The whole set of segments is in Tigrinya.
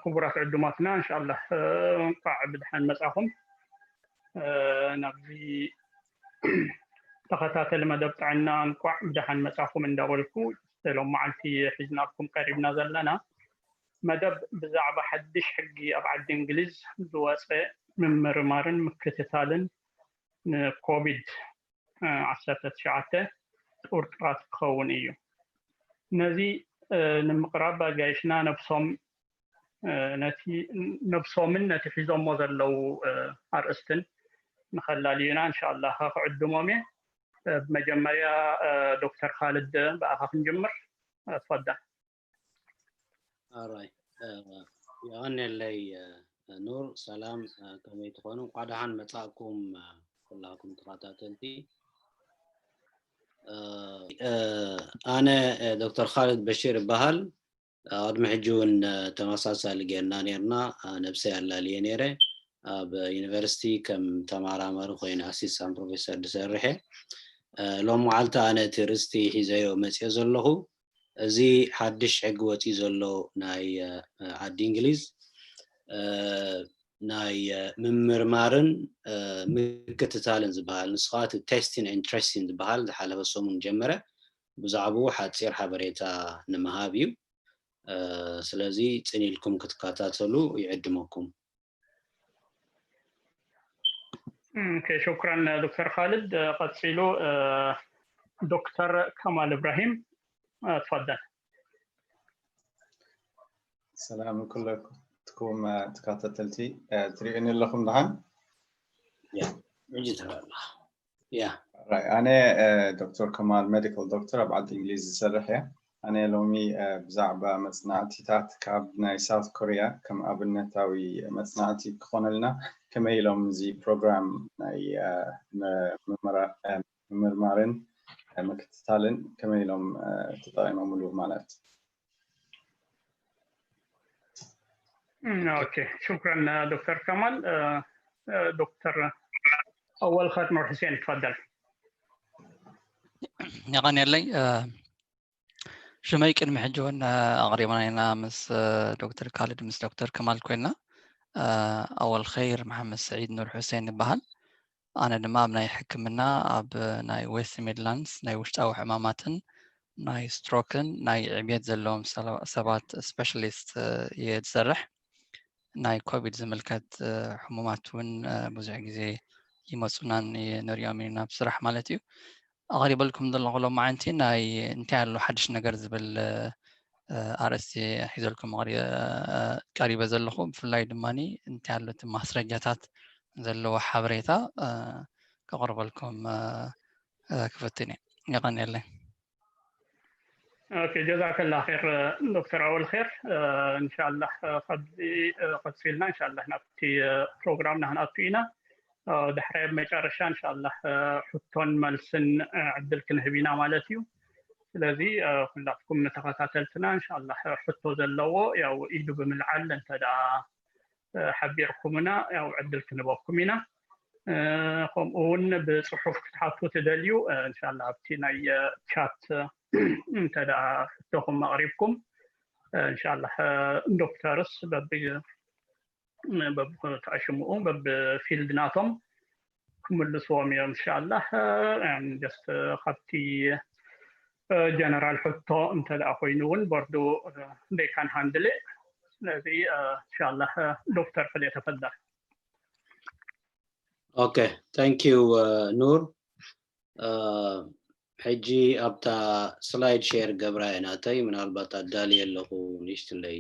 ክቡራት ዕዱማትና፣ እንሻላ እንኳዕ ብድሓን መጻኹም። ናብዚ ተኸታተሊ መደብ ጥዕና እንኳዕ ብድሓን መጻኹም እንዳበልኩ፣ ሎም መዓልቲ ሒዝናኩም ቀሪብና ዘለና መደብ ብዛዕባ ሓድሽ ሕጊ ኣብ ዓዲ እንግሊዝ ዝወፀ ምምርማርን ምክትታልን ንኮቪድ ዓሰርተ ትሽዓተ ጥርጡራት ክኸውን እዩ። ነዚ ንምቕራብ ኣጋይሽና ነብሶም ነቲ ነብሶምን ነቲ ሒዞሞ ዘለዉ ኣርእስትን ንኸላልዩና እንሻላ ክዕድሞም እየ። ብመጀመርያ ዶክተር ካልድ ብኣኻ ክንጅምር። ትፈዳ። ኣራይ የቐንየለይ። ኑር ሰላም፣ ከመይ ትኾኑ? እንኳዕ ደሓን መጻእኩም ኩላኩም ተኸታተልቲ። ኣነ ዶክተር ካልድ በሽር ይበሃል። ቅድሚ ሕጂ እውን ተመሳሳሊ ጌርና ኔርና። ነብሰይ ኣላልየ ኔረ። ኣብ ዩኒቨርሲቲ ከም ተመራማሪ ኮይነ ኣሲስታንት ፕሮፌሰር ዝሰርሕ እየ። ሎም መዓልቲ ኣነ እቲ ርእስቲ ሒዘዮ መፅኦ ዘለኹ፣ እዚ ሓድሽ ሕጊ ወፂኡ ዘሎ ናይ ዓዲ እንግሊዝ ናይ ምምርማርን ምክትታልን ዝበሃል፣ ንስኻ እቲ ቴስቲን ኤንድ ትሬሲን ዝበሃል ዝሓለፈ ሰሙን ጀመረ። ብዛዕባኡ ሓፂር ሓበሬታ ንምሃብ እዩ። ስለዚ ፅን ኢልኩም ክትከታተሉ ይዕድመኩም። ኦኬ፣ ሹክራን ዶክተር ካልድ። ቀፂሉ ዶክተር ከማል እብራሂም፣ ትፈደል። ሰላም ኩለትኩም ተከታተልቲ፣ ትሪኡኒ ኣለኹም ደሓን? ሕጂ ትረአ ኣለኻ። ያ ኣነ ዶክተር ከማል ሜዲካል ዶክተር ኣብ ዓዲ እንግሊዝ ዝሰርሕ እየ። ኣነ ሎሚ ብዛዕባ መፅናዕቲታት ካብ ናይ ሳውት ኮሪያ ከም ኣብነታዊ መፅናዕቲ ክኾነልና ከመይ ኢሎም እዚ ፕሮግራም ናይ ምምርማርን ምክትታልን ከመይ ኢሎም ተጠቂሞምሉ ማለት። ኦኬ፣ ሹክራን ዶክተር ከማል። ዶክተር ኣወል ኸይር ኑር ሑሴን፣ ትፈደል። የቐንየለይ። ሽመይ ቅድሚ ሕጂ እውን ኣቕሪብና ኢና ምስ ዶክተር ካልድ ምስ ዶክተር ከማል ኮይና። ኣወል ኸይር መሓመድ ሰዒድ ኑር ሑሴን ይበሃል። ኣነ ድማ ኣብ ናይ ሕክምና ኣብ ናይ ዌስት ሚድላንድስ ናይ ውሽጣዊ ሕማማትን ናይ ስትሮክን ናይ ዕብየት ዘለዎም ሰባት ስፔሻሊስት እየ ዝሰርሕ። ናይ ኮቪድ ዝምልከት ሕሙማት እውን ብዙሕ ግዜ ይመፁናን ንሪኦም ኢና ኣብ ስራሕ ማለት እዩ። ኣቕሪበልኩም ዘለኹ ሎማዓንቲ ናይ እንታይ ኣሎ ሓድሽ ነገር ዝብል ኣርእስቲ ሒዘልኩም ቀሪበ ዘለኹ። ብፍላይ ድማ እንታይ ኣሎ እቲ ማስረጃታት ዘለዎ ሓበሬታ ከቕርበልኩም ክፍትን እየ። የቐንየለይ። ኦኬ፣ ጀዛከላ ኸይር ዶክተር ኣወል ኸይር። እንሻላህ ካብዚ ቀፂልና እንሻላህ ናብቲ ፕሮግራምና ክንኣቱ ኢና። ዳሕራይ ኣብ መጨረሻ እንሻላህ ሕቶን መልስን ዕድል ክንህብ ኢና ማለት እዩ። ስለዚ ኩላትኩም ንተኸታተልትና እንሻላህ ሕቶ ዘለዎ ያው ኢዱ ብምልዓል እንተ ደኣ ሓቢርኩምና ያው ዕድል ክንበኩም ኢና። ከምኡ እውን ብፅሑፍ ክትሓቱ ትደልዩ እንሻላ ኣብቲ ናይ ቻት እንተ ደኣ ሕቶኹም ኣቕሪብኩም እንሻላ ዶክተርስ በቢ በብተኣሽምኡ በብፊልድ ናቶም ክምልስዎም እዮም እንሻላ። ጀስት ካብቲ ጀነራል ሕቶ እንተ ደኣ ኮይኑ እውን ቦርዱ they can handle it። ስለዚ እንሻላ ዶክተር ፈለተፈደል። ኦኬ፣ thank you ኑር። ሕጂ ኣብታ ስላይድ ሼር ገብራ እየ ናተይ፣ ምናልባት ኣዳልየ ኣለኹ ንእሽትለይ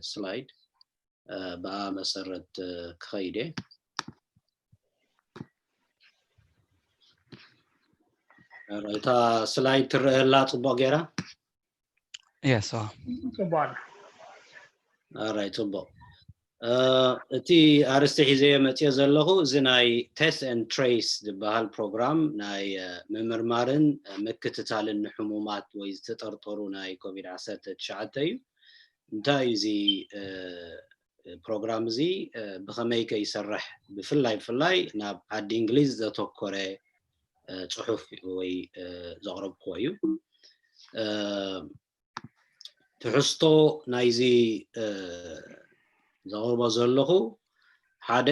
ስላይድ። ብኣ መሰረት ክኸይድ እየ። እታ ስላይድ ትረአ ኣላ ጽቡቕ ገይራ? የስ። ጽቡቕ ኣላ። ኣራይ ጽቡቕ። እቲ ኣርእስቲ ሒዘዮ መፅዮ ዘለኹ እዚ ናይ ቴስት ኤንድ ትሬስ ዝበሃል ፕሮግራም ናይ ምምርማርን ምክትታልን ንሕሙማት ወይ ዝተጠርጠሩ ናይ ኮቪድ ዓሰርተ ትሽዓተ እዩ። እንታይ እዩ እዚ ፕሮግራም እዚ? ብኸመይ ከ ይሰርሕ? ብፍላይ ብፍላይ ናብ ዓዲ እንግሊዝ ዘተኮረ ፅሑፍ ወይ ዘቕረብክዎ እዩ። ትሕዝቶ ናይዚ ዘቕርቦ ዘለኹ ሓደ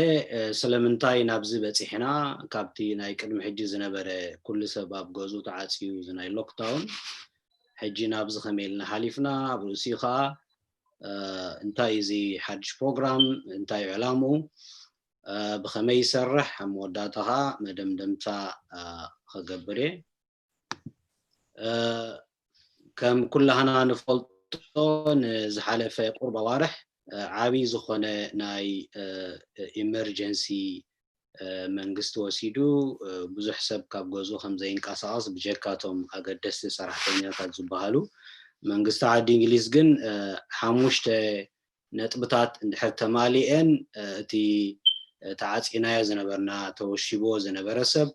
ስለምንታይ ናብዚ በፂሕና፣ ካብቲ ናይ ቅድሚ ሕጂ ዝነበረ ኩሉ ሰብ ኣብ ገዝኡ ተዓፅዩ እዚ ናይ ሎክዳውን፣ ሕጂ ናብዚ ከመይ ኢልና ሓሊፍና፣ ኣብ ርእሲኡ ከዓ እንታይ እዚ ሓድሽ ፕሮግራም፣ እንታይ ዕላምኡ፣ ብኸመይ ይሰርሕ፣ ኣብ መወዳእታ ከዓ መደምደምታ ክገብር እየ። ከም ኩላህና ንፈልጦ፣ ንዝሓለፈ ቁርብ ኣዋርሕ ዓብዪ ዝኾነ ናይ ኢመርጀንሲ መንግስቲ ወሲዱ፣ ብዙሕ ሰብ ካብ ገዝኡ ከም ዘይንቀሳቐስ፣ ብጀካቶም ኣገደስቲ ሰራሕተኛታት ዝበሃሉ። መንግስቲ ዓዲ እንግሊዝ ግን ሓሙሽተ ነጥብታት እንድሕር ተማሊኤን፣ እቲ ተዓፂናዮ ዝነበርና፣ ተወሺብዎ ዝነበረ ሰብ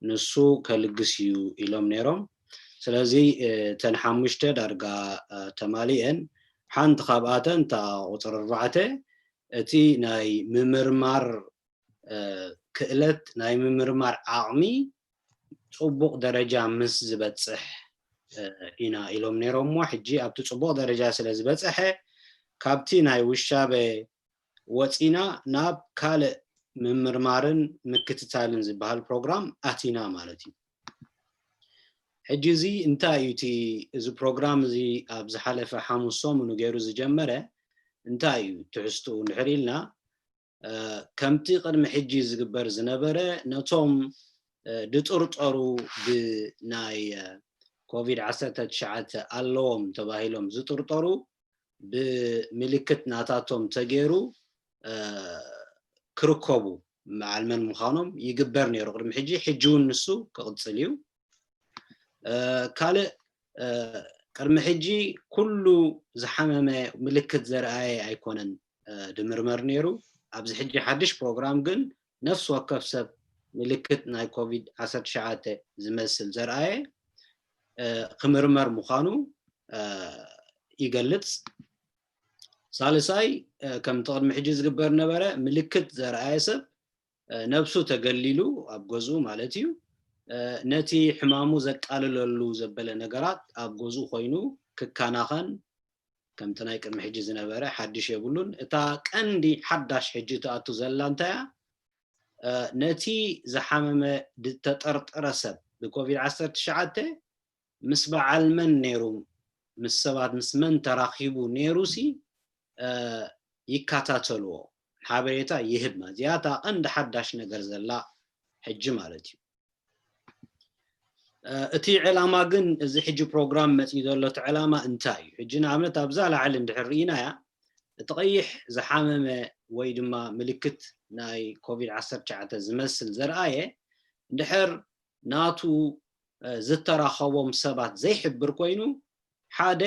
ንሱ ከልግስ እዩ ኢሎም ነይሮም። ስለዚ እተን ሓሙሽተ ዳርጋ ተማሊኤን። ሓንቲ ካብኣተን፣ እታ ቁፅሪ ኣርባዕተ፣ እቲ ናይ ምምርማር ክእለት፣ ናይ ምምርማር ዓቕሚ ፅቡቕ ደረጃ ምስ ዝበፅሕ ኢና ኢሎም ነይሮም። እሞ ሕጂ ኣብቲ ፅቡቕ ደረጃ ስለ ዝበፅሐ፣ ካብቲ ናይ ውሻበ ወፂና ናብ ካልእ ምምርማርን ምክትታልን ዝበሃል ፕሮግራም ኣቲና ማለት እዩ። ሕጂ እዚ እንታይ እዩ? እቲ፣ እዚ ፕሮግራም እዚ ኣብ ዝሓለፈ ሓሙስ ሰሙኑ ገይሩ ዝጀመረ እንታይ እዩ ትሕዝትኡ እንድሕር ኢልና፣ ከምቲ ቅድሚ ሕጂ ዝግበር ዝነበረ፣ ነቶም ድጥርጠሩ፣ ብናይ ኮቪድ ዓሰርተ ትሽዓተ ኣለዎም ተባሂሎም ዝጥርጠሩ፣ ብምልክት ናታቶም ተገይሩ ክርከቡ፣ በዓል መን ምዃኖም ይግበር ነይሩ ቅድሚ ሕጂ። ሕጂ እውን ንሱ ክቕፅል እዩ። ካልእ፣ ቅድሚ ሕጂ ኩሉ ዝሓመመ ምልክት ዘርኣየ ኣይኮነን ድምርመር ነይሩ። ኣብዚ ሕጂ ሓድሽ ፕሮግራም ግን ነፍሲ ወከፍ ሰብ ምልክት ናይ ኮቪድ ዓሰርተ ትሽዓተ ዝመስል ዘርኣየ ክምርመር ምዃኑ ይገልጽ። ሳልሳይ፣ ከምቲ ቅድሚ ሕጂ ዝግበር ነበረ፣ ምልክት ዘርኣየ ሰብ ነብሱ ተገሊሉ ኣብ ገዝኡ ማለት እዩ፣ ነቲ ሕማሙ ዘቃልለሉ ዘበለ ነገራት ኣብ ገዝኡ ኮይኑ ክከናኸን፣ ከምቲ ናይ ቅድሚ ሕጂ ዝነበረ ሓድሽ የብሉን። እታ ቀንዲ ሓዳሽ ሕጂ ትኣቱ ዘላ እንታይ እያ? ነቲ ዝሓመመ ዝተጠርጠረ ሰብ ብኮቪድ ዓሰርተ ትሽዓተ ምስ በዓል መን ነይሩ፣ ምስ ሰባት፣ ምስ መን ተራኺቡ ነይሩ ሲ ይከታተልዎ፣ ሓበሬታ ይህብ። እዚኣ እታ ቀንዲ ሓዳሽ ነገር ዘላ ሕጂ ማለት እዩ። እቲ ዕላማ ግን፣ እዚ ሕጂ ፕሮግራም መፅኡ ዘሎ እቲ ዕላማ እንታይ እዩ? ሕጂ ንኣብነት ኣብዛ ላዕሊ እንድሕር ርኢናያ፣ እቲ ቀይሕ ዝሓመመ ወይ ድማ ምልክት ናይ ኮቪድ ዓሰርተ ትሽዓተ ዝመስል ዘርኣየ፣ እንድሕር ናቱ ዝተራኸቦም ሰባት ዘይሕብር ኮይኑ፣ ሓደ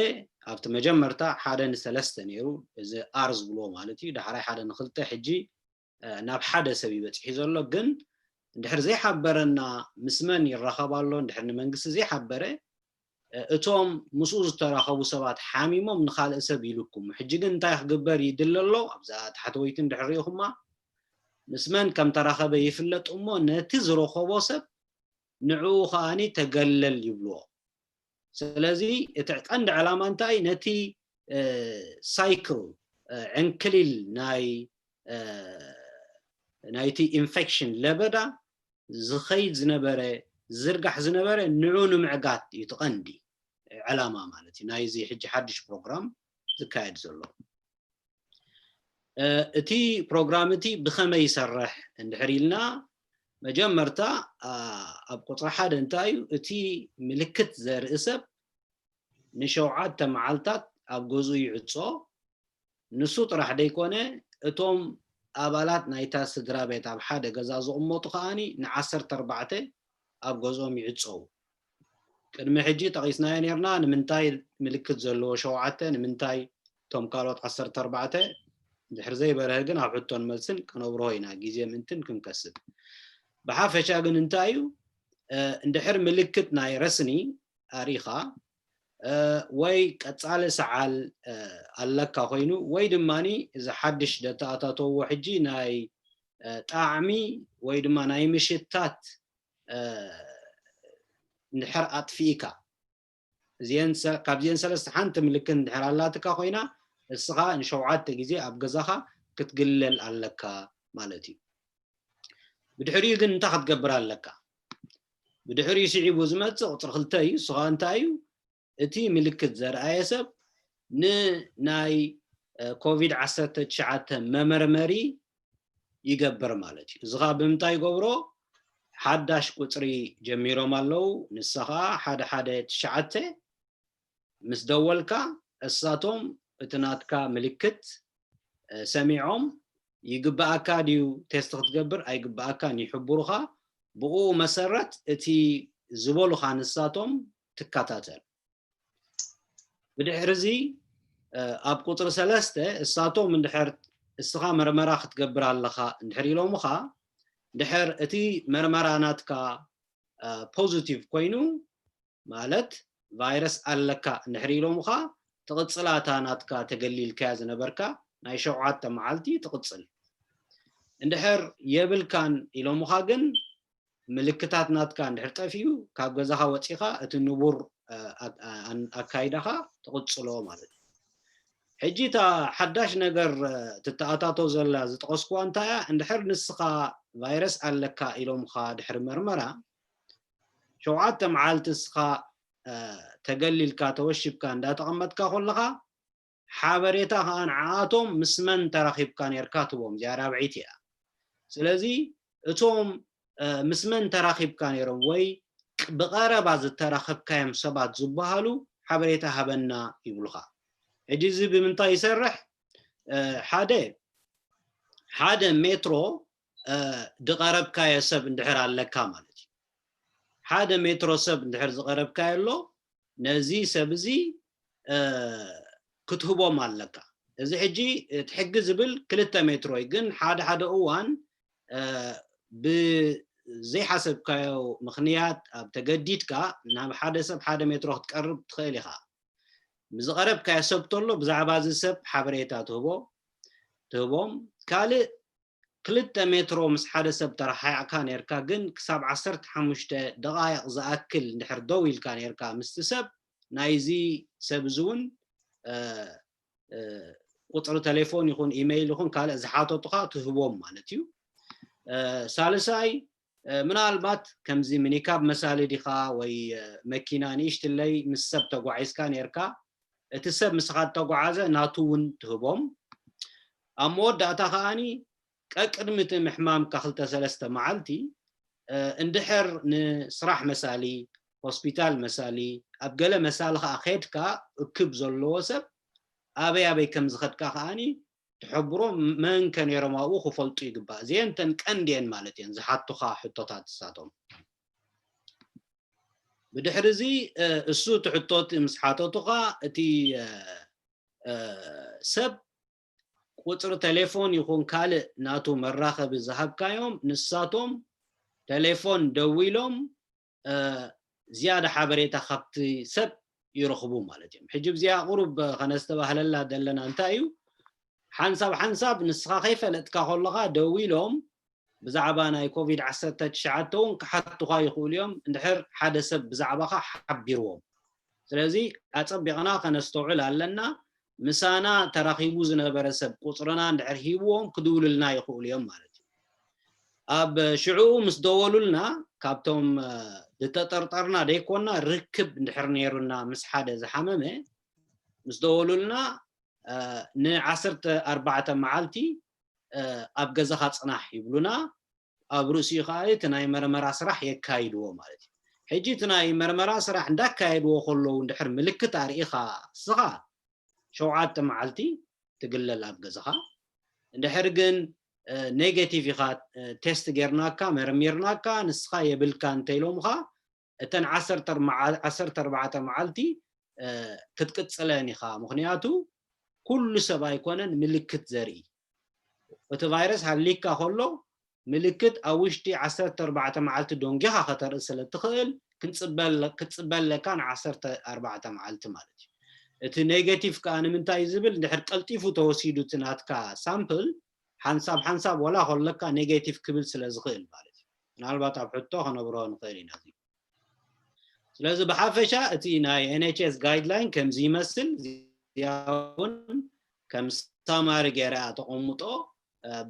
ኣብቲ መጀመርታ ሓደ ንሰለስተ ነይሩ፣ እዚ ኣር ዝብልዎ ማለት እዩ። ዳሕራይ ሓደ ንክልተ፣ ሕጂ ናብ ሓደ ሰብ እዩ በፂሑ ዘሎ። ግን እንድሕር ዘይሓበረና፣ ምስ መን ይራኸብ ኣሎ፣ እንድሕር ንመንግስቲ ዘይሓበረ፣ እቶም ምስኡ ዝተራኸቡ ሰባት ሓሚሞም ንኻልእ ሰብ ይልክሙ። ሕጂ ግን እንታይ ክግበር ይድለ ኣሎ? ኣብዛ ታሕተወይቲ እንድሕር ርኢኹማ፣ ምስ መን ከም ተራኸበ ይፍለጥ እሞ፣ ነቲ ዝረኸቦ ሰብ ንዕኡ ከኣኒ ተገለል ይብልዎ። ስለዚ እቲ ቀንዲ ዕላማ እንታይ? ነቲ ሳይክል፣ ዕንክሊል ናይ ናይቲ ኢንፌክሽን ለበዳ ዝኸይድ ዝነበረ፣ ዝርጋሕ ዝነበረ ንዑ ንምዕጋት እዩ እቲ ቀንዲ ዕላማ ማለት እዩ ናይዚ ሕጂ ሓድሽ ፕሮግራም ዝካየድ ዘሎ። እቲ ፕሮግራም እቲ ብኸመይ ይሰርሕ እንድሕር ኢልና፣ መጀመርታ ኣብ ቁፅሪ ሓደ እንታይ እዩ? እቲ ምልክት ዘርኢ ሰብ ንሸውዓተ መዓልታት ኣብ ገዝኡ ይዕጾ። ንሱ ጥራሕ ደይኮነ፣ እቶም ኣባላት ናይታ ስድራ ቤት ኣብ ሓደ ገዛ ዝቕመጡ ከኣኒ ንዓሰርተ ኣርባዕተ ኣብ ገዝኦም ይዕጸዉ። ቅድሚ ሕጂ ጠቒስናዮ ኔርና፣ ንምንታይ ምልክት ዘለዎ ሸውዓተ፣ ንምንታይ እቶም ካልኦት ዓሰርተ ኣርባዕተ፣ እንድሕር ዘይበርሀ ግን ኣብ ሕቶን መልስን ከነብርሆ ኢና፣ ግዜ ምእንትን ክንከስብ። ብሓፈሻ ግን እንታይ እዩ፣ እንድሕር ምልክት ናይ ረስኒ ኣሪኻ፣ ወይ ቀጻሊ ሰዓል ኣለካ ኮይኑ፣ ወይ ድማ እዚ ሓድሽ ደተኣታተዎ ሕጂ ናይ ጣዕሚ ወይ ድማ ናይ ምሽታት እንድሕር ኣጥፊእካ፣ እዚአን ሰ-፣ ካብዚአን ሰለስተ ሓንቲ ምልክት እንድሕር ኣላትካ ኮይና፣ እስኻ ንሸውዓተ ግዜ ኣብ ገዛኻ ክትግለል ኣለካ ማለት እዩ። ብድሕሪኡ ግን እንታይ ክትገብር ኣለካ? ብድሕሪኡ ስዒቡ ዝመጽእ ቁጽሪ ክልተ እዩ። እሱ ኸኣ እንታይ እዩ? እቲ ምልክት ዘርኣየ ሰብ ንናይ ኮቪድ ዓሰርተ ትሽዓተ መመርመሪ ይገብር ማለት እዩ። እዚ ኸኣ ብምንታይ ይገብሮ? ሓዳሽ ቁጽሪ ጀሚሮም ኣለዉ። ንሳ ኸኣ ሓደ ሓደ ትሽዓተ ምስ ደወልካ፣ እሳቶም እቲ ናትካ ምልክት ሰሚዖም፣ ይግብኣካ ድዩ ቴስት ክትገብር ኣይግብኣካን ይሕብሩኻ። ብኡ መሰረት እቲ ዝበሉኻ ንሳቶም ትከታተል። ብድሕሪ እዚ ኣብ ቁፅሪ ሰለስተ እሳቶም እንድሕር እስኻ መርመራ ክትገብር ኣለኻ እንድሕር ኢሎምኻ፣ እንድሕር እቲ መርመራ ናትካ ፖዚቲቭ ኮይኑ፣ ማለት ቫይረስ ኣለካ እንድሕር ኢሎምኻ፣ ትቕፅላ እታ ናትካ ተገሊልካያ ዝነበርካ ናይ ሸውዓተ መዓልቲ ትቕፅል። እንድሕር የብልካን ኢሎምኻ ግን፣ ምልክታት ናትካ እንድሕር ጠፊኡ፣ ካብ ገዛኻ ወፂኻ እቲ ንቡር ኣካይዳኻ ትቕፅሎ ማለት እዩ። ሕጂ እታ ሓዳሽ ነገር ትተኣታቶ ዘላ ዝጠቐስኩዋ እንታይ እያ? እንድሕር ንስኻ ቫይረስ ኣለካ ኢሎምኻ ድሕሪ መርመራ፣ ሸውዓተ መዓልቲ እስኻ ተገሊልካ ተወሽብካ እንዳተቐመጥካ ከለኻ፣ ሓበሬታ ከዓ ንዓኣቶም ምስ መን ተራኺብካ ነርካ ትቦም። እዚኣ ራብዒት እያ። ስለዚ እቶም ምስ መን ተራኺብካ ነይሮም ወይ ብቐረባ ዝተራኸብካዮም ሰባት ዝበሃሉ ሓበሬታ ሃበና ይብሉኻ። ሕጂ እዚ ብምንታይ ይሰርሕ? ሓደ ሓደ ሜትሮ ድቐረብካዮ ሰብ እንድሕር ኣለካ ማለት እዩ። ሓደ ሜትሮ ሰብ እንድሕር ዝቐረብካዮ ኣሎ፣ ነዚ ሰብ እዚ ክትህቦም ኣለካ። እዚ ሕጂ እቲ ሕጊ ዝብል ክልተ ሜትሮ እዩ፣ ግን ሓደ ሓደ እዋን ብዘይሓሰብካዮ ምኽንያት ኣብ ተገዲድካ ናብ ሓደ ሰብ ሓደ ሜትሮ ክትቀርብ ትኽእል ኢኻ። ዝቐረብካዮ ሰብ ተሎ ብዛዕባ እዚ ሰብ ሓበሬታ ትህቦ ትህቦም። ካልእ ክልተ ሜትሮ ምስ ሓደ ሰብ ተረሓሒቕካ ነርካ፣ ግን ክሳብ ዓሰርተ ሓሙሽተ ደቓይቕ ዝኣክል እንድሕር ደው ኢልካ ነርካ ምስቲ ሰብ፣ ናይዚ ሰብ እዚ እውን ቁፅሪ ቴሌፎን ይኹን ኢመይል ይኹን ካልእ ዝሓተቱኻ ትህቦም ማለት እዩ። ሳልሳይ ምናልባት ከምዚ ሚኒካብ መሳሊ ዲኻ ወይ መኪና ንእሽትለይ ምስ ሰብ ተጓዒዝካ ነርካ፣ እቲ ሰብ ምስኻ እተጓዓዘ ናቱ እውን ትህቦም። ኣብ መወዳእታ ከኣኒ ቀቅድሚ እቲ ምሕማምካ ክልተ ሰለስተ መዓልቲ እንድሕር ንስራሕ መሳሊ፣ ሆስፒታል መሳሊ፣ ኣብ ገለ መሳሊ ከኣ ከድካ እክብ ዘለዎ ሰብ ኣበይ ኣበይ ከም ዝኸድካ ከኣኒ ትሕብሮ፣ መን ከ ነይሮም ኣብኡ ክፈልጡ ይግባእ። እዚአን እተን ቀንዲ እየን ማለት እየን ዝሓቱኻ ሕቶታት እሳቶም። ብድሕሪ እዚ እሱ እቲ ሕቶት ምስ ሓተቱኻ እቲ ሰብ ቁፅሪ ቴሌፎን ይኹን ካልእ ናቱ መራኸቢ ዝሃብካዮም ንሳቶም ቴሌፎን ደዊሎም ዝያዳ ሓበሬታ ካብቲ ሰብ ይረኽቡ ማለት እዮም። ሕጂ ብዚኣ ቁሩብ ከነስተባህለላ ዘለና እንታይ እዩ? ሓንሳብ ሓንሳብ ንስኻ ከይፈለጥካ ከለኻ ደዊሎም ብዛዕባ ናይ ኮቪድ ዓሰርተ ትሽዓተ እውን ክሓቱኻ ይኽእሉ እዮም፣ እንድሕር ሓደ ሰብ ብዛዕባኻ ሓቢርዎም። ስለዚ ኣጸቢቕና ከነስተውዕል ኣለና። ምሳና ተራኺቡ ዝነበረ ሰብ ቁጽርና እንድሕር ሂብዎም ክድውሉልና ይኽእሉ እዮም ማለት እዩ። ኣብ ሽዕኡ ምስ ደወሉልና ካብቶም ዝተጠርጠርና ደይኮና ርክብ እንድሕር ነይሩና ምስ ሓደ ዝሓመመ ምስ ደወሉልና ንዓሰርተ ኣርባዕተ መዓልቲ ኣብ ገዛኻ ጽናሕ ይብሉና። ኣብ ርእሲኡ ከዓ እቲ ናይ መርመራ ስራሕ የካይድዎ ማለት እዩ። ሕጂ እቲ ናይ መርመራ ስራሕ እንዳካየድዎ ከለዉ እንድሕር ምልክት ኣርኢኻ እስኻ ሸውዓተ መዓልቲ ትግለል ኣብ ገዛኻ። እንድሕር ግን ኔጌቲቭ ኢኻ፣ ቴስት ጌርናካ መርሚርናካ ንስኻ የብልካ እንተኢሎምኻ እተን ዓሰርተ ኣርባዕተ መዓልቲ ክትቅፅለን ኢኻ። ምክንያቱ ኩሉ ሰብ ኣይኮነን ምልክት ዘርኢ። እቲ ቫይረስ ሃሊካ ከሎ ምልክት ኣብ ውሽጢ ዓሰርተ ኣርባዕተ መዓልቲ ደንጊኻ ከተርኢ ስለ ትኽእል ክትፅበ ኣለካ ን ዓሰርተ ኣርባዕተ መዓልቲ ማለት እዩ። እቲ ኔጌቲቭ ከዓ ንምንታይ ዝብል እንድሕር ቀልጢፉ ተወሲዱ እቲ ናትካ ሳምፕል ሓንሳብ ሓንሳብ ወላ ከለካ ኔጌቲቭ ክብል ስለ ዝኽእል ማለት እዩ። ምናልባት ኣብ ሕቶ ከነብሮ ንኽእል ኢና። ስለዚ ብሓፈሻ እቲ ናይ ኤንኤችኤስ ጋይድላይን ከምዚ ይመስል። እዚኣ እውን ከም ሳማሪ ገይራ ተቐምጦ።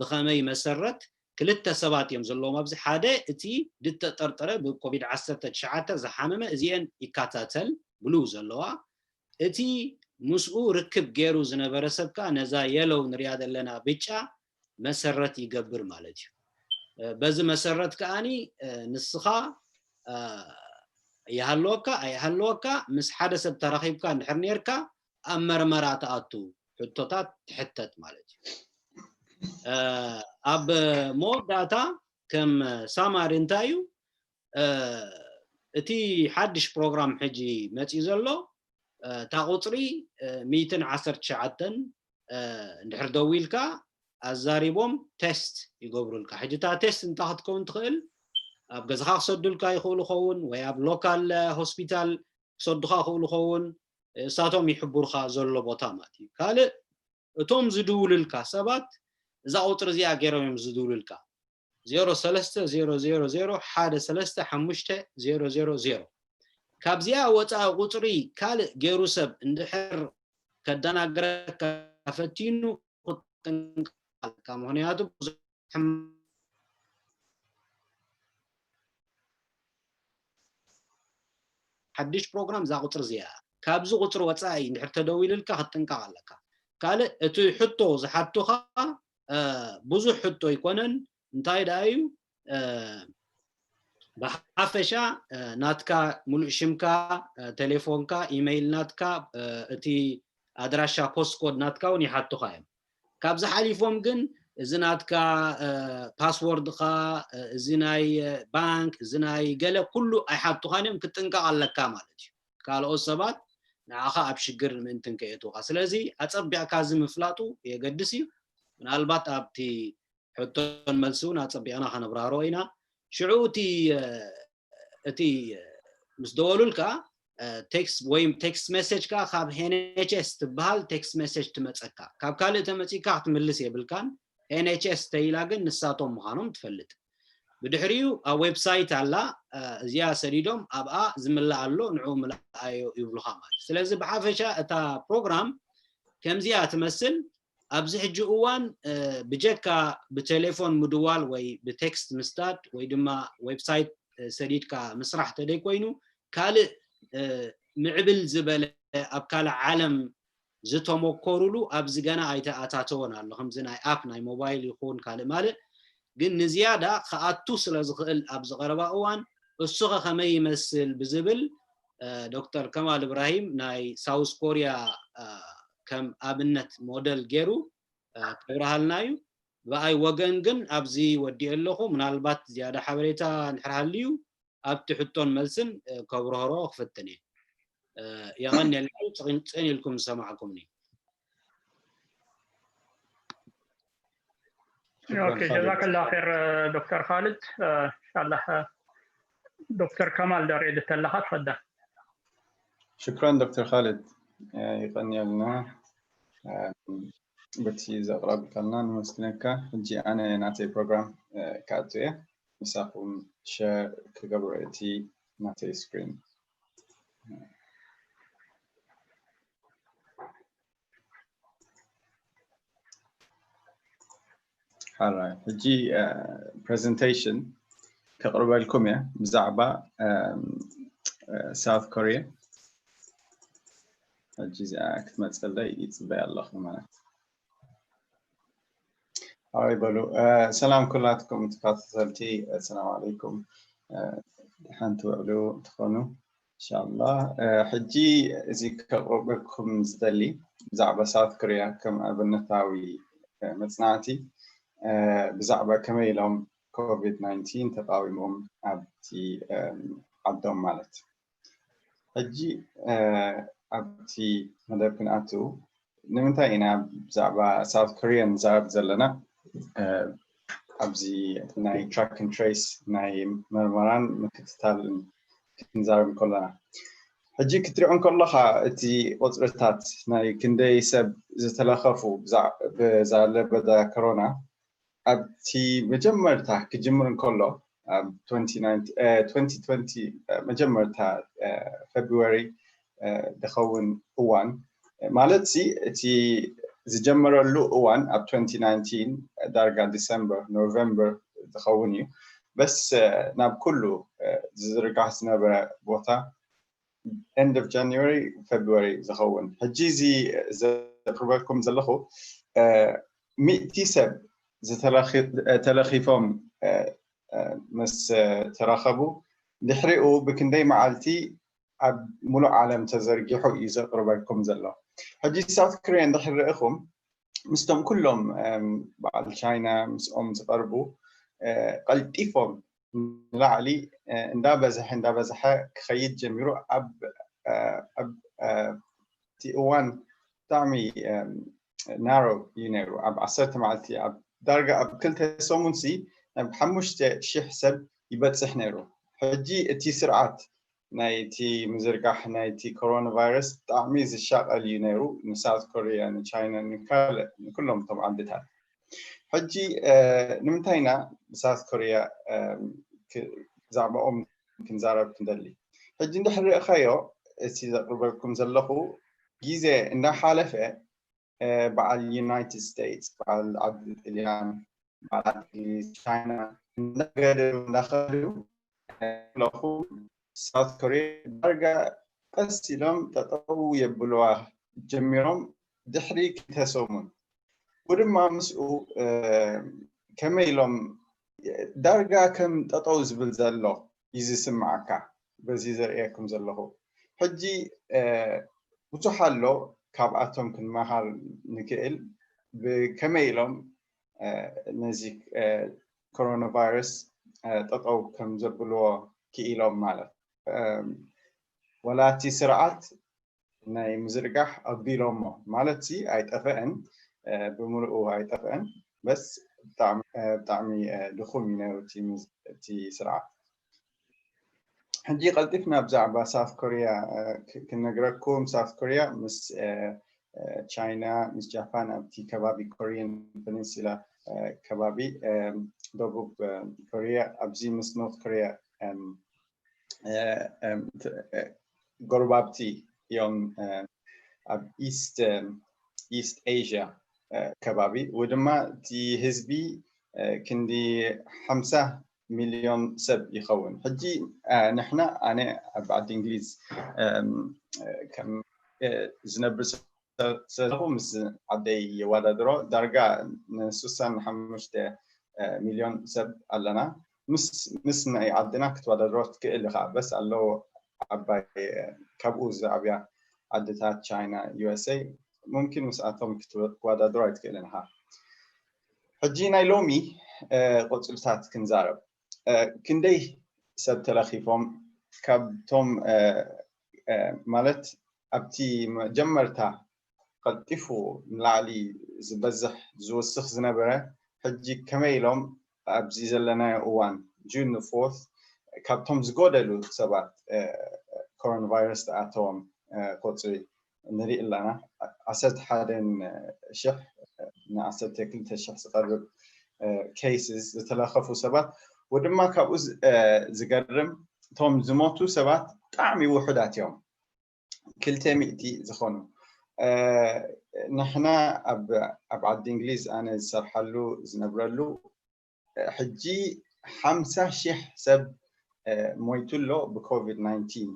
ብኸመይ መሰረት ክልተ ሰባት እዮም ዘለዎም ኣብዚ። ሓደ እቲ ዝተጠርጠረ ብኮቪድ ዓሰርተ ትሽዓተ ዝሓመመ እዚአን ይከታተል ብሉ ዘለዋ፣ እቲ ምስኡ ርክብ ገይሩ ዝነበረ ሰብ ከኣ ነዛ የለው ንሪኣ ዘለና ብጫ መሰረት ይገብር ማለት እዩ። በዚ መሰረት ከኣኒ ንስኻ ይሃለወካ ኣይሃለወካ ምስ ሓደ ሰብ ተራኺብካ እንድሕር ነርካ ኣብ መርመራ ትኣቱ፣ ሕቶታት ትሕተት ማለት እዩ። ኣብ መወዳእታ ከም ሳማሪ እንታይ እዩ እቲ ሓድሽ ፕሮግራም ሕጂ መፅዩ ዘሎ? እታ ቁፅሪ ሚእትን ዓሰርተ ትሽዓተን እንድሕር ደዊልካ ኣዛሪቦም ቴስት ይገብሩልካ። ሕጂ እታ ቴስት እንታይ ክትከውን ትኽእል? ኣብ ገዛኻ ክሰዱልካ ይኽእሉ ኸውን ወይ ኣብ ሎካል ሆስፒታል ክሰዱኻ ይኽእሉ ኸውን። እሳቶም ይሕብሩኻ ዘሎ ቦታ ማለት እዩ። ካልእ እቶም ዝድውሉልካ ሰባት እዛ ቁፅሪ እዚኣ ገይሮም እዮም ዝድውሉልካ። ዜሮ ሰለስተ ዜሮ ዜሮ ዜሮ ሓደ ሰለስተ ሓሙሽተ ዜሮ ዜሮ ዜሮ። ካብዚኣ ወፃኢ ቁፅሪ ካልእ ገይሩ ሰብ እንድሕር ከደናግረካ ፈቲኑ ክትጥንቀቕ ኣለካ። ምኽንያቱ ብዙሕ ሕም- ሓድሽ ፕሮግራም እዛ ቁፅሪ እዚኣ እያ። ካብዚ ቁፅሪ ወፃኢ እንድሕር ተደዊልልካ ክትጥንቀቕ ኣለካ። ካልእ እቲ ሕቶ ዝሓቱኻ ብዙሕ ሕቶ ኣይኮነን። እንታይ ደኣ እዩ ብሓፈሻ ናትካ ሙሉእ ሽምካ፣ ቴሌፎንካ፣ ኢመይል ናትካ፣ እቲ ኣድራሻ ፖስት ኮድ ናትካ እውን ይሓቱኻ እዮም። ካብዚ ሓሊፎም ግን እዚ ናትካ ፓስወርድኻ፣ እዚ ናይ ባንክ፣ እዚ ናይ ገለ ኩሉ ኣይሓቱኻን እዮም። ክትጥንቀቕ ኣለካ ማለት እዩ። ካልኦት ሰባት ንዓኻ ኣብ ሽግር ንምእንትን ከየእትውኻ። ስለዚ ኣጸቢቕካ እዚ ምፍላጡ የገድስ እዩ። ምናልባት ኣብቲ ሕቶን መልሲ እውን ኣጸቢቕና ከነብራህሮ ኢና። ሽዑ እቲ እቲ ምስ ደወሉልካ ቴክስት ወይ ቴክስት ሜሴጅ ከኣ ካብ ኤን ኤች ኤስ ትበሃል ቴክስት ሜሴጅ ትመጸካ። ካብ ካልእ ተመጺካ ክትምልስ የብልካን። ኤን ኤች ኤስ ተይላ ግን ንሳቶም ምዃኖም ትፈልጥ። ብድሕሪኡ ኣብ ዌብሳይት ኣላ፣ እዚኣ ሰዲዶም ኣብኣ ዝምላእ ኣሎ፣ ንዕኡ ምልኣዮ ይብሉኻ ማለት። ስለዚ ብሓፈሻ እታ ፕሮግራም ከምዚኣ ትመስል። ኣብዚ ሕጂ እዋን ብጀካ ብቴሌፎን ምድዋል ወይ ብቴክስት ምስዳድ ወይ ድማ ዌብሳይት ሰዲድካ ምስራሕ ተደይ ኮይኑ ካልእ ምዕብል ዝበለ ኣብ ካልእ ዓለም ዝተመኮሩሉ ኣብዚ ገና ኣይተኣታተወን ኣሎ። ከምዚ ናይ ኣፕ ናይ ሞባይል ይኹን ካልእ ማልእ ግን ንዝያዳ ክኣቱ ስለ ዝኽእል ኣብዚ ቀረባ እዋን እሱኸ ከመይ ይመስል ብዝብል ዶክተር ከማል እብራሂም ናይ ሳውስ ኮርያ ከም ኣብነት ሞደል ገይሩ ከብርሃልና እዩ። ብኣይ ወገን ግን ኣብዚ ወዲኤ ኣለኹ። ምናልባት ዝያዳ ሓበሬታ እንድሕር ሃልዩ ኣብቲ ሕቶን መልስን ከብርህሮ ክፍትን እየ። የቐንየልና። ጽን ኢልኩም ዝሰማዕኩምኒ። ኦኬ፣ ጀዛከላ ኸይር ዶክተር ኻልድ። ኢንሻላህ ዶክተር ከማል ዳር ኤድት ኣለኻ ትኸዳ። ሽክራን ዶክተር ኻልድ፣ ይቐንየልና በቲ ዘቕረብካልና፣ ንመስግነካ። ሕጂ ኣነ ናተይ ፕሮግራም ክኣቱ እየ፣ ምሳኹም ሸር ክገብሮ እቲ ናተይ ስክሪን። ሕጂ ፕሬዘንቴሽን ከቕርበልኩም እየ ብዛዕባ ሳውት ኮሪያ። ሕጂ እዚኣ ክትመፀለይ ይፅበያ ኣለኹ ማለት። ኣበይ በሉ። ሰላም ኩላትኩም ተከታተልቲ፣ ሰላም ኣለይኩም። ሓንቲ ውዕሉ ትኾኑ። እንሻላ ሕጂ እዚ ከቕርበልኩም ዝደሊ ብዛዕባ ሳውት ኮሪያ ከም ኣብነታዊ መፅናዕቲ ብዛዕባ ከመይ ኢሎም ኮቪድ ናይንቲን ተቃዊሞም ኣብቲ ዓዶም ማለት። ሕጂ ኣብቲ መደብ ክንኣቱ ንምንታይ ኢና ብዛዕባ ሳውት ኮሪያ ንዛረብ ዘለና? ኣብዚ ናይ track and trace ናይ መርመራን ምክትታልን ክንዛረብ ከለና ሕጂ ክትሪኦ እንከለኻ እቲ ቁፅርታት ናይ ክንደይ ሰብ ዝተለኸፉ ብዛ ለበዳ ኮሮና ኣብቲ መጀመርታ ክጅምር እንከሎ ኣብ twenty twenty መጀመርታ ፌብሩዋሪ ዝኸውን እዋን ማለት ሲ እቲ ዝጀመረሉ እዋን ኣብ twenty nineteen ዳርጋ ዲሰምበር ኖቨምበር ዝኸውን እዩ። በስ ናብ ኩሉ ዝዝርጋሕ ዝነበረ ቦታ end of January February ዝኸውን። ሕጂ እዚ ዘቅርበልኩም ዘለኹ ሚእቲ ሰብ ተለኺፎም ምስ ተራኸቡ ድሕሪኡ ብክንደይ መዓልቲ ኣብ ሙሉእ ዓለም ተዘርጊሑ እዩ ዘቅርበልኩም ዘሎ። ሕጂ ሳውት ኮሪያ እንድሕር ርኢኹም ምስቶም ኩሎም በዓል ቻይና ምስኦም ዝቀርቡ ቀልጢፎም ንላዕሊ እንዳበዝሐ እንዳበዝሐ ክኸይድ ጀሚሩ ኣብ እቲ እዋን ብጣዕሚ ናሮ እዩ ነይሩ። ኣብ ዓሰርተ መዓልቲ ኣብ ዳርጋ ኣብ ክልተ ሰሙን ሲ ናብ ሓሙሽተ ሽሕ ሰብ ይበፅሕ ነይሩ። ሕጂ እቲ ስርዓት ናይቲ ምዝርጋሕ ናይቲ ኮሮና ቫይረስ ብጣዕሚ ዝሻቀል እዩ ነይሩ ንሳውት ኮሪያ ንቻይና ንካልእ ንኩሎም እቶም ዓድታት። ሕጂ ንምንታይ ኢና ብሳውት ኮሪያ ብዛዕባኦም ክንዛረብ ክንደሊ? ሕጂ እንድሕር ርኢኻዮ እቲ ዘቅርበልኩም ዘለኹ ግዜ እንዳሓለፈ በዓል ዩናይትድ ስቴትስ በዓል ዓዲ ጥልያን በዓል ዓዲ እንግሊዝ ቻይና እንዳገደሉ እንዳኸዱ ለኹ ሳውት ኮሪያ ዳርጋ ቀስ ኢሎም ጠጠው የብልዋ ጀሚሮም ድሕሪ ክልተ ሰሙን ብድማ ምስኡ ከመይ ኢሎም ዳርጋ ከም ጠጠው ዝብል ዘሎ እዩ ዝስምዓካ በዚ ዘርእየኩም ዘለኹ። ሕጂ ብዙሕ ኣሎ ካብኣቶም ክንመሃር ንክእል ብከመይ ኢሎም ነዚ ኮሮና ቫይረስ ጠጠው ከም ዘብልዎ ክኢሎም ማለት ወላ እቲ ስርዓት ናይ ምዝርጋሕ ኣቢሎሞ ማለት ሲ ኣይጠፈአን ብምልኡ ኣይጠፈአን በስ ብጣዕሚ ድኹም እዩ ነይሩ እቲ ስርዓት። ሕጂ ቀልጢፍና ብዛዕባ ሳውት ኮሪያ ክነግረኩም። ሳውት ኮሪያ ምስ ቻይና ምስ ጃፓን ኣብቲ ከባቢ ኮሪየን ፔኒንሱላ ከባቢ ደቡብ ኮሪያ ኣብዚ ምስ ኖርት ኮሪያ ጎረባብቲ እዮም ኣብ ኢስት ኢስት ኤዥያ ከባቢ ወይ ድማ እቲ ህዝቢ ክንዲ ሓምሳ ሚልዮን ሰብ ይኸውን። ሕጂ ንሕና ኣነ ኣብ ዓዲ እንግሊዝ ከም ዝነብር ስለለኹ ምስ ዓደይ የዋዳድሮ ዳርጋ ንስሳን ሓሙሽተ ሚልዮን ሰብ ኣለና። ምስ ናይ ዓድና ክትወዳድሮ ትክእል ኢኻ በስ ኣለዉ ዓባይ ካብኡ ዝዓብያ ዓድታት ቻይና ዩ ኤስ ኤ ሙምኪን ምስኣቶም ክትወዳድሮ ኣይትክእልን ኢኻ። ሕጂ ናይ ሎሚ ቁፅርታት ክንዛረብ። ክንደይ ሰብ ተለኺፎም ካብቶም ማለት ኣብቲ መጀመርታ ቀልጢፉ ንላዕሊ ዝበዝሕ ዝወስኽ ዝነበረ ሕጂ ከመይ ኢሎም ኣብዚ ዘለናዮ እዋን ጁን ፎርት ካብቶም ዝጎደሉ ሰባት ኮሮና ቫይረስ ተኣተዎም ቁፅሪ ንርኢ ኣለና። ዓሰርተ ሓደን ሽሕ ንዓሰርተ ክልተ ሽሕ ዝቐርብ ኬይስስ ዝተለኸፉ ሰባት ወድማ ካብኡ ዝገርም እቶም ዝሞቱ ሰባት ብጣዕሚ ውሑዳት እዮም። ክልተ ሚእቲ ዝኾኑ ንሕና ኣብ ዓዲ እንግሊዝ ኣነ ዝሰርሓሉ ዝነብረሉ ሕጂ ሓምሳ ሺሕ ሰብ ሞይቱ ኣሎ ብኮቪድ ናይንቲን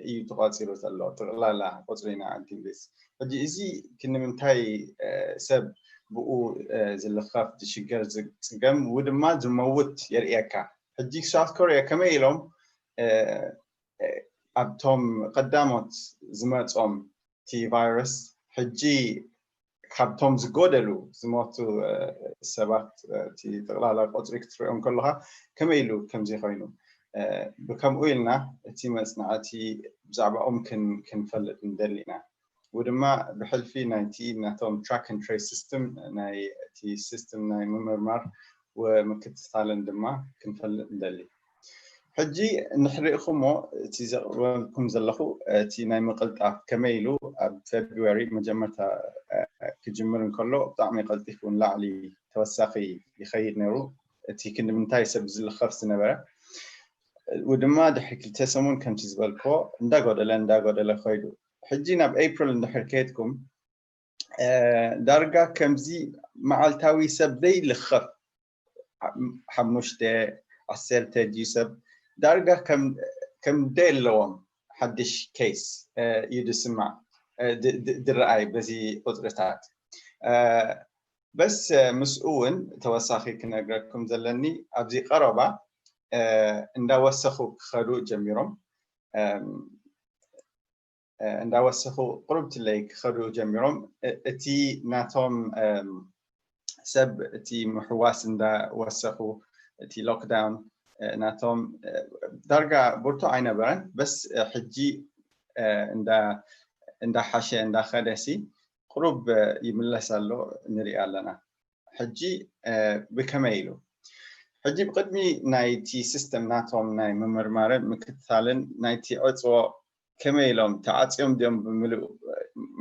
እዩ ተቋፂሩ ዘሎ ጥቕላላ ቁፅሪ ናይ ዓዲ እንግሊዝ። ሕጂ እዚ ክንምንታይ ሰብ ብኡ ዝልኸፍ ዝሽገር ዝፅገም ው ድማ ዝመውት የርእየካ። ሕጂ ሳውት ኮሪያ ከመይ ኢሎም ኣብቶም ቀዳሞት ዝመፆም እቲ ቫይረስ ሕጂ ካብቶም ዝጎደሉ ዝሞቱ ሰባት እቲ ጠቕላላ ቆፅሪ ክትሪኦም ከለካ ከመይ ኢሉ ከምዚ ኮይኑ ብከምኡ ኢልና እቲ መፅናዕቲ ብዛዕባኦም ክንፈልጥ ንደሊ ኢና። ው ድማ ብሕልፊ ናይቲ ናቶም track and trace system ናይ እቲ system ናይ ምምርማር ወምክትታልን ድማ ክንፈልጥ ንደሊ። ሕጂ እንድሕር ርኢኹሞ እቲ ዘቕርበልኩም ዘለኹ እቲ ናይ ምቕልጣፍ ከመይ ኢሉ ኣብ ፌብሩዋሪ መጀመርታ ክጅምር እንከሎ ብጣዕሚ ቀልጢፉ ንላዕሊ ተወሳኺ ይኸይድ ነይሩ። እቲ ክንዲ ምንታይ ሰብ ዝልኸፍ ዝነበረ ው ድማ ድሕሪ ክልተ ሰሙን ከምቲ ዝበልክዎ እንዳጎደለ እንዳጎደለ ከይዱ ሕጂ ናብ ኤፕሪል እንድሕር ከየድኩም ዳርጋ ከምዚ መዓልታዊ ሰብ ዘይልኸፍ ሓሙሽተ ዓሰርተ ድዩ ሰብ ዳርጋ ከም ደየለዎም ሓድሽ case እዩ ዝስማዕ ዝረኣይ በዚ ቁፅርታት። በስ ምስኡ እውን ተወሳኺ ክነግረኩም ዘለኒ ኣብዚ ቀረባ እንዳወሰኹ ክኸዱ ጀሚሮም እንዳወሰኹ ቁርብትለይ ክኸዱ ጀሚሮም። እቲ ናቶም ሰብ እቲ ምሕዋስ እንዳወሰኹ እቲ lockdown ናቶም ዳርጋ ብርቱዕ ኣይነበረን። በስ ሕጂ እንዳሓሸ እንዳኸደሲ ቁሩብ ይምለስ ኣሎ ንርኢ ኣለና። ሕጂ ብከመይ ኢሉ ሕጂ ብቅድሚ ናይቲ system ናቶም ናይ ምምርማርን ምክትታልን ናይቲ ዕፅዎ ከመይ ኢሎም ተዓፅዮም ድዮም ብምልኡ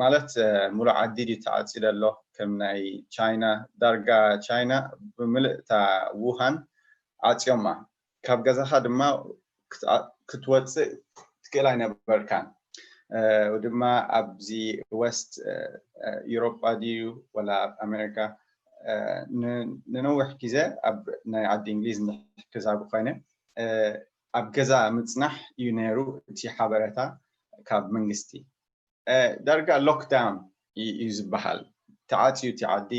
ማለት ሙሉእ ዓዲ ድዩ ተዓፅዩ ዘሎ ከም ናይ ቻይና ዳርጋ ቻይና ብምልእ እታ ውሃን ዓፅዮማ ካብ ገዛኻ ድማ ክትወፅእ ትክእል ኣይነበርካን ድማ ኣብዚ west europa ድዩ ወላ ኣብ ኣሜሪካ ንነዊሕ ግዜ ኣብ ናይ ዓዲ እንግሊዝ ክዛብ ኮይነ ኣብ ገዛ ምፅናሕ እዩ ነይሩ እቲ ሓበሬታ ካብ መንግስቲ ዳርጋ lockdown እዩ ዝበሃል ተዓፅዩ እቲ ዓዲ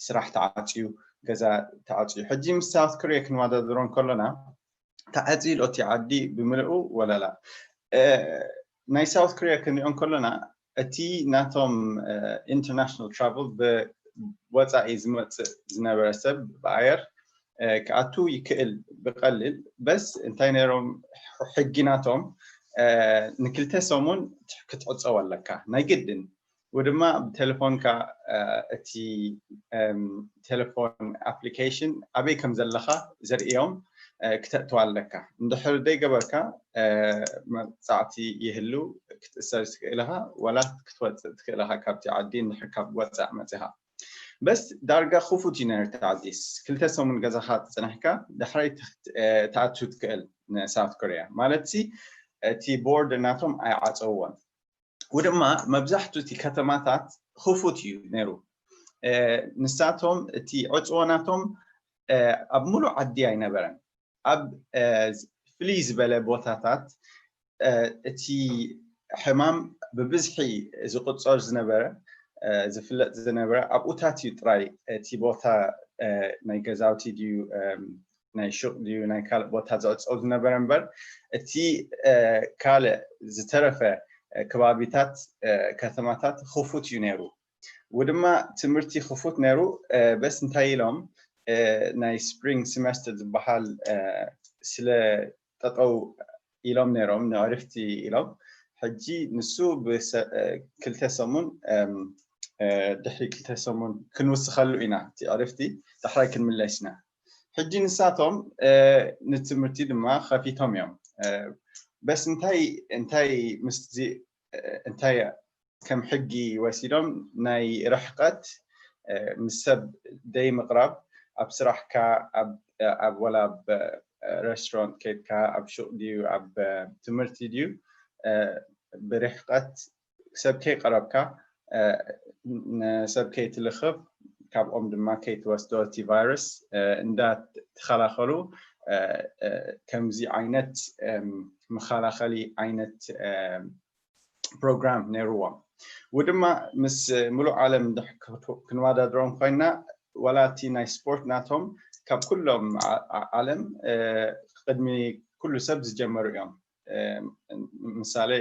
ስራሕ ተዓፅዩ ገዛ ተዓፅዩ ሕጂ ምስ south korea ክንወዳደሮ ከሎና ተዓፅዩ ኣሎ እቲ ዓዲ ብምልኡ ወለላ ናይ south korea ክንሪኦ ከሎና እቲ ናቶም international travel ብወፃኢ ዝመፅእ ዝነበረ ሰብ ብኣየር ክኣቱ ይክእል ብቀልል በስ እንታይ ነይሮም ሕጊ ናቶም ንክልተ ሰሙን ክትዕፀው ኣለካ ናይ ግድን ወድማ ብቴሌፎንካ እቲ ቴሌፎን application ኣበይ ከም ዘለካ ዘርእዮም ክተእትዋ ኣለካ እንድሕር ደይገበርካ መፃዕቲ ይህሉ ክትእሰር ትክእል ኢካ ወላ ክትወፅእ ትክእል ኢካ ካብቲ ዓዲ እንድሕር ካብ ወፃእ መፂካ በስ ዳርጋ ክፉት እዩ ነርተ ዓዲስ ክልተ ሰሙን ገዛካ ፅንሕካ ዳሕራይ ተኣቱ ትክእል ንሳውት ኮሪያ ማለት ሲ እቲ ቦርድ ናቶም ኣይዓፀውዎን ውድማ መብዛሕቱ እቲ ከተማታት ክፉት እዩ ነይሩ ንሳቶም እቲ ዕፅዎ ናቶም ኣብ ሙሉእ ዓዲ ኣይነበረን ኣብ ፍልይ ዝበለ ቦታታት እቲ ሕማም ብብዝሒ ዝቁፀር ዝነበረ ዝፍለጥ ዝነበረ ኣብኡታት እዩ ጥራይ እቲ ቦታ ናይ ገዛውቲ ድዩ ናይ ሹቅ ድዩ ናይ ካልእ ቦታ ዝዕፀው ዝነበረ እምበር እቲ ካልእ ዝተረፈ ከባቢታት ከተማታት ክፉት እዩ ነይሩ ውድማ ትምህርቲ ክፉት ነይሩ በስ እንታይ ኢሎም ናይ spring semester ዝበሃል ስለ ጠጠው ኢሎም ነይሮም ንዕርፍቲ ኢሎም ሕጂ ንሱ ክልተ ሰሙን ድሕሪ ክልተ ሰሙን ክንውስኸሉ ኢና እቲ ዕርፍቲ ዳሕራይ ክንምለስ ኢና ሕጂ ንሳቶም ንትምህርቲ ድማ ከፊቶም እዮም በስ እንታይ እንታይ ምስ እንታይ ከም ሕጊ ወሲዶም ናይ ርሕቀት ምስ ሰብ ደይ ምቕራብ ኣብ ስራሕካ ኣብ ወላ ኣብ restaurant ከይድካ ኣብ ሹቅ ድዩ ኣብ ትምህርቲ ድዩ ብርሕቀት ሰብ ከይቀረብካ ንሰብ ከይትልኽብ ካብኦም ድማ ከይትወስዶ እቲ ቫይረስ እንዳተኸላኸሉ ከምዚ ዓይነት መኸላኸሊ ዓይነት ፕሮግራም ነይርዎም ውድማ ምስ ሙሉእ ዓለም ክንወዳድሮም ኮይና ዋላ እቲ ናይ ስፖርት ናቶም ካብ ኩሎም ዓለም ቅድሚ ኩሉ ሰብ ዝጀመሩ እዮም ምሳሌ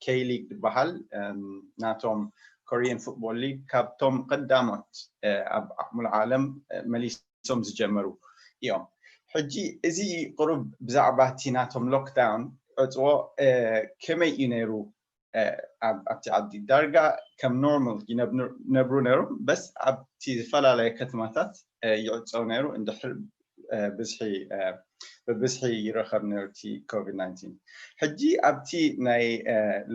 ኬሊግ ዝበሃል ናቶም ኮሪየን ፉትቦል ሊግ ካብቶም ቀዳሞት ኣብ ሙሉእ ዓለም መሊሶም ዝጀመሩ እዮም ሕጂ እዚ ቅሩብ ብዛዕባ እቲ ናቶም ሎክዳውን ዕፅዎ ከመይ እዩ ነይሩ ኣብቲ ዓዲ ዳርጋ ከም ኖርማል ይነብሩ ነይሩ በስ ኣብቲ ዝተፈላለየ ከተማታት ይዕፀው ነይሩ እንድሕር ብዝሒ ብብዝሒ ይረኸብ ነይሩ እቲ ኮቪድ ናይንቲን ሕጂ ኣብቲ ናይ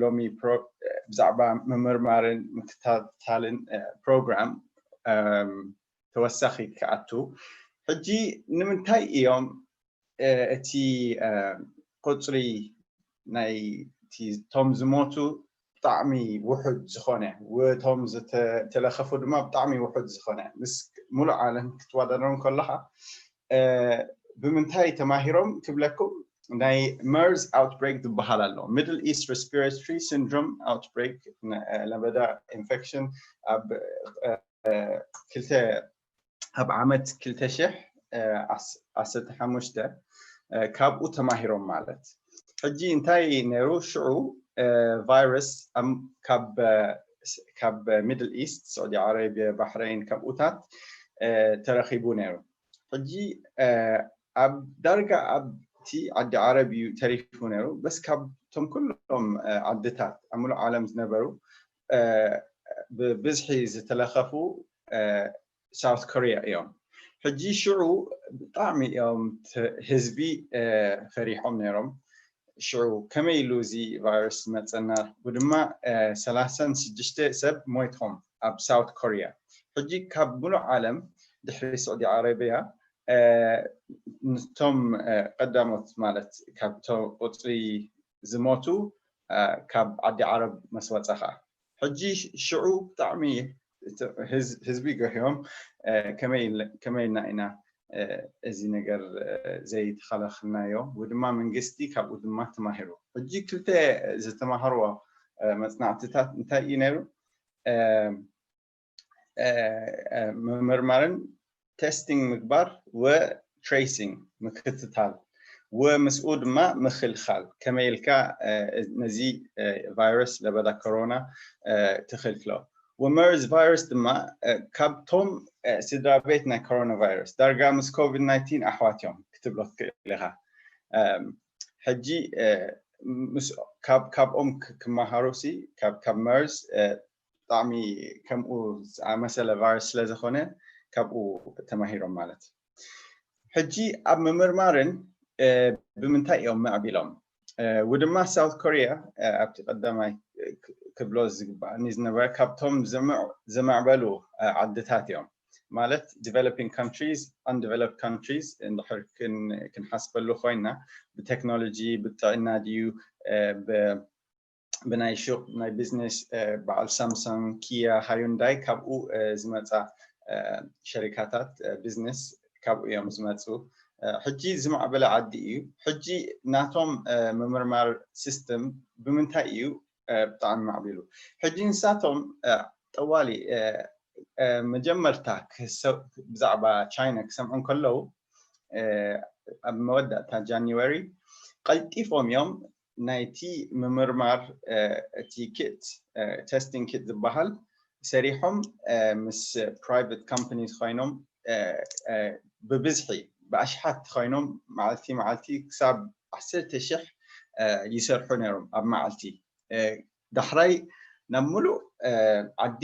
ሎሚ ብዛዕባ ምምርማርን ምክታታልን ፕሮግራም ተወሳኺ ክኣቱ ሕጂ ንምንታይ እዮም እቲ ቁፅሪ ናይ ቶም ዝሞቱ ብጣዕሚ ውሑድ ዝኾነ፣ እቶም ዝተለኸፉ ድማ ብጣዕሚ ውሑድ ዝኾነ፣ ምስ ሙሉእ ዓለም ክትወዳደሮም ከለኻ፣ እ፣ ብምንታይ ተማሂሮም ክብለኩም፣ ናይ መርስ ኣውትብሬክ ዝበሃል ኣሎ። ሚድል ኢስት ሬስፒራቶሪ ሲንድሮም ኣውትብሬክ፣ ነ-፣ ለበዳ ኢንፌክሽን ኣብ፣ እ፣ ክልተ፣ ኣብ ዓመት ክልተ ሽሕ ዓሰርተ ሓሙሽተ፣ እ፣ ካብኡ ተማሂሮም ማለት። ሕጂ እንታይ ነይሩ? ሽዑ፣ እ፣ ቫይረስ ኣም-፣ ካብ፣ እ፣ ስ-፣ ካብ ሚድል ኢስት፣ ስዑዲ ዓረብያ፣ ባሕረይን፣ ካብኡታት፣ እ፣ ተረኺቡ ነይሩ። ሕጂ፣ እ፣ ኣብ ዳርጋ ኣብቲ ዓዲ ዓረብ እዩ ተሪፉ ነይሩ። በስ ካብቶም ኩሎም፣ እ፣ ዓድታት ኣብ ሙሉእ ዓለም ዝነበሩ፣ እ፣ ብብዝሒ ዝተለኸፉ፣ እ፣ ሳውት ኮርያ እዮም። ሕጂ ሽዑ ብጣዕሚ እዮም ተ-፣ ህዝቢ፣ እ፣ ፈሪሖም ነይሮም። ሽዑ ከመይ ኢሉ እዚ ቫይረስ ዝመፀና? ብድማ፣ እ፣ ሰላሳን ሽዱሽተ ሰብ ሞይቶም ኣብ ሳውት ኮርያ። ሕጂ ካብ ሙሉእ ዓለም ድሕሪ ስዑዲ ዓረብያ፣ እ፣ ንቶም፣ እ፣ ቀዳሞት ማለት ካብቶ ቁፅሪ ዝሞቱ፣ እ፣ ካብ ዓዲ ዓረብ መስ ወፃ ከዓ። ሕጂ ሽዑ ብጣዕሚ እቲ ህዝ-፣ ህዝቢ ገህዮም፣ እ፣ ከመይ ኢል-፣ ከመይ ኢልና ኢና፣ እ፣ እዚ ነገር፣ እ፣ ዘይተኸላኸልናዮ? ወይ ድማ መንግስቲ ካብኡ ድማ ተማሂሩ። ሕጂ ክልተ ዝተማሃርዎ፣ እ፣ መጽናዕትታት እንታይ እዩ ነይሩ? እ፣ እ፣ እ፣ ምምርማርን ቴስቲንግ ምግባር ወ ትሬሲንግ ምክትታል ወምስኡ ድማ ምክልኻል፣ ከመይ ኢልካ፣ እ፣ ነዚ፣ እ፣ ቫይረስ ለበዳ ኮሮና፣ እ፣ ትኽልክሎ። ወመርስ ቫይረስ ድማ፣ እ፣ ካብቶም፣ እ፣ ስድራ ቤት ናይ ኮሮና ቫይረስ ዳርጋ ምስ ኮቪድ ናይንቲን ኣሕዋት እዮም ክትብሎ ትክእል ኢኻ። እም፣ ሕጂ፣ እ፣ ምስ፣ ካብ፣ ካብኦም ክ-፣ ክመሃሩ ሲ፣ ካብ፣ ካብ መርስ፣ እ፣ ብጣዕሚ ከምኡ ዝኣመሰለ ቫይረስ ስለ ዝኾነ ካብኡ ተማሂሮም ማለት። ሕጂ ኣብ ምምርማርን፣ እ፣ ብምንታይ እዮም ምዕቢሎም? እ፣ ውድማ ሳውት ኮርያ፣ እ፣ ኣብቲ ቀዳማይ፣ እ፣ ክ-፣ ክብሎ ዝግባኣኒ ዝነበረ ካብቶም ዝምዕ-፣ ዝማዕበሉ፣ እ፣ ዓድታት እዮም። ማለት ዲቨሎፒንግ ካንትሪስ፣ ኣንዲቨሎፕድ ካንትሪስ እንድሕር ክን-፣ ክንሓስበሉ ኮይና ብቴክኖሎጂ፣ ብጥዕና ድዩ፣ እ፣ ብ-፣ ብናይ ሹቕ ናይ ቢዝነስ፣ እ፣ በዓል ሳምሰንግ፣ ኪያ፣ ሃዩንዳይ ካብኡ፣ እ፣ ዝመጻ፣ እ፣ ሸሪካታት፣ እ፣ ቢዝነስ ካብኡ እዮም ዝመጹ። እ፣ ሕጂ ዝማዕበለ ዓዲ እዩ። ሕጂ ናቶም፣ እ፣ ምምርማር ሲስተም ብምንታይ እዩ፣ እ፣ ብጣዕሚ ማዕቢሉ? ሕጂ ንሳቶም፣ እ፣ ጠዋሊ፣ እ፣ እ፣ መጀመርታ ክሰ-፣ ብዛዕባ ቻይና ክሰምዑ እንከለዉ፣ እ፣ ኣብ መወዳእታ ጃንዋሪ ቀልጢፎም እዮም ናይቲ ምምርማር፣ እ፣ እቲ ኪት፣ እ፣ ቴስቲንግ ኪት ዝበሃል ሰሪሖም፣ እ፣ ምስ ፕራይቬት ካምፓኒስ ኮይኖም፣ እ፣ እ፣ ብብዝሒ ብኣሽሓት ኮይኖም መዓልቲ መዓልቲ ክሳብ ዓሰርተ ሽሕ፣ እ፣ ይሰርሑ ነይሮም ኣብ መዓልቲ። እ፣ ዳሕራይ ናብ ሙሉእ፣ እ፣ ዓዲ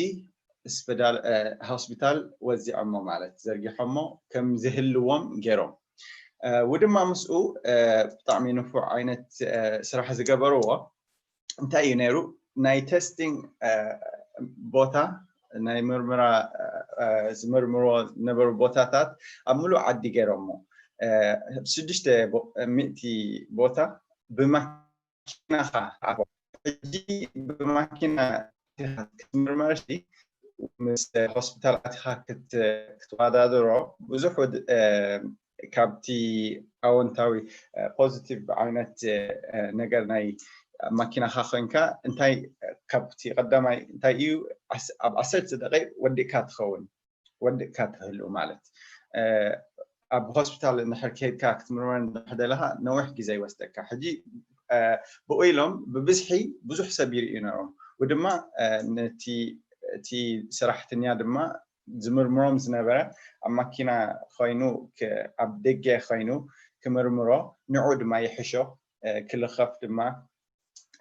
ስፔዳል፣ እ፣ ሆስፒታል ወዚዖሞ ማለት ዘርጊሖሞ ከም ዝህልዎም ገይሮም። እ፣ ውድማ ምስኡ፣ እ፣ ብጣዕሚ ንፉዕ ዓይነት፣ እ፣ ስራሕ ዝገበርዎ እንታይ እዩ ነይሩ? ናይ ቴስቲንግ፣ እ፣ ቦታ፣ ናይ ምርምራ፣ እ፣ እ፣ ዝምርምርዎ ዝነበሩ ቦታታት ኣብ ሙሉእ ዓዲ ገይሮሞ። እ፣ ሽዱሽተ ቦ-፣ ሚእቲ ቦታ ብማ-፣ ማኪናኻ ኣፎ። ሕጂ ብማኪና ኣቲኻ ክትምርመር ሲ፣ ምስ ሆስፒታል ኣቲኻ ክት-፣ ክትወዳደሮ ብዙሕ ውድ-፣ እ፣ ካብቲ ኣወንታዊ፣ እ፣ ፖዚቲቭ ዓይነት፣ እ፣ ነገር ናይ ማኪናኻ ኮይንካ እንታይ ካብቲ ቀዳማይ እንታይ እዩ ዓስ-፣ ኣብ ዓሰርተ ደቂቕ ወዲእካ ትኸውን። ወዲእካ ትህሉ ማለት። እ፣ ኣብ ሆስፒታል እንድሕር ከይድካ ክትምርመር እንድሕር ደለኻ ነዊሕ ግዜ ይወስደካ። ሕጂ፣ እ፣ ብኡ ኢሎም ብብዝሒ ብዙሕ ሰብ ይርእዩ ነይሮም። ወይ ድማ፣ እ፣ ነቲ፣ እቲ ሰራሕተኛ ድማ ዝምርምሮም ዝነበረ ኣብ ማኪና ኮይኑ፣ ክ-፣ ኣብ ደገ ኮይኑ ክምርምሮ ንዑ ድማ ይሕሾ፣ እ፣ ክልኸፍ ድማ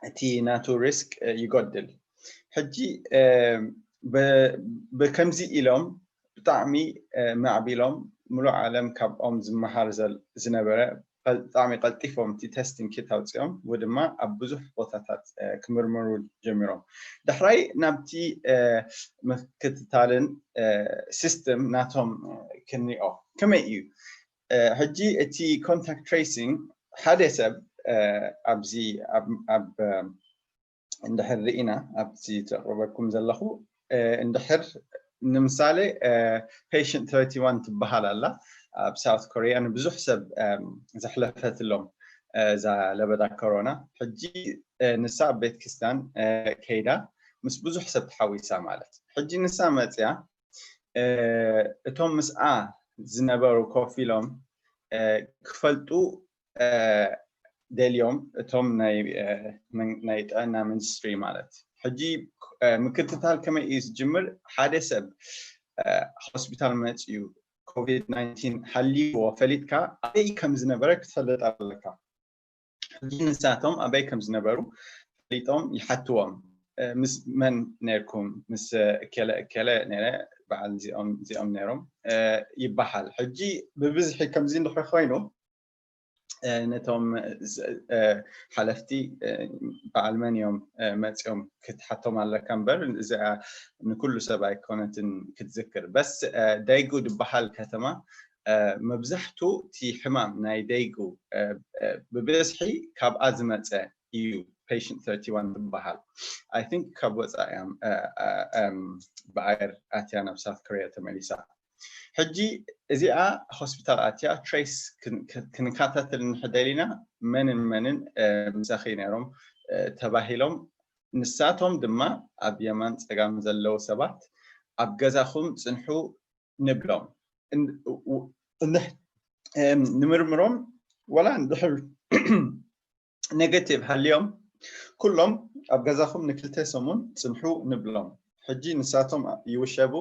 እቲ ናቱ ሪስክ፣ እ፣ ይጎድል። ሕጂ፣ እ፣ ብ-፣ ብከምዚ ኢሎም ብጣዕሚ፣ እ፣ ማዕቢሎም፣ ሙሉእ ዓለም ካብኦም ዝመሃር ዘል-፣ ዝነበረ፣ ቀል-፣ ብጣዕሚ ቀልጢፎም እቲ ቴስቲንግ ኪት ኣውፂኦም፣ ወይ ድማ ኣብ ብዙሕ ቦታታት፣ እ፣ ክምርምሩ ጀሚሮም። ዳሕራይ ናብቲ፣ እ፣ ምክትታልን፣ እ፣ ሲስተም ናቶም፣ እ፣ ክንሪኦ። ከመይ እዩ? እ፣ ሕጂ እቲ ኮንታክት ትሬሲንግ ሓደ ሰብ፣ እ፣ ኣብዚ ኣብ፣ ኣብ፣ እ፣ እንድሕር ርኢና ኣብዚ ዘቕርበኩም ዘለኹ እንድሕር ንምሳሌ patient thirty one ትበሃል ኣላ ኣብ ሳውት ኮሪያ ንብዙሕ ሰብ ዘሕለፈትሎም እዛ ለበዳ ኮሮና ሕጂ ንሳ ኣብ ቤት ክስታን ከይዳ ምስ ብዙሕ ሰብ ተሓዊሳ ማለት ሕጂ ንሳ መፅያ እቶም ምስኣ ዝነበሩ ኮፍ ኢሎም ክፈልጡ ደልዮም እቶም ናይ ጥዕና ሚኒስትሪ ማለት ሕጂ ምክትታል ከመይ እዩ ዝጅምር ሓደ ሰብ ሆስፒታል መፅዩ ኮቪድ ናይንቲን ሃልይዎ ፈሊጥካ ኣበይ ከም ዝነበረ ክትፈልጥ ኣለካ ሕጂ ንሳቶም ኣበይ ከም ዝነበሩ ፈሊጦም ይሓትዎም ምስ መን ነርኩም ምስ እከለ እከለ ነረ በዓል እዚኦም እዚኦም ነሮም ይበሃል ሕጂ ብብዝሒ ከምዚ እንድሕር ኮይኑ ነቶም ሓለፍቲ በዓል መን እዮም መፅኦም ክትሓቶም ኣለካ እምበር እዚኣ ንኩሉ ሰብ ኣይኮነትን ክትዝክር በስ ደይጉ ዝበሃል ከተማ መብዛሕቱ እቲ ሕማም ናይ ደይጉ ብብዝሒ ካብኣ ዝመፀ እዩ patient thirty one ዝበሃል I think ካብ ወፃ እያ ብኣየር ኣትያ ናብ ሳውት ኮሪያ ተመሊሳ ሕጂ እዚኣ ሆስፒታል ኣትያ trace ክንከታተል ንሕደል ኢና መንን መንን ምሳኺ ነይሮም ተባሂሎም ንሳቶም ድማ ኣብ የማን ፀጋም ዘለዉ ሰባት ኣብ ገዛኹም ፅንሑ ንብሎም ንምርምሮም ወላ እንድሕር negative ሃልዮም ኩሎም ኣብ ገዛኹም ንክልተ ሰሙን ፅንሑ ንብሎም ሕጂ ንሳቶም ይውሸቡ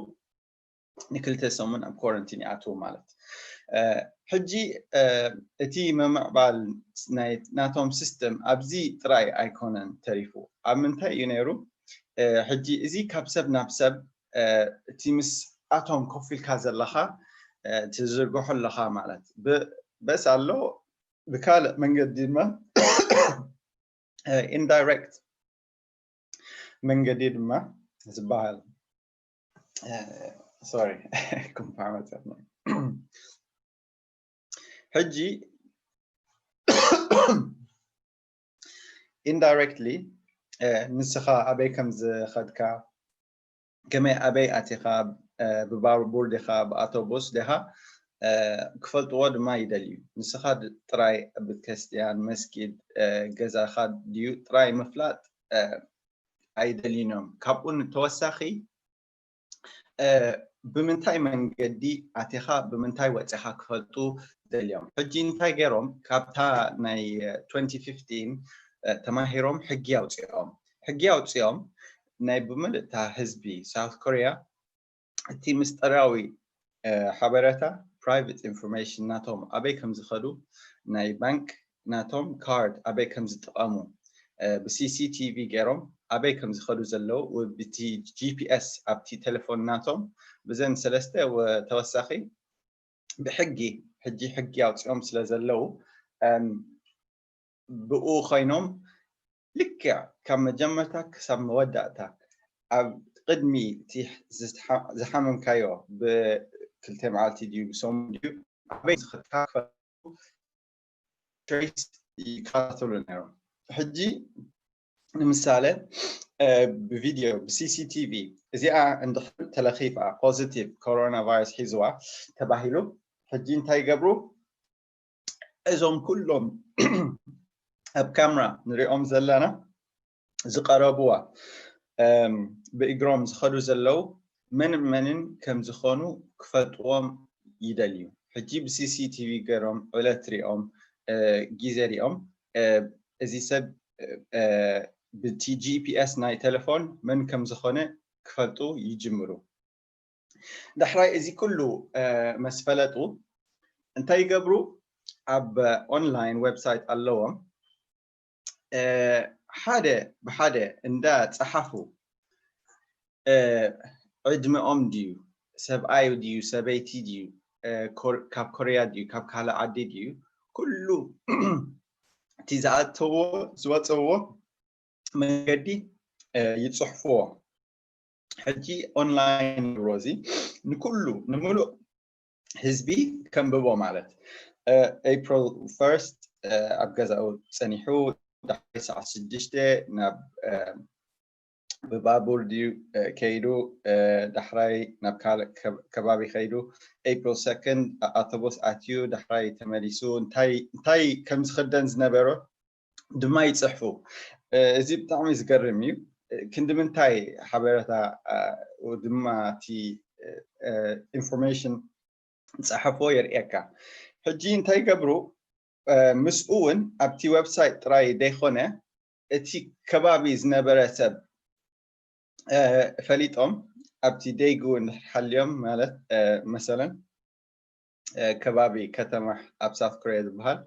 ንክልተ ሰሙን ኣብ quarantine ይኣትዉ ማለት ሕጂ እቲ ምምዕባል ናቶም system ኣብዚ ጥራይ ኣይኮነን ተሪፉ ኣብ ምንታይ እዩ ነይሩ ሕጂ እዚ ካብ ሰብ ናብ ሰብ እቲ ምስ ኣቶም ኮፍ ኢልካ ዘለኻ ትዝርግሖ ኣለኻ ማለት በስ ኣሎ ብካልእ መንገዲ ድማ indirect መንገዲ ድማ ዝበሃል sorry ኩንፋዕ መፅኣትና ሕጂ indirectly ንስኻ ኣበይ ከም ዝኸድካ ከመይ ኣበይ ኣቲኻ ብባቡር ዲኻ ብኣቶቡስ ዲኻ ክፈልጥዎ ድማ ይደልዩ ንስኻ ጥራይ ቤተክርስትያን መስጊድ ገዛኻ ድዩ ጥራይ ምፍላጥ ኣይደልዩን እዮም ካብኡ ንተወሳኺ ብምንታይ መንገዲ ኣቲኻ ብምንታይ ወፂኻ ክፈልጡ ደልዮም ሕጂ እንታይ ገይሮም ካብታ ናይ twenty fifteen ተማሂሮም ሕጊ ኣውፅኦም ሕጊ ኣውፅኦም ናይ ብምልእታ ህዝቢ ሳውት ኮሪያ እቲ ምስጢራዊ ሓበረታ private information ናቶም ኣበይ ከም ዝኸዱ ናይ ባንክ ናቶም ካርድ ኣበይ ከም ዝጥቀሙ ብ CCTV ገይሮም ኣበይ ከም ዝኸዱ ዘለዉ ብቲ GPS ኣብቲ ቴሌፎን ናቶም ብዘን ሰለስተ ተወሳኺ ብሕጊ ሕጂ ሕጊ ኣውፅኦም ስለ ዘለዉ ብኡ ኮይኖም ልክዕ ካብ መጀመርታ ክሳብ መወዳእታ ኣብ ቅድሚ እቲ ዝሓመምካዮ ብክልተ መዓልቲ ድዩ ብሰሙን ድዩ ኣበይ ዝኸድካ ክፈልጡ trace ይከታተሉ ነይሮም ሕጂ ንምሳሌ ብቪድዮ ብCCTV እዚኣ እንድሕር ተለኺፋ positive coronavirus ሒዝዋ ተባሂሉ ሕጂ እንታይ ይገብሩ እዞም ኩሎም ኣብ ካሜራ ንሪኦም ዘለና ዝቐረብዋ ብእግሮም ዝኸዱ ዘለዉ መን መንን ከም ዝኾኑ ክፈልጥዎም ይደልዩ ሕጂ ብCCTV ገይሮም ዕለት ሪኦም ግዜ ሪኦም እዚ ሰብ ብቲ GPS ናይ ቴሌፎን መን ከም ዝኾነ ክፈልጡ ይጅምሩ ዳሕራይ እዚ ኩሉ መስፈለጡ እንታይ ይገብሩ ኣብ online website ኣለዎም ሓደ ብሓደ እንዳ ጸሓፉ ዕድመኦም ድዩ ሰብኣይ ድዩ ሰበይቲ ድዩ ካብ ኮርያ ድዩ ካብ ካልእ ዓዲ ድዩ ኩሉ እቲ ዝኣተዎ ዝወፀዎ መንገዲ ይፅሕፍዎ ሕጂ online ሮዚ ንኩሉ ንምሉእ ህዝቢ ከንብቦ ማለት April first ኣብ ገዛኡ ፀኒሑ ዳሕራይ ሰዓት ሽዱሽተ ናብ ብባቡር ድዩ ከይዱ፣ ዳሕራይ ናብ ካልእ ከባቢ ከይዱ፣ April second ኣውቶቡስ ኣትዩ፣ ዳሕራይ ተመሊሱ እንታይ ከም ዝኽደን ዝነበሮ ድማ ይፅሕፉ። እዚ ብጣዕሚ ዝገርም እዩ። ክንዲ ምንታይ ሓበሬታ ድማ እቲ information ዝፀሓፍዎ የርእየካ። ሕጂ እንታይ ይገብሩ? ምስኡ እውን ኣብቲ website ጥራይ ዘይኮነ እቲ ከባቢ ዝነበረ ሰብ ፈሊጦም ኣብቲ ደይጉ እንድሕር ሓልዮም ማለት መሰለን ከባቢ ከተማ ኣብ ሳውት ኮሪያ ዝበሃል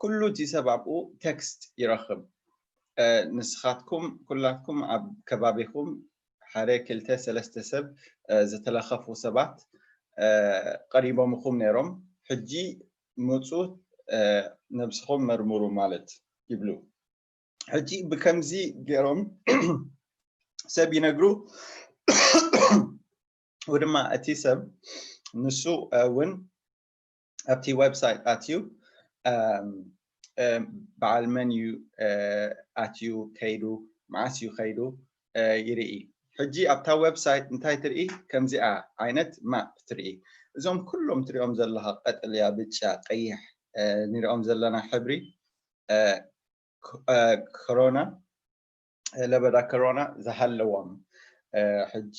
ኩሉ እቲ ሰብ ኣብኡ ቴክስት ይረኽብ። ንስኻትኩም ኩላትኩም ኣብ ከባቢኹም ሓደ ክልተ ሰለስተ ሰብ ዝተለኸፉ ሰባት ቀሪቦምኹም ነይሮም። ሕጂ ምፁ ነብስኹም መርምሩ ማለት ይብሉ። ሕጂ ብከምዚ ገይሮም ሰብ ይነግሩ። ወድማ እቲ ሰብ ንሱ እውን ኣብቲ website ኣትዩ በዓል መን እዩ ኣትዩ ከይዱ፣ መዓስ እዩ ከይዱ ይርኢ። ሕጂ ኣብታ website እንታይ ትርኢ? ከምዚኣ ዓይነት ማፕ ትርኢ። እዞም ኩሎም ትሪኦም ዘለኻ ቀጠልያ፣ ብጫ፣ ቀይሕ ንሪኦም ዘለና ሕብሪ ኮሮና ለበዳ ኮሮና ዝሃለዎም። ሕጂ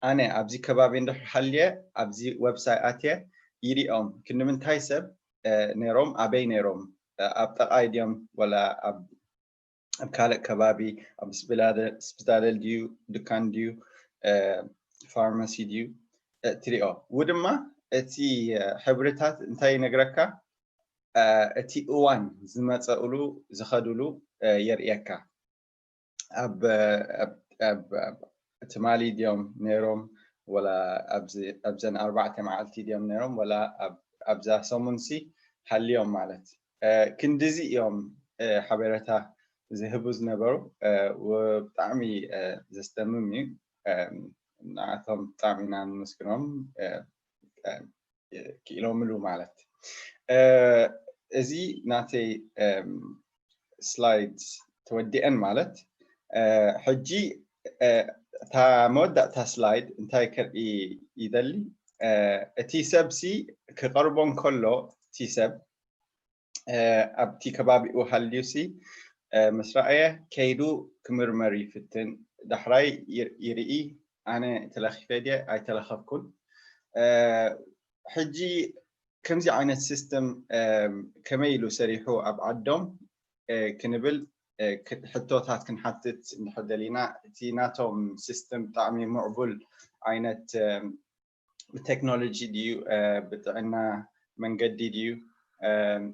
ኣነ ኣብዚ ከባቢ እንድሕር ሃልየ ኣብዚ website ኣትየ ይሪኦም ክንዲ ምንታይ ሰብ ነይሮም፣ ኣበይ ነይሮም፣ ኣብ ጠቓይ ድዮም ወላ ኣብ ካልእ ከባቢ፣ ኣብ ስፒታደል ድዩ፣ ድካን ድዩ፣ ፋርማሲ ድዩ ትሪኦ። ው ድማ እቲ ሕብርታት እንታይ ይነግረካ? እቲ እዋን ዝመፀእሉ ዝኸድሉ የርእየካ። ኣብ ትማሊ ድዮም ነይሮም ወላ ኣብዘን ኣርባዕተ መዓልቲ ድዮም ነይሮም ወላ ኣብዛ ሰሙንሲ ሃልዮም ማለት ክንድዚ እዮም ሓበሬታ ዝህቡ ዝነበሩ። ብጣዕሚ ዘስደምም እዩ። ንዓቶም ብጣዕሚ ኢና ንመስግኖም። ክኢሎምሉ ማለት እዚ ናተይ ስላይድ ተወዲአን ማለት ሕጂ እታ መወዳእታ ስላይድ እንታይ ከርኢ ይደሊ? እቲ ሰብሲ ክቐርቦ እንከሎ እቲ ሰብ ኣብቲ ከባቢኡ ሃልዩሲ ምስ ረኣየ ከይዱ ክምርመር ይፍትን። ዳሕራይ ይርኢ ኣነ ተለኺፈ ድየ ኣይተለኸፍኩን። ሕጂ ከምዚ ዓይነት ሲስተም ከመይ ኢሉ ሰሪሑ ኣብ ዓዶም ክንብል ሕቶታት ክንሓትት እንድሕር ደሊና፣ እቲ ናቶም ሲስተም ብጣዕሚ ምዕቡል ዓይነት ብቴክኖሎጂ ድዩ፣ ብጥዕና መንገዲ ድዩ?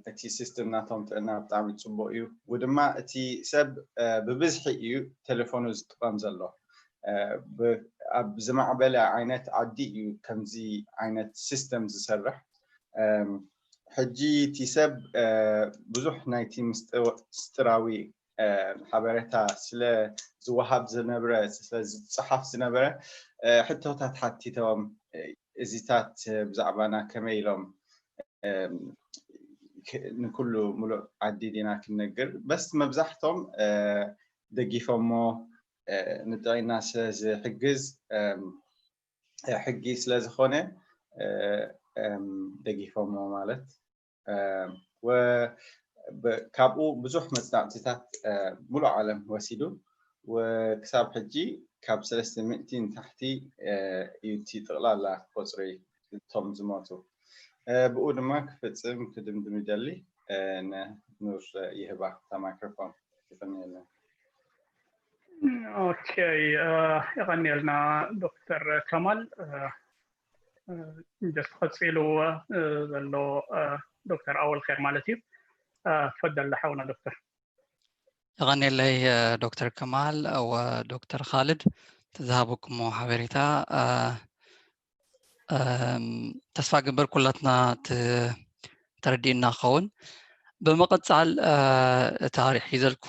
እቲ ሲስተም ናቶም ጥዕና ብጣዕሚ ፅቡቅ እዩ። ውድማ እቲ ሰብ ብብዝሒ እዩ ቴሌፎኑ ዝጥቀም ዘሎ። ኣብ ዝማዕበለ ዓይነት ዓዲ እዩ ከምዚ ዓይነት ሲስተም ዝሰርሕ። ሕጂ እቲ ሰብ ብዙሕ ናይቲ ምስጢራዊ ሓበሬታ ስለ ዝወሃብ ዝነብረ፣ ስለ ዝፀሓፍ ዝነበረ ሕቶታት ሓቲቶም፣ እዚታት ብዛዕባና ከመይ ኢሎም ንኩሉ ሙሉእ ዓዲ ዲና ክንነግር? በስ መብዛሕቶም ደጊፎሞ፣ ንጥዕና ስለ ዝሕግዝ ሕጊ ስለ ዝኾነ ደጊፎሞ ማለት። ካብኡ ብዙሕ መፅናዕትታት ሙሉእ ዓለም ወሲዱ፣ ክሳብ ሕጂ ካብ ሰለስተ ሚእቲ ንታሕቲ እዩ እቲ ጠቕላላ ቁፅሪ እቶም ዝሞቱ። ብኡ ድማ ክፍፅም ክድምድም ይደሊ። ንኑር ይህባ እታ ማይክሮፎን። ይቐንየልና። ኦኬ፣ የቐንየልና ዶክተር ከማል። ጀስት ቀፂሉ ዘሎ ዶክተር ኣወል ኸይር ማለት እዩ። ፈደል ሓውና ዶክተር። የቐንየለይ ዶክተር ከማል ወዶክተር ኻልድ ተዝሃበኩሞ ሓበሬታ። ተስፋ ግበር ኩላትና ተረዲእና ክኸውን። ብምቕፃል እቲ ኣርሒ ዘልኩ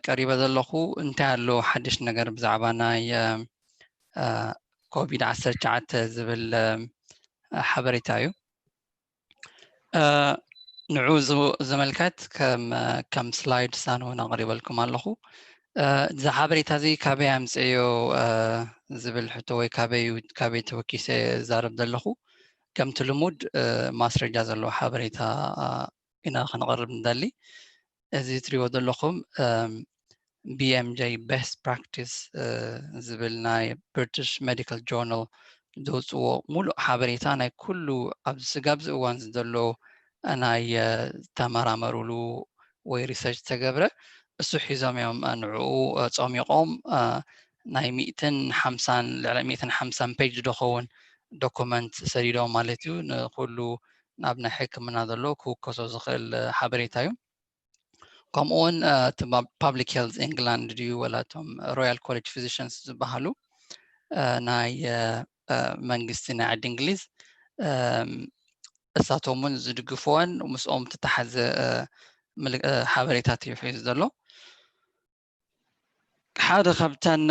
ቀሪበ ዘለኹ እንታይ ኣሎ ሓድሽ ነገር ብዛዕባ ናይ ኮቪድ ዓሰርተ ትሽዓተ ዝብል ሓበሬታ እዩ። ንዑ ዝምልከት ከም ስላይድ ሳንውን ኣቕሪበልኩም ኣለኹ። እዚ ሓበሬታ እዚ ካበይ ኣምፅእዮ ዝብል ሕቶ ወይ ካበይ ተወኪሰ ዛረብ ዘለኹ፣ ከምቲ ልሙድ ማስረጃ ዘለዎ ሓበሬታ ኢና ክንቕርብ ንደሊ። እዚ ትሪዎ ዘለኹም BMJ Best Practice ዝብል ናይ ብሪቲሽ ሜዲካል ጆርናል ዘውፅዎ ሙሉእ ሓበሬታ ናይ ኩሉ ኣብዚ ስጋብ እዚ እዋን ዘሎ ናይ ዝተመራመሩሉ ወይ ሪሰርች ዝተገብረ እሱ ሒዞም እዮም። ንዕኡ ፀሚቖም ናይ ሚእትን ሓምሳን ልዕሊ ሚእትን ሓምሳን ፔጅ ዝኸውን ዶኩመንት ሰዲዶም ማለት እዩ። ንኩሉ ናብ ናይ ሕክምና ዘሎ ክውከሶ ዝኽእል ሓበሬታ እዩ። ከምኡ እውን እቲ ፓብሊክ ሄልት ኢንግላንድ ድዩ ወላ እቶም ሮያል ኮሌጅ ፊዚሽንስ ዝበሃሉ ናይ መንግስቲ ናይ ዓዲ እንግሊዝ እሳቶም እውን ዝድግፍዎን ምስኦም ዝተተሓዘ ሓበሬታት እዩ ሒዙ ዘሎ። ሓደ ካብተን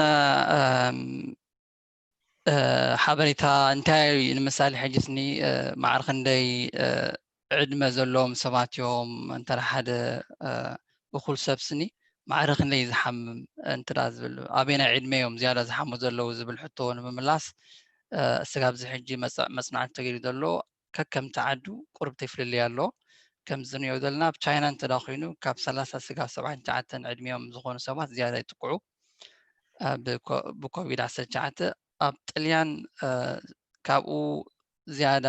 ሓበሬታ እንታይ እዩ? ንምሳሌ ሕጂ ስኒ ማዕረ ክንደይ ዕድመ ዘለዎም ሰባት እዮም? እንተ ሓደ እኹል ሰብ ስኒ ማዕረ ክንደይ ዝሓምም እንተ ዝብል፣ ኣበየናይ ዕድመ እዮም ዝያዳ ዝሓሙ ዘለዉ ዝብል ሕቶ ንምምላስ ስጋብ እዚ ሕጂ መፅናዕቲ ተገይሩ ዘሎ ከከምቲ ዓዱ ቁሩብ ተፍልልይ ኣሎ። ከምዚ ንሪኦ ዘለና ኣብ ቻይና እንተ ኮይኑ ካብ ሰላሳ ስጋብ ሰብዓን ትሽዓተን ዕድሚኦም ዝኾኑ ሰባት ዝያዳ ይጥቅዑ ብኮቪድ ዓሰርተ ትሽዓተ። ኣብ ጥልያን ካብኡ ዝያዳ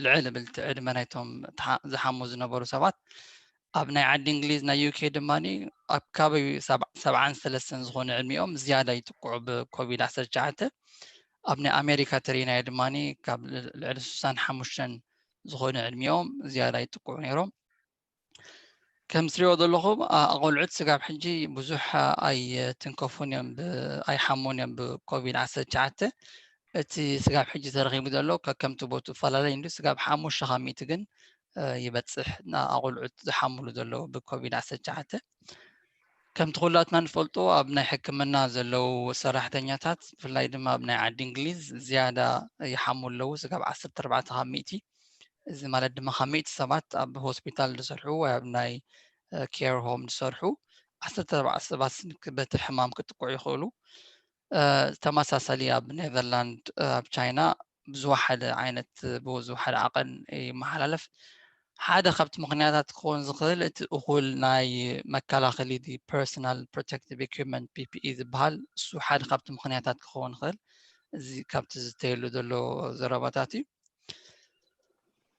ልዕል ብልቲ ዕድመ ናይቶም ዝሓሙ ዝነበሩ ሰባት ኣብ ናይ ዓዲ እንግሊዝ ናይ ዩኬ ድማ ኣብ ከባቢ ሰብዓን ሰለስተን ዝኾነ ዕድሚኦም ዝያዳ ይጥቅዑ ብኮቪድ ዓሰርተ ትሽዓተ። ኣብ ናይ ኣሜሪካ ተሪናዮ ድማ ካብ ልዕሊ ስሳን ሓሙሽተን ዝኾነ ዕድሚኦም ዝያዳ ይጥቅዑ ነይሮም። ከም ትሪኦ ዘለኹም ኣቆልዑት ስጋብ ሕጂ ብዙሕ ኣይትንከፉን እዮም፣ ኣይሓሙን እዮም ብኮቪድ ዓሰርተ ትሽዓተ። እቲ ስጋብ ሕጂ ተረኺቡ ዘሎ ከከምቲ ቦቱፈላለይ እንዲ ስጋብ ሓሙሽተ ካብ ሚእቲ ግን ይበፅሕ ኣቆልዑት ዝሓሙሉ ዘለዉ ብኮቪድ ዓሰርተ ትሽዓተ። ከምቲ ኩላትና ንፈልጦ ኣብ ናይ ሕክምና ዘለዉ ሰራሕተኛታት ብፍላይ ድማ ኣብ ናይ ዓዲ እንግሊዝ ዝያዳ ይሓሙ ኣለዉ ስጋብ ዓሰርተ ኣርባዕተ ካብ ሚእቲ። እዚ ማለት ድማ ካብ ሚእቲ ሰባት ኣብ ሆስፒታል ዝሰርሑ ወይ ኣብ ናይ ኬር ሆም ዝሰርሑ ዓሰርተ ኣርባዕተ ሰባት በቲ ሕማም ክጥቅዑ ይኽእሉ። ተመሳሳሊ ኣብ ኔዘርላንድ ኣብ ቻይና ብዝወሓደ ዓይነት ብዝወሓደ ዓቐን ይመሓላለፍ። ሓደ ካብቲ ምኽንያታት ክኸውን ዝኽእል እቲ እኹል ናይ መከላኸሊ ፐርሶናል ፕሮቴክቲቭ ኢኩፕመንት ፒፒኢ ዝበሃል እሱ ሓደ ካብቲ ምኽንያታት ክኸውን ይኽእል። እዚ ካብቲ ዝተየሉ ዘሎ ዘረባታት እዩ።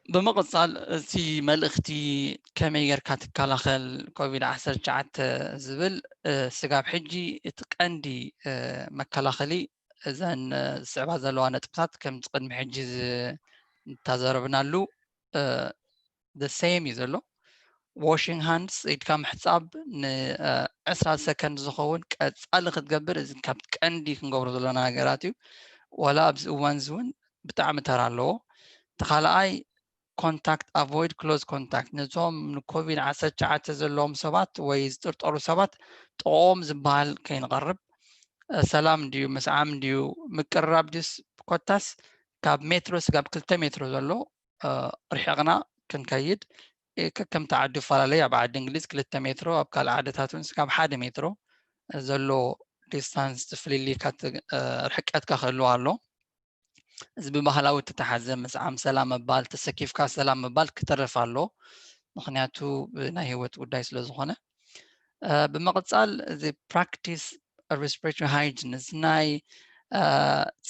ብምቕፃል እቲ መልእኽቲ ከመይ ጌርካ ትከላኸል ኮቪድ ዓሰርተ ትሽዓተ ዝብል ስጋብ ሕጂ እቲ ቀንዲ መከላኸሊ እዘን ዝስዕባ ዘለዋ ነጥብታት ከምቲ ቅድሚ ሕጂ ዝተዘረብናሉ the same እዩ ዘሎ። ዋሽንግ ሃንድስ ኢድካ ምሕፃብ ንዕስራ ሰከንድ ዝኸውን ቀፃሊ ክትገብር እዚ ካብ ቀንዲ ክንገብሮ ዘለና ነገራት እዩ። ዋላ ኣብዚ እዋን እዚ እውን ብጣዕሚ ተራ ኣለዎ። እቲ ካልኣይ ኮንታክት ኣቮይድ ክሎዝ ኮንታክት ነቶም ንኮቪድ ዓሰርተ ትሽዓተ ዘለዎም ሰባት ወይ ዝጥርጠሩ ሰባት ጥቕኦም ዝበሃል ከይንቐርብ ሰላም ድዩ ምስዓም ድዩ ምቅርራብ ድዩስ ኮታስ ካብ ሜትሮ ስጋብ ክልተ ሜትሮ ዘሎ ርሒቕና ክንከይድ ከከምቲ ዓዲ ይፈላለዩ። ኣብ ዓዲ እንግሊዝ ክልተ ሜትሮ ኣብ ካልእ ዓድታት እውን ስጋብ ሓደ ሜትሮ ዘሎ ዲስታንስ ፍልልይካ ርሕቀትካ ክህልው ኣሎ። እዚ ብባህላዊ እተተሓዘ ምስዓም ሰላም ምባል ተሰኪፍካ ሰላም ምባል ክተርፍ ኣሎ። ምክንያቱ ብናይ ህይወት ጉዳይ ስለ ዝኾነ። ብምቕፃል እዚ ፕራክቲስ ሬስፒሬቶሪ ሃይጂን እዚ ናይ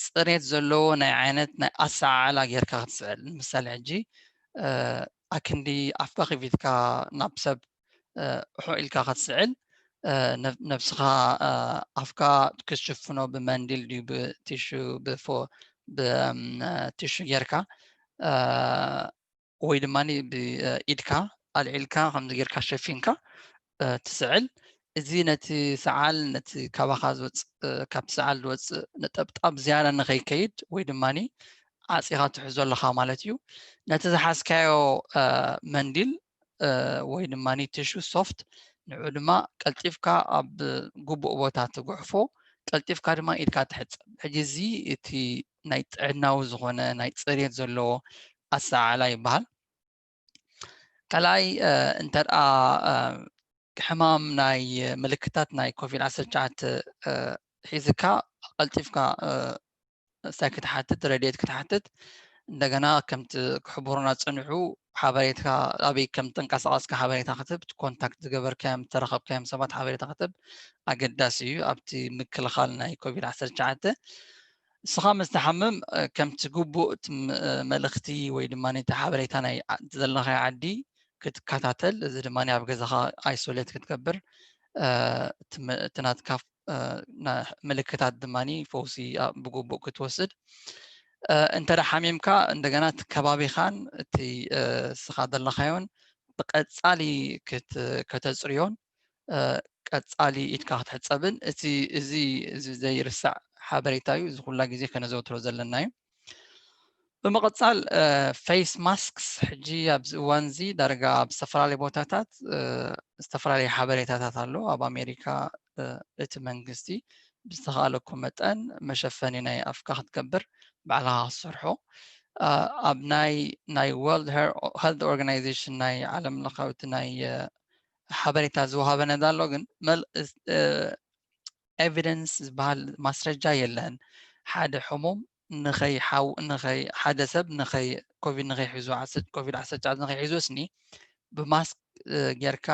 ፅሬት ዘለዎ ናይ ዓይነት ናይ ኣሰዓዕላ ጌርካ ክትስዕል ንምሳሌ ሕጂ ኣክንዲ ኣፍካ ክፊትካ ናብ ሰብ ርሑቕ ኢልካ ክትስዕል ነብስኻ ኣፍካ ክትሽፍኖ ብመንዲል ድዩ ብቲሹ ብፎ ብቲሹ ጌርካ ወይ ድማ ብኢድካ ኣልዒልካ ከምዚ ጌርካ ሸፊንካ ትስዕል። እዚ ነቲ ሰዓል ነቲ ካባኻ ዝወፅእ ካብቲ ሰዓል ዝወፅእ ነጠብጣብ ዝያዳ ንኸይከይድ ወይ ድማ ዓፂኻ ትሕዞ ኣለኻ ማለት እዩ። ነቲ ዝሓዝካዮ መንዲል ወይ ድማ ቲሹ ሶፍት ንዑ ድማ ቀልጢፍካ ኣብ ግቡእ ቦታ ትጉሕፎ፣ ቀልጢፍካ ድማ ኢድካ ትሕፀብ። ሕጂ እዚ እቲ ናይ ጥዕናዊ ዝኾነ ናይ ፅሬት ዘለዎ ኣሰዓዕላ ይበሃል። ካልኣይ እንተ ደኣ ሕማም ናይ ምልክታት ናይ ኮቪድ ዓሰርተ ትሽዓተ ሒዝካ ቀልጢፍካ ሳይ ክትሓትት፣ ረድኤት ክትሓትት፣ እንደገና ከምቲ ክሕብሩና ዝጸንሑ ሓበሬታ ኣበይ ከም ተንቀሳቐስካ ሓበሬታ ክትህብ፣ ኮንታክት ዝገበርካዮም ዝተረኸብካዮም ሰባት ሓበሬታ ክትህብ ኣገዳሲ እዩ። ኣብቲ ምክልኻል ናይ ኮቪድ ዓሰርተ ትሽዓተ ንስኻ ምስ ትሓምም ከምቲ ግቡእ እቲ መልእኽቲ ወይ ድማ ነቲ ሓበሬታ ናይ ዘለኻዮ ዓዲ ክትከታተል፣ እዚ ድማ ኣብ ገዛኻ ኣይሶሌት ክትገብር፣ እቲ ናትካ ምልክታት ድማ ፈውሲ ብግቡእ ክትወስድ፣ እንተ ሓሚምካ እንደገና እቲ ከባቢኻን እቲ ንስኻ ዘለኻዮን ብቐጻሊ ከተጽርዮን ቀጻሊ ኢድካ ክትሕጸብን፣ እቲ እዚ እዚ ዘይርሳዕ ሓበሬታ እዩ። እዚ ኩላ ግዜ ከነዘውትሮ ዘለና እዩ። ብምቕጻል ፌስ ማስክስ ሕጂ ኣብዚ እዋን እዚ ዳርጋ ኣብ ዝተፈላለዩ ቦታታት ዝተፈላለዩ ሓበሬታታት ኣሎ። ኣብ ኣሜሪካ እቲ መንግስቲ ብዝተኻለኩ መጠን መሸፈኒ ናይ ኣፍካ ክትገብር ባዕልኻ ክትሰርሖ፣ ኣብ ናይ ናይ ወርልድ ሄልት ኦርጋናይዜሽን ናይ ዓለም ለኻዊ እቲ ናይ ሓበሬታ ዝወሃበ ነዳ ኣሎ፣ ግን ኤቪደንስ ዝበሃል ማስረጃ የለን። ሓደ ሕሙም ንኸይ ሓደ ሰብ ንኸይ ኮቪድ ንኸይሕዙ ኮቪድ ዓሰርተ ትሽዓተ ንኸይሕዙ ስኒ ብማስክ ጌርካ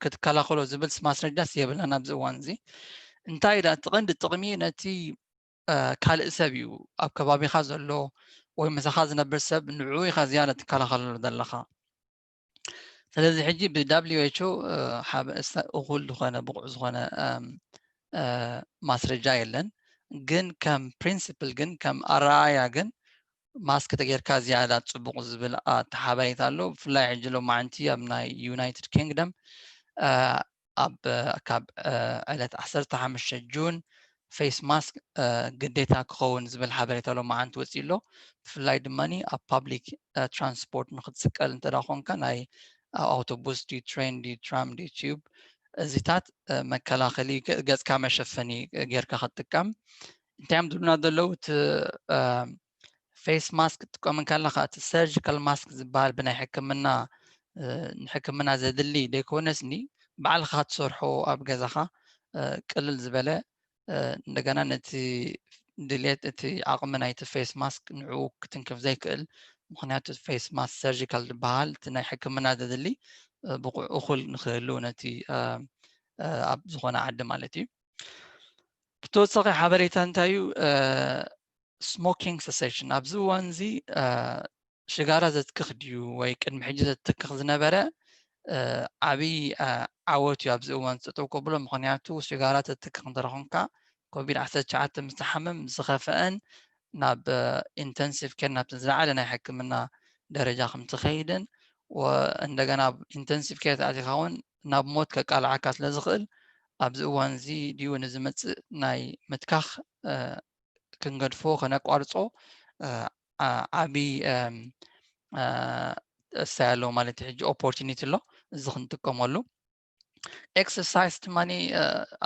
ክትከላኸሎ ዝብል ማስረጃስ የብልናን ኣብዚ እዋን እዚ። እንታይ ዳ እቲ ቀንዲ ጥቕሚ ነቲ ካልእ ሰብ እዩ ኣብ ከባቢኻ ዘሎ ወይ ምሳኻ ዝነብር ሰብ ንዕኡ ኢኻ ዝያዳ ትከላኸለሉ ዘለኻ። ስለዚ ሕጂ ብ WHO እኹል ዝኾነ ብቑዕ ዝኾነ ማስረጃ የለን፣ ግን ከም ፕሪንስፕል ግን ከም ኣረኣያ ግን ማስክ ተጌርካ ዝያዳ ጽቡቕ ዝብል ሓበሬታ ኣሎ። ብፍላይ ሕጂ ሎማዓንቲ ኣብ ናይ ዩናይትድ ኪንግደም ኣብ ካብ ዕለት ዓሰርተ ሓሙሽተ ጁን ፌስ ማስክ ግዴታ ክኸውን ዝብል ሓበሬታ ሎማዓንቲ ወፂኡ ኣሎ። ብፍላይ ድማ ኣብ ፓብሊክ ትራንስፖርት ንክትስቀል እንተ ኮንካ ናይ ኣውቶቡስ ድዩ ትሬን ድዩ ትራም ድዩ ቲዩብ እዚታት መከላኸሊ ገፅካ መሸፈኒ ጌርካ ክትጥቀም። እንታይ እዮም ዝብሉና ዘለዉ እቲ ፌስ ማስክ ክትጥቀም ከለኻ እቲ ሰርጂካል ማስክ ዝበሃል ብናይ ሕክምና ንሕክምና ዘድሊ ዘይኮነስኒ ባዕልኻ ክትሰርሖ ኣብ ገዛኻ ቅልል ዝበለ እንደገና ነቲ ድሌት እቲ ዓቕሚ ናይቲ ፌስ ማስክ ንዕኡ ክትንክፍ ዘይክእል፣ ምክንያቱ ፌስ ማስክ ሰርጂካል ዝበሃል እቲ ናይ ሕክምና ዘድሊ ብቑዕ እኹል ንክህሉ ነቲ ኣብ ዝኾነ ዓዲ ማለት እዩ። ብተወሳኺ ሓበሬታ እንታይ እዩ? ስሞኪንግ ሰሴሽን ኣብዚ እዋን እዚ ሽጋራ ዘትክኽ ድዩ ወይ ቅድሚ ሕጂ ዘትክኽ ዝነበረ ዓብዪ ዓወት እዩ ኣብዚ እዋን ጠጠው ከብሎ። ምክንያቱ ሽጋራ ተትክኽ እንተደኾንካ ኮቪድ ዓሰርተ ትሽዓተ ምስ ትሓምም ዝኸፍአን ናብ ኢንተንሲቭ ኬር ናብቲ ዝለዓለ ናይ ሕክምና ደረጃ ከም ትኸይድን እንደገና ኢንተንሲቭ ኬር ተኣቲኻ እውን ናብ ሞት ከቃልዓካ ስለ ዝኽእል ኣብዚ እዋን እዚ ድዩ ንዝመፅእ ናይ ምትካኽ ክንገድፎ ከነቋርፆ ዓብዪ እሳይ ኣለዎ ማለት እዩ። ሕጂ ኦፖርቹኒቲ ኣሎ፣ እዚ ክንጥቀመሉ። ኤክሰርሳይስ ድማ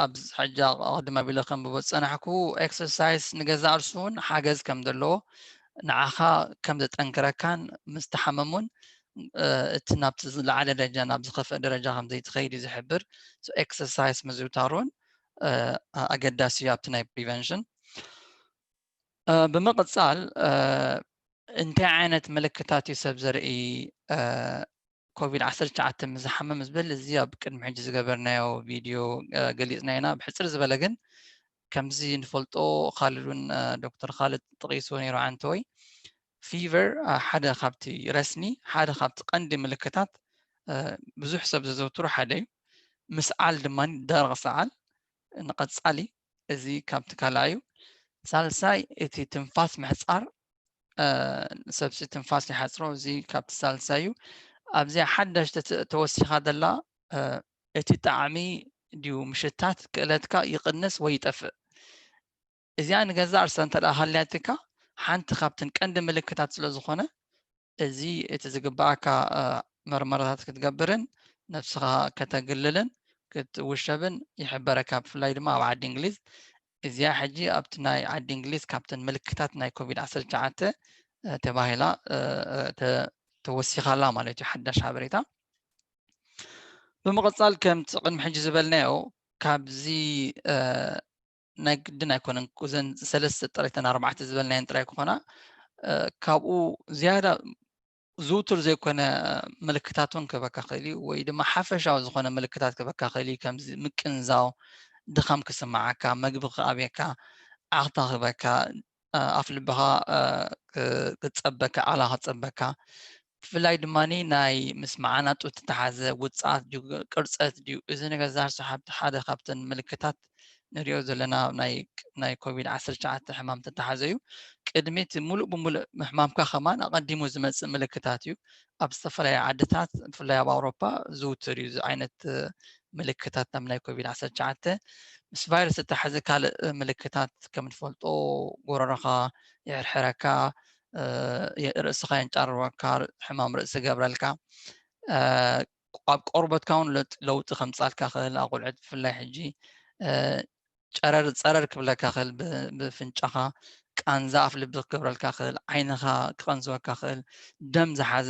ኣብ ሕጂ ኣቐድም ኣቢለ ከንብቦ ዝፀናሕኩ ኤክሰርሳይስ ንገዛ ርእሱ እውን ሓገዝ ከም ዘለዎ ንዓኻ ከም ዘጠንክረካን ምስ ተሓመም እውን እቲ ናብቲ ዝለዓለ ደረጃ ናብ ዝኸፍአ ደረጃ ከም ዘይትኸይድ እዩ ዝሕብር። ኤክሰርሳይስ ምዝውታር እውን ኣገዳሲ እዩ ኣብቲ ናይ ፕሪቨንሽን። ብምቕፃል እንታይ ዓይነት ምልክታት እዩ ሰብ ዘርኢ ኮቪድ ዓሰርተ ትሽዓተ ምስ ዝሓምም ዝብል እዚ ኣብ ቅድሚ ሕጂ ዝገበርናዮ ቪድዮ ገሊፅና ኢና። ብሕፅር ዝበለ ግን ከምዚ ንፈልጦ ካልድ እውን ዶክተር ካልድ ጠቒስዎ ነይሩ ዓንተወይ ፊቨር ሓደ ካብቲ ረስኒ ሓደ ካብቲ ቀንዲ ምልክታት ብዙሕ ሰብ ዘዘውትሩ ሓደ እዩ። ምስዓል ድማ ደረቕ ሰዓል ንቐፃሊ እዚ ካብቲ ካልኣዩ። ሳልሳይ እቲ ትንፋስ ምሕፃር ሰብሲ ትንፋስ ይሓፅሮ፣ እዚ ካብቲ ሳልሳይ እዩ። ኣብዚኣ ሓዳሽ ተወሲኻ ዘላ እቲ ጣዕሚ ድዩ ምሽታት ክእለትካ ይቕንስ ወይ ይጠፍእ። እዚኣ ንገዛእ ርእሳ እንተ ደኣ ሃልያትካ ሓንቲ ካብተን ቀንዲ ምልክታት ስለ ዝኾነ እዚ እቲ ዝግባኣካ መርመራታት ክትገብርን ነብስኻ ከተግልልን ክትውሸብን ይሕበረካ። ብፍላይ ድማ ኣብ ዓዲ እንግሊዝ እዚኣ ሕጂ ኣብቲ ናይ ዓዲ እንግሊዝ ካብተን ምልክታት ናይ ኮቪድ ዓሰርተ ትሽዓተ ተባሂላ ተወሲኻላ ማለት እዩ ሓዳሽ ሓበሬታ። ብምቕጻል ከምቲ ቅድሚ ሕጂ ዝበልናዮ ካብዚ ናይ ግድን ኣይኮነን እዘን ሰለስተ ጥራይተን ኣርባዕተ ዝበልናየን ጥራይ ክኾና ካብኡ ዝያዳ ዝውቱር ዘይኮነ ምልክታት እውን ክበካ ክእል እዩ ወይ ድማ ሓፈሻዊ ዝኾነ ምልክታት ክበካ ክእል እዩ ከምዚ ምቅንዛው ድኻም ክስምዓካ መግቢ ክኣብየካ ዓኽታ ክበካ ኣፍ ልብኻ ክጸበካ ኣላ ክጸበካ ብፍላይ ድማ ናይ ምስ መዓናጡ እተተሓዘ ውፅኣት ድዩ ቅርፀት ድዩ እዚ ነገር ዛርሶ ሓብቲ ሓደ ካብተን ምልክታት ንሪኦ ዘለና ናይ ኮቪድ ዓሰርተ ትሽዓተ ሕማም ተተሓዘ እዩ። ቅድሚት ሙሉእ ብሙሉእ ሕማምካ ከማን ኣቐዲሙ ዝመፅእ ምልክታት እዩ። ኣብ ዝተፈላለዩ ዓድታት ብፍላይ ኣብ ኣውሮፓ ዝውትር እዩ እዚ ዓይነት ምልክታት ናብ ናይ ኮቪድ ዓሰርተ ትሽዓተ ምስ ቫይረስ ዝተሓዘ ካልእ ምልክታት ከም ንፈልጦ ጎረሮኻ ይሕርሕረካ፣ ርእስኻ የንጫርረካ፣ ሕማም ርእሲ ገብረልካ፣ ኣብ ቆርበትካ እውን ለውጢ ከምፃልካ ክእል ኣቁልዕት ብፍላይ ሕጂ ጨረር ጸረር ክብለካ ክእል ብፍንጫኻ ቃንዛ ኣፍ ልቢ ክገብረልካ ክእል ዓይንኻ ክቐንዝወካ ክእል ደም ዝሓዘ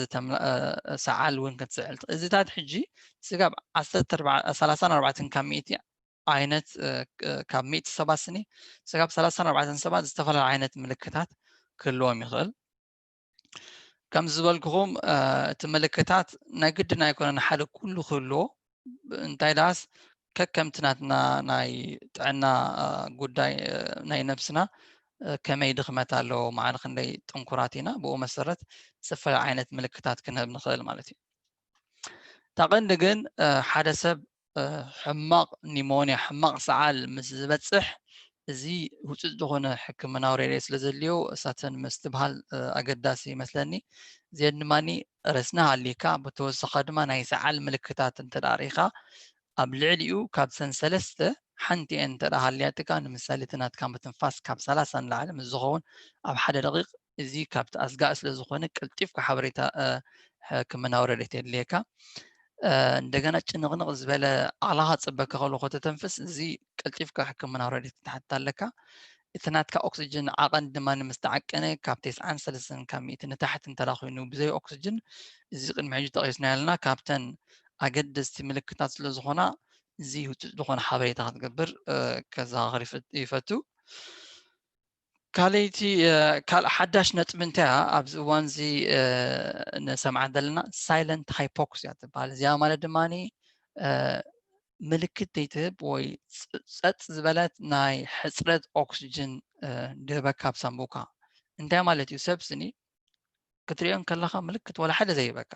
ሰዓል እውን ክትስዕል እዚታት ሕጂ ስጋብ ሰላሳን ኣርባዕተን ካብ ሚእቲ ዓይነት ካብ ሚእቲ ሰባት ስኒ ስጋብ ሰላሳን ኣርባዕተን ሰባት ዝተፈላለዩ ዓይነት ምልክታት ክህልዎም ይኽእል። ከም ዝበልኩኹም እቲ ምልክታት ናይ ግድን ኣይኮነን ሓደ ኩሉ ክህልዎ እንታይ ደኣስ ከከምቲ ናትና ናይ ጥዕና ጉዳይ ናይ ነብስና ከመይ ድኽመት ኣለዎ መዓል ክንደይ ጥንኩራት ኢና ብኡ መሰረት ዝተፈላለዩ ዓይነት ምልክታት ክንህብ ንኽእል ማለት እዩ። እታ ቀንዲ ግን ሓደ ሰብ ሕማቕ ኒሞንያ ሕማቕ ሰዓል ምስ ዝበፅሕ እዚ ውፅፅ ዝኾነ ሕክምናዊ ረድኤት ስለ ዘድልዮ እሳተን ምስትብሃል ኣገዳሲ ይመስለኒ። እዚአን ድማ ረስኒ ሃሊካ ብተወሳኺ ድማ ናይ ሰዓል ምልክታት እንተ ርኢኻ ኣብ ልዕሊኡ ካብተን ሰለስተ ሓንቲ እየን እንተ ሃልያትካ ንምሳሌ እቲ ናትካ ምትንፋስ ካብ ሰላሳ ንላዕሊ ምስ ዝኸውን ኣብ ሓደ ደቂቕ እዚ ካብቲ ኣስጋኢ ስለ ዝኾነ ቀልጢፍካ ሓበሬታ ሕክምናዊ ረድኤት የድልየካ። እንደገና ጭንቕንቕ ዝበለ ኣላኻ ክፅበካ ከሎ ከተተንፍስ እዚ ቀልጢፍካ ሕክምናዊ ረድኤት ክትሓትት ኣለካ። እቲ ናትካ ኦክስጅን ዓቐን ድማ ንምስተዓቀነ ካብ ተስዓን ሰለስተን ካብ ሚእቲ ንታሕቲ እንተ ኮይኑ ብዘይ ኦክስጅን እዚ ቅድሚ ሕጂ ጠቒስና ያለና ካብተን ኣገደስቲ ምልክታት ስለ ዝኾና እዚ ውፅእ ዝኾነ ሓበሬታ ክትገብር ከዘኻኽር ይፈቱ። ካልይቲ ካልእ ሓዳሽ ነጥቢ እንታይ እያ ኣብዚ እዋን እዚ ንሰምዓ ዘለና ሳይለንት ሃይፖክስ እያ ትበሃል እዚኣ ማለት ድማ ምልክት ዘይትህብ ወይ ጸጥ ዝበለት ናይ ሕፅረት ኦክስጅን ድህበካ ኣብ ሳንቡካ እንታይ ማለት እዩ ሰብ ስኒ ክትሪኦ ከለኻ ምልክት ወላ ሓደ ዘይህበካ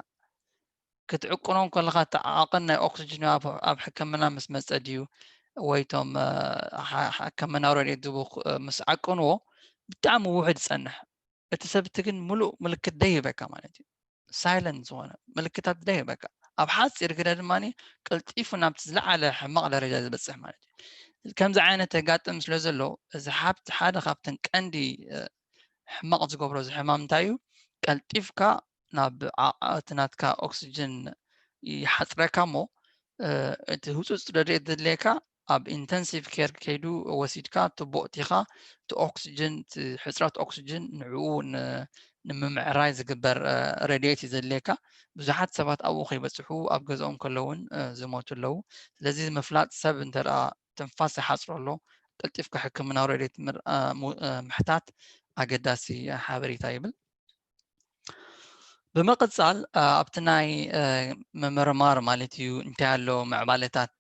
ክትዕቅኖ ከለኻ እቲ ዓቐን ናይ ኦክስጅን ኣብ ሕክምና ምስ መፀ ድዩ ወይ ቶም ሕክምናዊ ረድኤት ዝቡ ምስ ዓቀንዎ ብጣዕሚ ውሑድ ይፀንሕ እቲ ሰብቲ ግን ሙሉእ ምልክት ደይህበካ ማለት እዩ ሳይለንት ዝኾነ ምልክታት ደይህበካ ኣብ ሓፂር ግደ ድማ ቀልጢፉ ናብቲ ዝለዓለ ሕማቕ ደረጃ ዝበፅሕ ማለት እዩ ከምዚ ዓይነት ኣጋጥም ስለ ዘሎ እዚ ሓብቲ ሓደ ካብተን ቀንዲ ሕማቕ ዝገብሮ እዚ ሕማም እንታይ እዩ ቀልጢፍካ ናብ እቲ ናትካ ኦክስጅን ይሓፅረካ እሞ እቲ ህፁፅ ረድኤት ዘድልየካ ኣብ ኢንተንሲቭ ኬር ከይዱ ወሲድካ ትቦ እቲኻ እቲ ኦክስጅን ሕፅረት ኦክስጅን ንዕኡ ንምምዕራይ ዝግበር ረድኤት እዩ ዘድልየካ ብዙሓት ሰባት ኣብኡ ከይበፅሑ ኣብ ገዝኦም ከለውን ዝሞቱ ኣለዉ ስለዚ ምፍላጥ ሰብ እንተ ትንፋስ ይሓፅሮ ኣሎ ቀልጢፍካ ሕክምናዊ ረድኤት ምሕታት ኣገዳሲ ሓበሬታ ይብል ብምቕፃል ኣብቲ ናይ ምምርማር ማለት እዩ እንታይ ኣሎ ምዕባለታት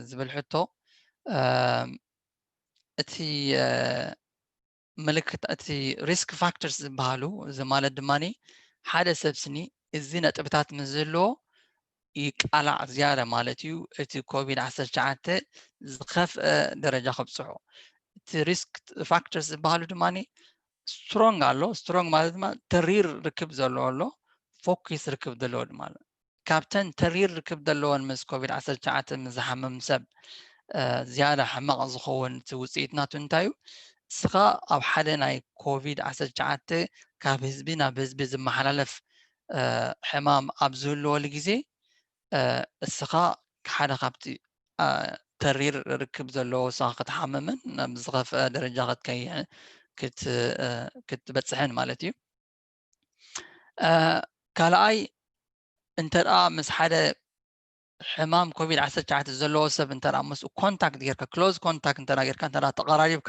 ዝብል ሕቶ እቲ ምልክት እቲ ሪስክ ፋክተርስ ዝበሃሉ እዚ ማለት ድማ ሓደ ሰብ ስኒ እዚ ነጥብታት ምስ ዝህልዎ ይቃላዕ ዝያዳ ማለት እዩ እቲ ኮቪድ ዓሰርተ ትሽዓተ ዝኸፍአ ደረጃ ከብፅሖ እቲ ሪስክ ፋክተርስ ዝበሃሉ ድማ ስትሮንግ ኣሎ ስትሮንግ ማለት ድማ ተሪር ርክብ ዘለዎ ኣሎ ፎኪስ ርክብ ዘለዎ ድማ ኣሎ ካብተን ተሪር ርክብ ዘለዎን ምስ ኮቪድ ዓሰርተ ትሽዓተ ምስ ዝሓምም ሰብ ዝያዳ ሕማቕ ዝኸውን እቲ ውፅኢት ናቱ እንታይ እዩ እስኻ ኣብ ሓደ ናይ ኮቪድ ዓሰርተ ትሽዓተ ካብ ህዝቢ ናብ ህዝቢ ዝመሓላለፍ ሕማም ኣብ ዝህልወሉ ግዜ እስኻ ሓደ ካብቲ ተሪር ርክብ ዘለዎ እስኻ ክትሓምምን ናብ ዝኸፍአ ደረጃ ክትከይሕን ክትበፅሕን ማለት እዩ። ካልኣይ እንተ ምስ ሓደ ሕማም ኮቪድ ዓሰርተ ትሽዓተ ዘለዎ ሰብ እንተ ምስኡ ኮንታክት ጌርካ፣ ክሎዝ ኮንታክት እንተ ጌርካ፣ እንተ ተቐራሪብካ፣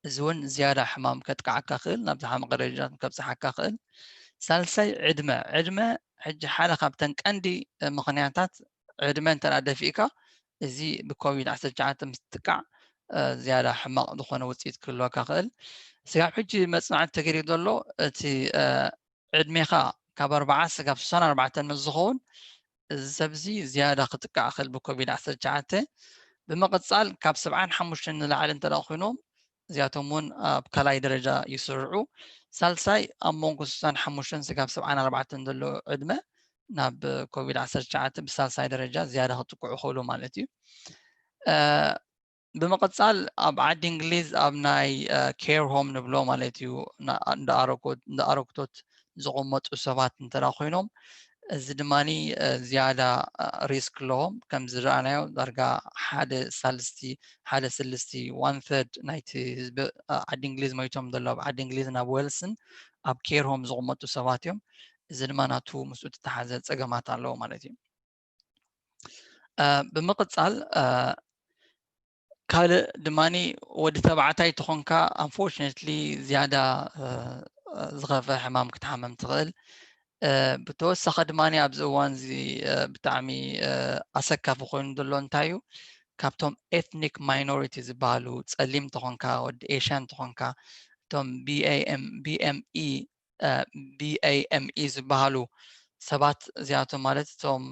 እዚ እውን ዝያዳ ሕማም ከጥቅዓካ ክእል፣ ናብ ዝሓመቐ ደረጃ ከብፅሓካ ክእል። ሳልሳይ ዕድመ። ዕድመ ሕጂ ሓደ ካብተን ቀንዲ ምኽንያታት ዕድመ እንተ ደፊእካ፣ እዚ ብኮቪድ ዓሰርተ ትሽዓተ ምስ ትጥቃዕ ዝያዳ ሕማቕ ዝኾነ ውፅኢት ክህልወካ ክእል። ስጋብ ሕጂ መፅናዕቲ ተገይሩ ዘሎ እቲ ዕድሜኻ ካብ ኣርባዓ ስጋብ ስሳን ኣርባዕተን ምስ ዝኸውን፣ እዚ ሰብ እዚ ዝያዳ ክጥቃዕ ክእል ብኮቪድ ዓሰርተ ትሽዓተ። ብምቕፃል ካብ ሰብዓን ሓሙሽተን ንላዕሊ እንተ ኮይኖም፣ እዚኣቶም እውን ኣብ ካልኣይ ደረጃ ይስርዑ። ሳልሳይ ኣብ መንጎ ስሳን ሓሙሽተን ስጋብ ሰብዓን ኣርባዕተን ዘሎ ዕድመ ናብ ኮቪድ ዓሰርተ ትሽዓተ ብሳልሳይ ደረጃ ዝያዳ ክጥቅዑ ክእሉ ማለት እዩ። ብምቕፃል ኣብ ዓዲ እንግሊዝ ኣብ ናይ ኬር ሆም ንብሎ ማለት እዩ፣ እንዳ ኣረግቶት ዝቕመጡ ሰባት እንተ ኮይኖም፣ እዚ ድማ ዝያዳ ሪስክ ኣለዎም። ከም ዝረኣናዮ ዳርጋ ሓደ ሳልስቲ፣ ሓደ ስልስቲ፣ ዋን ሰርድ ናይቲ ህዝቢ ዓዲ እንግሊዝ ሞይቶም ዘለዉ ኣብ ዓዲ እንግሊዝ ናብ ዌልስን ኣብ ኬር ሆም ዝቕመጡ ሰባት እዮም። እዚ ድማ ናቱ ምስኡ ዝተሓዘ ፀገማት ኣለዎ ማለት እዩ። ብምቕፃል ካልእ ድማ ወዲ ተባዕታይ ተኾንካ፣ ኣንፎርችነትሊ ዝያዳ ዝኸፈ ሕማም ክትሓመም ትኽእል። ብተወሳኺ ድማ ኣብዚ እዋን እዚ ብጣዕሚ ኣሰካፊ ኮይኑ ዘሎ እንታይ እዩ፣ ካብቶም ኤትኒክ ማይኖሪቲ ዝበሃሉ፣ ፀሊም ተኾንካ፣ ወዲ ኤሽያን ተኾንካ፣ እቶም ቢኤምኢ ቢኤምኢ ዝበሃሉ ሰባት እዚኣቶም ማለት እቶም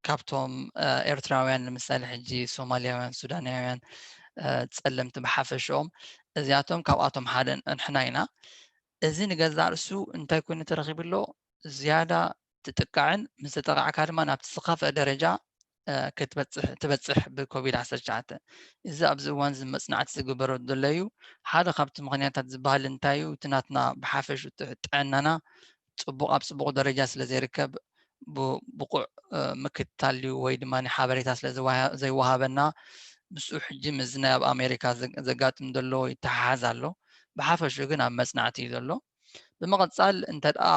ካብቶም ኤርትራውያን ንምሳሌ ሕጂ ሶማልያውያን፣ ሱዳናውያን፣ ፀለምቲ ብሓፈሽኦም እዚኣቶም ካብኣቶም ሓደ ንሕና ኢና። እዚ ንገዛእ ርእሱ እንታይ ኮይኑ ተረኺቡ ኣሎ? ዝያዳ ትጥቃዕን ምስ ተጠቃዕካ ድማ ናብቲ ዝኸፍአ ደረጃ ክትበፅሕ ትበፅሕ ብኮቪድ ዓሰርተ ትሽዓተ። እዚ ኣብዚ እዋን እዚ መፅናዕቲ ዝግበረሉ ዘሎ እዩ። ሓደ ካብቲ ምኽንያታት ዝበሃል እንታይ እዩ? እቲ ናትና ብሓፈሽ ጥዕናና ፅቡቕ ኣብ ፅቡቕ ደረጃ ስለ ዘይርከብ ብቑዕ ምክትታል ድዩ ወይ ድማ ሓበሬታ ስለ ዘይወሃበና ምስኡ ሕጂ ምስዚ ናይ ኣብ ኣሜሪካ ዘጋጥም ዘሎ ይተሓሓዝ ኣሎ። ብሓፈሽኡ ግን ኣብ መፅናዕቲ እዩ ዘሎ። ብምቕፃል እንተ ደኣ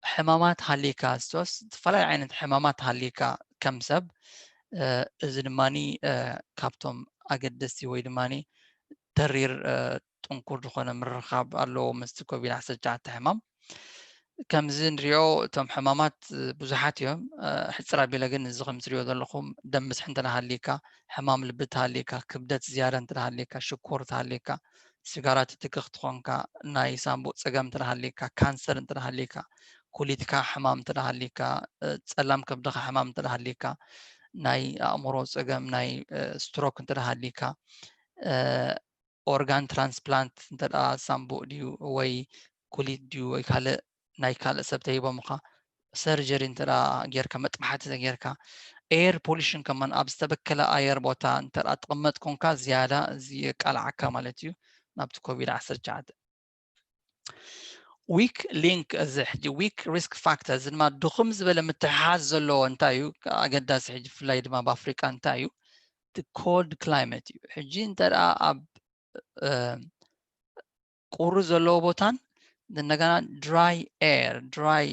ሕማማት ሃሊካ፣ ስቶስ ዝተፈላለዩ ዓይነት ሕማማት ሃሊካ ከም ሰብ፣ እዚ ድማ ካብቶም ኣገደስቲ ወይ ድማ ተሪር ጥንኩር ዝኾነ ምርኻብ ኣለዎ ምስቲ ኮቪድ ዓሰርተ ትሽዓተ ሕማም። ከምዚ ንሪኦ እቶም ሕማማት ብዙሓት እዮም። ሕፅር ኣቢለ ግን እዚ ከም ትሪኦ ዘለኹም ደም ብዝሒ እንተ ሃሊካ፣ ሕማም ልቢ ተሃሊካ፣ ክብደት ዝያዳ እንተ ሃሊካ፣ ሽኮር ተሃሊካ፣ ስጋራ ትትክኽ ትኾንካ፣ ናይ ሳንቡእ ፀገም እንተ ሃሊካ፣ ካንሰር እንተ ሃሊካ፣ ኩሊትካ ሕማም እንተ ሃሊካ፣ ፀላም ከብድኻ ሕማም እንተ ሃሊካ፣ ናይ ኣእምሮ ፀገም ናይ ስትሮክ እንተ ሃሊካ፣ ኦርጋን ትራንስፕላንት እንተ ሳንቡእ ድዩ ወይ ኩሊት ድዩ ወይ ካልእ ናይ ካልእ ሰብ ተሂቦምኻ ሰርጀሪ እንተ ጌርካ መጥባሕቲ ተጌርካ ኤር ፖሊሽን ከማን ኣብ ዝተበከለ ኣየር ቦታ እንተ ትቕመጥ ኮንካ ዝያዳ እዚ የቃልዓካ ማለት እዩ ናብቲ ኮቪድ ዓሰርተ ትሽዓተ። ዊክ ሊንክ እዚ ሕጂ ዊክ ሪስክ ፋክተር እዚ ድማ ድኹም ዝበለ ምትሕሓዝ ዘለዎ እንታይ እዩ ኣገዳሲ ሕጂ ብፍላይ ድማ ኣብ ኣፍሪቃ እንታይ እዩ እቲ ኮልድ ክላይመት እዩ። ሕጂ እንተ ኣብ ቁሪ ዘለዎ ቦታን እንደገና ድራይ ኤር ድራይ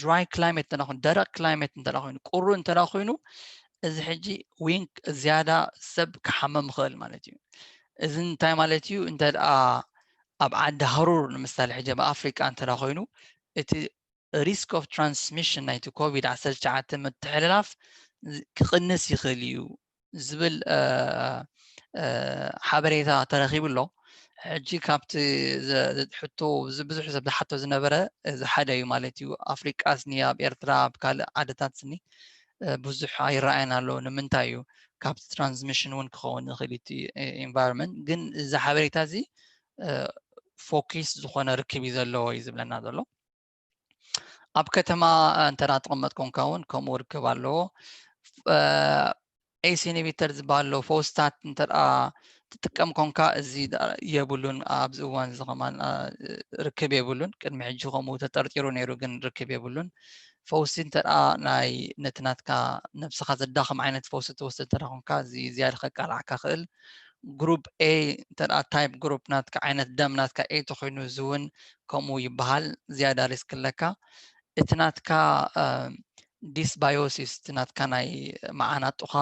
ድራይ ክላይመት እንተ ኮይኑ ደረቅ ክላይመት እንተ ኮይኑ ቁሪ እንተ ኮይኑ እዚ ሕጂ ዊንክ ዝያዳ ሰብ ክሓመም ይኽእል ማለት እዩ። እዚ እንታይ ማለት እዩ? እንተ ኣብ ዓዲ ሃሩር ንምሳሌ ሕጂ ኣብ ኣፍሪቃ እንተ ኮይኑ እቲ ሪስክ ኦፍ ትራንስሚሽን ናይቲ ኮቪድ ዓሰርተ ትሽዓተ ምትሕልላፍ ክቕንስ ይኽእል እዩ ዝብል ሓበሬታ ተረኺቡ ኣሎ። ሕጂ ካብቲ ሕቶ ብዙሕ ሰብ ዝሓቶ ዝነበረ እዚ ሓደ እዩ ማለት እዩ። ኣፍሪቃ ስኒ ኣብ ኤርትራ ኣብ ካልእ ዓድታት ስኒ ብዙሕ ኣይረኣየን ኣሎ። ንምንታይ እዩ? ካብቲ ትራንስሚሽን እውን ክኸውን ይኽእል እቲ ኢንቫይሮንመንት። ግን እዚ ሓበሬታ እዚ ፎኪስ ዝኾነ ርክብ እዩ ዘለዎ እዩ ዝብለና ዘሎ። ኣብ ከተማ እንተ ትቕመጥ ኮንካ እውን ከምኡ ርክብ ኣለዎ። ኤሲ ኢንሂቢተር ዝበሃል ኣሎ ፈውስታት እንተ ትጥቀም ኮንካ እዚ የብሉን። ኣብዚ እዋን እዚ ከማን ርክብ የብሉን። ቅድሚ ሕጂ ከምኡ ተጠርጢሩ ነይሩ ግን ርክብ የብሉን። ፈውሲ እንተ ናይ ነቲ ናትካ ነብስኻ ዘዳኽም ዓይነት ፈውሲ ትወስድ እንተ ኮንካ እዚ ዝያዳ ከቃልዓካ ክእል። ግሩፕ A እንተ type group ናትካ ዓይነት ደም ናትካ A ተኮይኑ እዚ እውን ከምኡ ይበሃል። ዝያዳ risk ኣለካ። እቲ ናትካ dysbiosis እቲ ናትካ ናይ መዓናጡኻ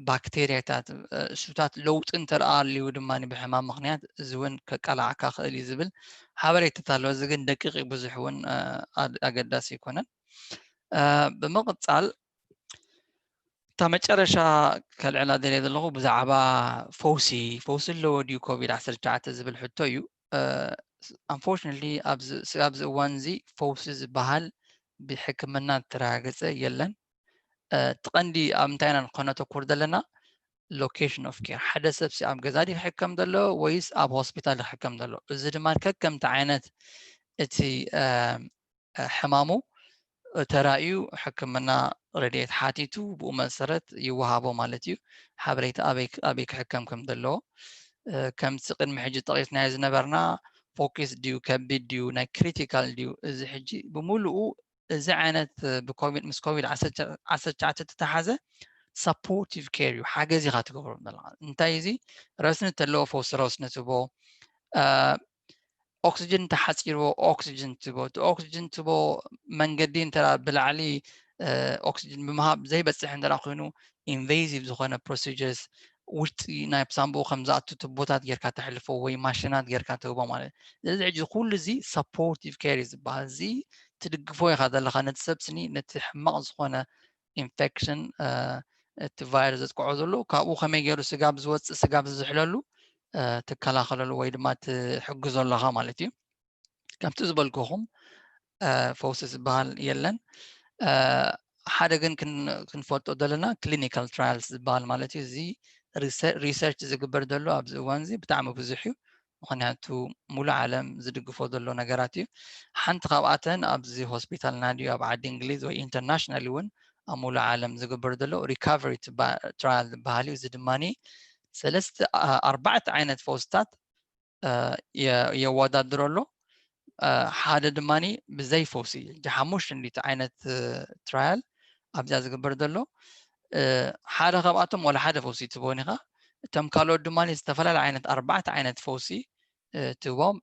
ባክቴርያታት እሱታት ለውጢ እንተደኣ ኣልዩ ድማ ብሕማም ምክንያት እዚ እውን ከቃላዕካ ክእል እዩ ዝብል ሓበሬታታት ኣሎ። እዚ ግን ደቂቅ ብዙሕ እውን ኣገዳሲ ኣይኮነን። ብምቕፃል እታ መጨረሻ ከልዕላ ደልየ ዘለኹ ብዛዕባ ፈውሲ ፈውሲ ኣለዎ ድዩ ኮቪድ ዓሰርተ ትሽዓተ ዝብል ሕቶ እዩ። Unfortunately ኣብዚ እዋን እዚ ፈውሲ ዝበሃል ብሕክምና ዝተረጋገፀ የለን። እቲ ቀንዲ ኣብ እንታይ ኢና ከነተኩር ዘለና? Location of care ሓደ ሰብ ኣብ ገዛ ድዩ ክሕከም ዘሎ ወይስ ኣብ ሆስፒታል ክሕከም ዘሎ? እዚ ድማ ከከምቲ ዓይነት እቲ ሕማሙ ተራእዩ ሕክምና ረድኤት ሓቲቱ ብኡ መሰረት ይወሃቦ ማለት እዩ። ሓበሬታ ኣበይ ክሕከም ከም ዘለዎ ከምቲ ቅድሚ ሕጂ ጠቒስናዮ ዝነበርና ፎኪስ ድዩ ከቢድ ድዩ ናይ ክሪቲካል ድዩ እዚ ሕጂ ብምሉኡ እዚ ዓይነት ብኮቪድ ምስ ኮቪድ ዓሰርተ ትሽዓተ ዝተተሓዘ supportive care እዩ። ሓገዝ ኢኻ ትገብሮ ዘለኻ። እንታይ እዚ ረስኒ ተለዎ ፈውሲ ረስኒ ትቦ ኦክስጅን ተሓፂርዎ ኦክስጅን ትቦ እቲ ኦክስጅን ትቦ መንገዲ እንተ ብላዕሊ ኦክስጅን ብምሃብ ዘይበፅሕ እንተ ኮይኑ invasive ዝኾነ procedures ውሽጢ ናይ ሳንቡኡ ከም ዝኣቱ ትቦታት ጌርካ ተሕልፎ ወይ ማሽናት ጌርካ ትህቦ ማለት እዩ። ስለዚ ሕጂ ኩሉ እዚ supportive care እዩ ዝበሃል። እዚ ትድግፎ ኢኻ ዘለኻ ነቲ ሰብ ስኒ ነቲ ሕማቕ ዝኾነ ኢንፌክሽን እቲ ቫይረስ ዘጥቅዖ ዘሎ ካብኡ ከመይ ገይሩ ስጋብ ዝወፅእ ስጋብ ዝዝሕለሉ ትከላኸለሉ ወይ ድማ ትሕግዞ ኣለኻ ማለት እዩ። ከምቲ ዝበልኩኹም ፈውሲ ዝበሃል የለን። ሓደ ግን ክንፈልጦ ዘለና clinical trials ዝበሃል ማለት እዩ። እዚ research ዝግበር ዘሎ ኣብዚ እዋን እዚ ብጣዕሚ ብዙሕ እዩ። ምክንያቱ ሙሉእ ዓለም ዝድግፎ ዘሎ ነገራት እዩ። ሓንቲ ካብኣተን ኣብዚ ሆስፒታልና ድዩ ኣብ ዓዲ እንግሊዝ ወይ international እውን ኣብ ሙሉእ ዓለም ዝግበር ዘሎ recovery trial ዝበሃል እዩ። እዚ ድማ ሰለስተ ኣርባዕተ ዓይነት ፈውስታት የወዳድሮ ኣሎ። ሓደ ድማ ብዘይ ፈውሲ ሓሙሽተ እንዲቲ ዓይነት trial ኣብዚኣ ዝግበር ዘሎ ሓደ ካብኣቶም ዋላ ሓደ ፈውሲ ትቦን ኢኻ። እቶም ካልኦት ድማ ዝተፈላለዩ ዓይነት ኣርባዕተ ዓይነት ፈውሲ ትቦም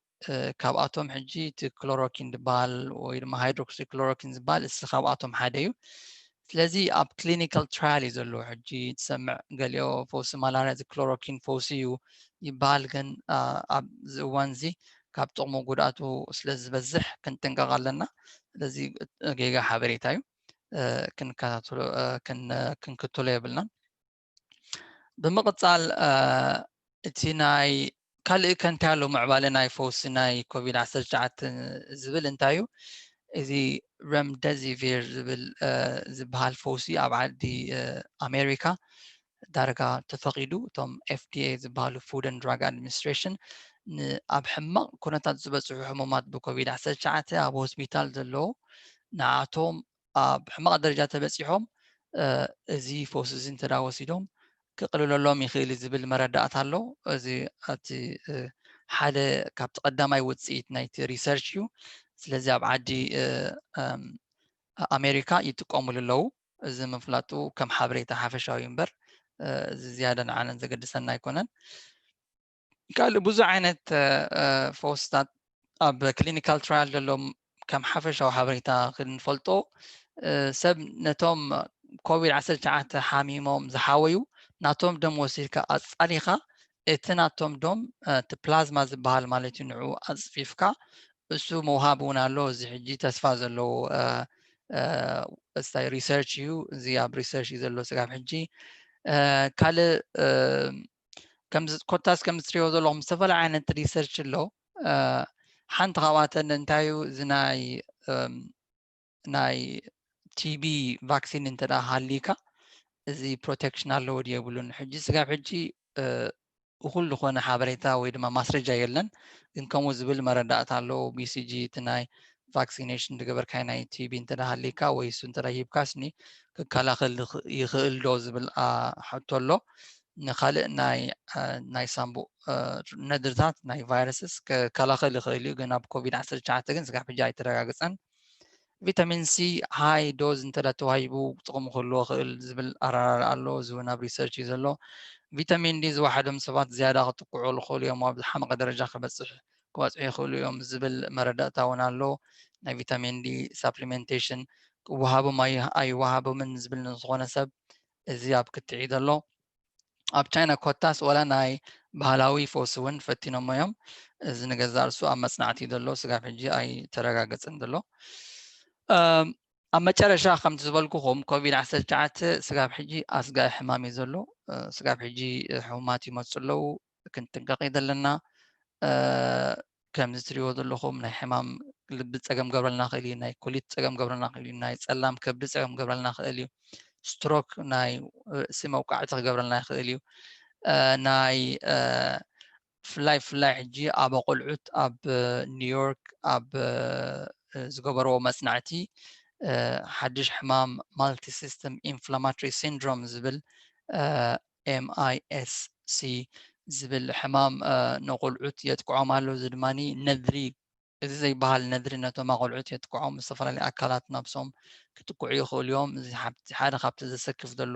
ካብኣቶም ሕጂ እቲ ክሎሮኪን ዝበሃል ወይ ድማ ሃይድሮክሲክሎሮኪን ዝበሃል እስ ካብኣቶም ሓደ እዩ። ስለዚ ኣብ clinical trial እዩ ዘለዎ። ሕጂ ትሰምዕ ገሊኦ ፈውሲ ማላርያ እዚ ክሎሮኪን ፈውሲ እዩ ይበሃል፣ ግን ኣብዚ እዋን እዚ ካብ ጥቕሙ ጉድኣቱ ስለ ዝበዝሕ ክንጥንቀቕ ኣለና። ስለዚ ጌጋ ሓበሬታ እዩ፣ ክንከታተሎ ክንክተሎ የብልናን። ብምቕፃል እቲ ናይ ካልእ ከ እንታይ ኣሎ ምዕባለ ናይ ፈውሲ ናይ ኮቪድ ዓሰርተ ትሽዓተ ዝብል እንታይ እዩ? እዚ ረምደሲቪር ዝብል ዝበሃል ፈውሲ ኣብ ዓዲ ኣሜሪካ ዳርጋ ተፈቒዱ። እቶም FDA ዝበሃሉ Food and Drug Administration ኣብ ሕማቕ ኩነታት ዝበፅሑ ሕሙማት ብኮቪድ ዓሰርተ ትሽዓተ ኣብ ሆስፒታል ዘለዉ ንዓቶም ኣብ ሕማቕ ደረጃ ተበፂሖም እዚ ፈውሲ እዚ እንተ ወሲዶም ክቕልለሎም ይኽእል ዝብል መረዳእታ ኣሎ። እዚ እቲ ሓደ ካብቲ ቀዳማይ ውፅኢት ናይቲ research እዩ። ስለዚ ኣብ ዓዲ ኣሜሪካ ይጥቀሙሉ ኣለዉ። እዚ ምፍላጡ ከም ሓበሬታ ሓፈሻዊ እምበር እዚ ዝያዳ ንዓነን ዘገድሰና ኣይኮነን። ካልእ ብዙሕ ዓይነት ፈውስታት ኣብ clinical trial ዘሎ ከም ሓፈሻዊ ሓበሬታ ክንፈልጦ ሰብ ነቶም ኮቪድ ዓሰርተ ትሽዓተ ሓሚሞም ዝሓወዩ ናቶም ደም ወሲድካ ኣፃሊኻ እቲ ናቶም ደም እቲ ፕላዝማ ዝበሃል ማለት እዩ ንዑ ኣፅፊፍካ እሱ ምውሃብ እውን ኣሎ። እዚ ሕጂ ተስፋ ዘለዎ ስታይ research እዩ። እዚ ኣብ research እዩ ዘሎ ስጋብ ሕጂ ካልእ ኮታስ ከም ዝትሪኦ ዘለኹም ዝተፈላለዩ ዓይነት research ኣሎ። ሓንቲ ካብኣተን እንታይ እዩ እዚ ናይ ናይ ቲቢ ቫክሲን እንተ ሃሊካ እዚ ፕሮቴክሽን ኣለዎ ድዩ የብሉን? ሕጂ ስጋብ ሕጂ እኹል ዝኾነ ሓበሬታ ወይ ድማ ማስረጃ የለን። ግን ከምኡ ዝብል መረዳእታ ኣለዎ። ቢሲጂ እቲ ናይ ቫክሲኔሽን ዝገበርካዮ ናይ ቲቢ እንተ ሃሊካ ወይ እሱ እንተ ሂብካስኒ ክከላኸል ይኽእል ዶ ዝብል ሕቶ ኣሎ። ንካልእ ናይ ናይ ሳምቡእ ነድርታት ናይ ቫይረስስ ክከላኸል ይኽእል እዩ። ግን ኣብ ኮቪድ ዓሰርተ ትሽዓተ ግን ስጋብ ሕጂ ኣይተረጋገፀን። ቪታሚን ሲ ሃይ ዶዝ እንተ ተዋሂቡ ጥቕሚ ክህልዎ ክእል ዝብል ኣራራር ኣሎ። እዚ እውን ኣብ ሪሰርች እዩ ዘሎ። ቪታሚን ዲ ዝወሓዶም ሰባት ዝያዳ ክጥቅዑ ዝኽእሉ እዮም፣ ኣብ ዝሓመቐ ደረጃ ክበፅሕ ክባፅሑ ይኽእሉ እዮም ዝብል መረዳእታ እውን ኣሎ። ናይ ቪታሚን ዲ ሳፕሊሜንቴሽን ክወሃቦም ኣይ- ኣይወሃቦምን ዝብል ንዝኾነ ሰብ እዚ ኣብ ክትዕ እዩ ዘሎ። ኣብ ቻይና ኮታስ ወላ ናይ ባህላዊ ፈውሲ እውን ፈቲኖሞ እዮም። እዚ ንገዛእ ርእሱ ኣብ መጽናዕቲ እዩ ዘሎ፣ ስጋብ ሕጂ ኣይተረጋገጸን ዘሎ። ኣብ መጨረሻ ከምቲ ዝበልኩኹም ኮቪድ ዓሰርተ ትሽዓተ ስጋብ ሕጂ ኣስጋኢ ሕማም እዩ ዘሎ። ስጋብ ሕጂ ሕሙማት ይመፁ ኣለዉ፣ ክንጥንቀቕ እዩ ዘለና። ከምዚ ትሪእዎ ዘለኹም ናይ ሕማም ልቢ ፀገም ገብረልና ክእል እዩ፣ ናይ ኩሊት ፀገም ገብረልና ክእል እዩ፣ ናይ ፀላም ከብዲ ፀገም ገብረልና ክእል እዩ፣ ስትሮክ ናይ ርእሲ መውቃዕቲ ክገብረልና ይኽእል እዩ። ናይ ብፍላይ ብፍላይ ሕጂ ኣብ ኣቆልዑት ኣብ ኒውዮርክ ኣብ ዝገበርዎ መፅናዕቲ ሓድሽ ሕማም ማልቲ ሲስተም ኢንፍላማቶሪ ሲንድሮም ዝብል ኤምኣይኤስሲ ዝብል ሕማም ንቆልዑት የጥቅዖም ኣሎ። እዚ ድማ ነድሪ እዚ ዘይበሃል ነድሪ ነቶም ኣቆልዑት የጥቅዖም። ዝተፈላለዩ ኣካላት ነብሶም ክጥቅዑ ይኽእሉ እዮም። እዚ ሓደ ካብቲ ዘሰክፍ ዘሎ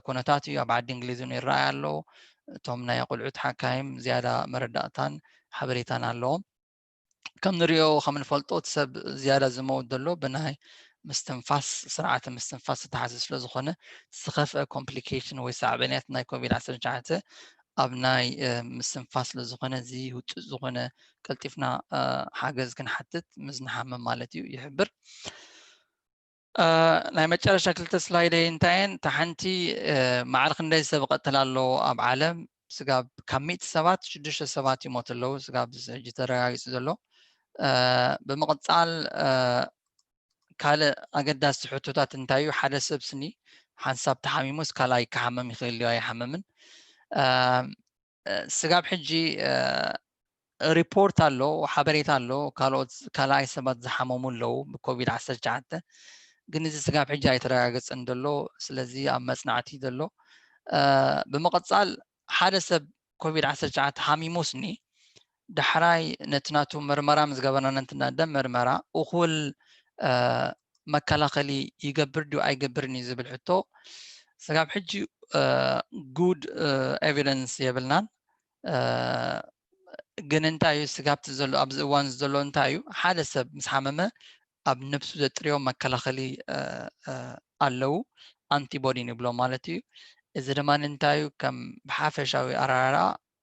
ኩነታት እዩ። ኣብ ዓዲ እንግሊዝ እውን ይረኣይ ኣሎ። እቶም ናይ ኣቆልዑት ሓካይም ዝያዳ መረዳእታን ሓበሬታን ኣለዎም። ከም ንሪኦ ከም ንፈልጦ እቲ ሰብ ዝያዳ ዝመውት ዘሎ ብናይ ምስትንፋስ ስርዓተ ምስትንፋስ ዝተሓዘ ስለ ዝኾነ ዝኸፍአ ኮምፕሊኬሽን ወይ ሳዕበንያት ናይ ኮቪድ ዓሰርተ ትሽዓተ ኣብ ናይ ምስትንፋስ ስለ ዝኾነ እዚ ውፅእ ዝኾነ ቀልጢፍና ሓገዝ ክንሓትት ምስ ንሓምም ማለት እዩ ይሕብር። ናይ መጨረሻ ክልተ ስላይደይ እንታየን እታ ሓንቲ ማዕር ክንደይ ሰብ ይቐትል ኣሎ ኣብ ዓለም? ስጋብ ካብ ሚእቲ ሰባት ሽዱሽተ ሰባት ይሞት ኣለዉ። ስጋብ ሕጂ ተረጋጊፁ ዘሎ ብምቕፃል ካልእ ኣገዳሲ ሕቶታት እንታይ እዩ? ሓደ ሰብ ስኒ ሓንሳብ ተሓሚሙስ ካልኣይ ክሓምም ይኽእል እዩ ኣይሓምምን? ስጋብ ሕጂ ሪፖርት ኣሎ፣ ሓበሬታ ኣሎ፣ ካልኦት ካልኣይ ሰባት ዝሓመሙ ኣለዉ ብኮቪድ ዓሰርተ ትሽዓተ። ግን እዚ ስጋብ ሕጂ ኣይተረጋገፀን ዘሎ። ስለዚ ኣብ መፅናዕቲ ዘሎ። ብምቕፃል ሓደ ሰብ ኮቪድ ዓሰርተ ትሽዓተ ሓሚሙ ስኒ ዳሕራይ ነቲ ናቱ መርመራ ምስ ገበርና ነቲ ናይ ደም መርመራ እኹል መከላኸሊ ይገብር ድዩ ኣይገብርን እዩ ዝብል ሕቶ ስጋብ ሕጂ ጉድ ኤቪደንስ የብልናን። ግን እንታይ እዩ ስጋብቲ ዘሎ ኣብዚ እዋን ዘሎ እንታይ እዩ ሓደ ሰብ ምስ ሓመመ ኣብ ነብሱ ዘጥርዮ መከላኸሊ ኣለዉ ኣንቲቦዲ ንብሎ ማለት እዩ። እዚ ድማ እንታይ እዩ ከም ብሓፈሻዊ ኣራራ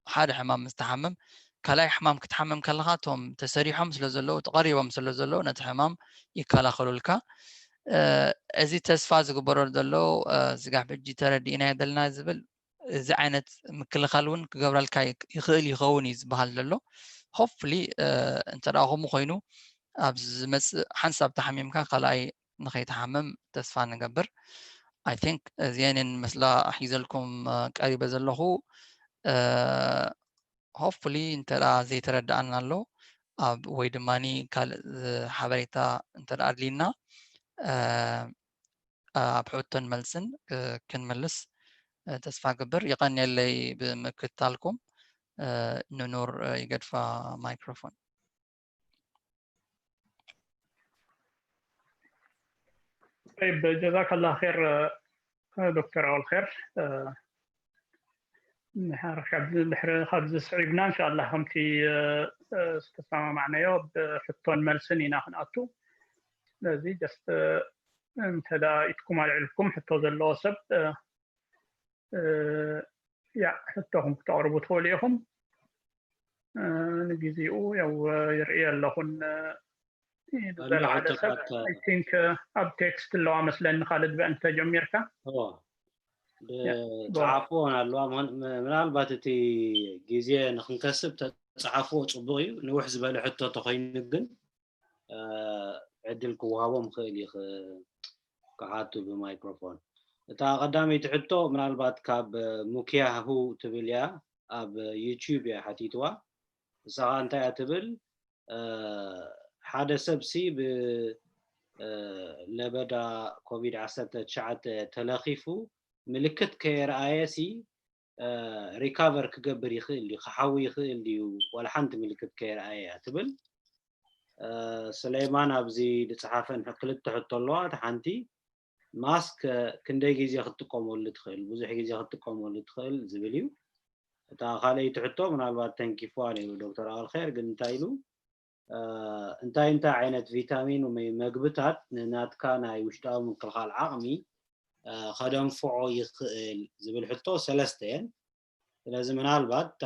ሓደ ሕማም ምስ ተሓምም ካልኣይ ሕማም ክትሓምም ከለኻ እቶም ተሰሪሖም ስለ ዘለዉ ተቐሪቦም ስለ ዘለዉ ነቲ ሕማም ይከላኸሉልካ። እዚ ተስፋ ዝግበረሉ ዘሎ ስጋብ ሕጂ ተረዲእናዮ ዘለና ዝብል እዚ ዓይነት ምክልኻል እውን ክገብረልካ ይኽእል ይኸውን እዩ ዝበሃል ዘሎ። ሆፕፍሊ እንተ ደኣ ከምኡ ኮይኑ ኣብ ዝመፅእ ሓንሳብ ተሓሚምካ ካልኣይ ንኸይትሓምም ተስፋ ንገብር። ኣይ ቲንክ እዚአንን መስላ ሒዘልኩም ቀሪበ ዘለኹ። ሆፕፍሊ እንተ ደኣ ዘይተረድኣና ኣሎ ኣብ ወይ ድማ ካልእ ሓበሬታ እንተ ደኣ ኣድልዩና ኣብ ሕቶን መልስን ክንምልስ ተስፋ ገብር። ይቐንየለይ ብምክትታልኩም። ንኑር ይገድፋ ማይክሮፎን። طيب جزاك الله خير دكتور أول خير. ድሕሪ ካብዚ ስዒብና እንሻላ ከምቲ ዝተሰማማዕናዮ ብሕቶን መልስን ኢና ክንኣቱ። ስለዚ ጀስት እንተ ኢትኩም ኣልዕልኩም ሕቶ ዘለዎ ሰብ ያ ሕቶኹም ክተቕርቡ ትኽእሉ ኢኹም። ንግዜኡ ያው ይርኢ ኣለኹን ዝበልዓለ ሰብ ቲንክ ኣብ ቴክስት ኣለዋ መስለኒ ካልድ በእንተ ጀሚርካ ጸሓፍዎን ኣለዋ። ምናልባት እቲ ግዜ ንክንከስብ ተጸሓፍዎ ጽቡቕ እዩ። ንውሕ ዝበለ ሕቶ ተኮይኑ ግን ዕድል ክወሃቦም ክእል እዩ ክሓቱ ብማይክሮፎን። እታ ቀዳመይቲ ሕቶ ምናልባት ካብ ሙኪያ ሁ ትብል እያ፣ ኣብ ዩቲዩብ እያ ሓቲትዋ። ንሳኻ እንታይ እያ ትብል? ሓደ ሰብ ሲ ብ ለበዳ ኮቪድ ዓሰርተ ትሽዓተ ተለኺፉ ምልክት ከየርኣየ ሲ ሪካቨር ክገብር ይኽእል ድዩ? ክሓዊ ይኽእል ድዩ? ዋላ ሓንቲ ምልክት ከየርኣየ እያ ትብል። ስለይማን ኣብዚ ዝፀሓፈን ክልተ ሕቶ ኣለዋ። እቲ ሓንቲ ማስክ ክንደይ ግዜ ክትጥቀመሉ ትኽእል፣ ብዙሕ ግዜ ክትጥቀመሉ ትኽእል ዝብል እዩ። እታ ካልኣይቲ ሕቶ ምናልባት ተንኪፍዋ ነይሩ ዶክተር ኣልኸር፣ ግን እንታይ ኢሉ እንታይ እንታይ ዓይነት ቪታሚን ወይ መግብታት ንናትካ ናይ ውሽጣዊ ምክልኻል ዓቕሚ ከደንፍዖ ይኽእል ዝብል ሕቶ ሰለስተ እየን። ስለዚ ምናልባት እታ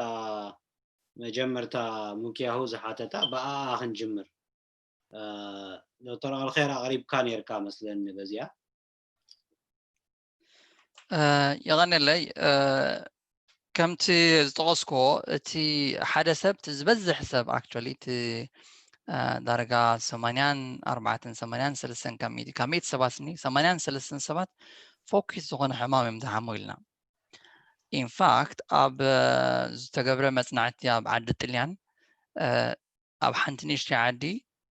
መጀመርታ ሙኪያሁ ዝሓተታ ብኣኣ ክንጅምር። ዶክተር ኣልኸር ኣቕሪብካ ነርካ መስለኒ በዚኣ። የቐነለይ ከምቲ ዝጠቐስክዎ እቲ ሓደ ሰብ ዝበዝሕ ሰብ actually እቲ ዳርጋ ሰማንያን ኣርባዕተን ሰማንያን ሰለስተን ካብ ሚእቲ ሰባት ኒ ሰማንያን ሰለስተን ሰባት ፎኪስ ዝኾነ ሕማም እዮም ዝሓሙ ኢልና። ኢንፋክት ኣብ ዝተገብረ መፅናዕቲ ኣብ ዓዲ ጥልያን ኣብ ሓንቲ ንእሽተይ ዓዲ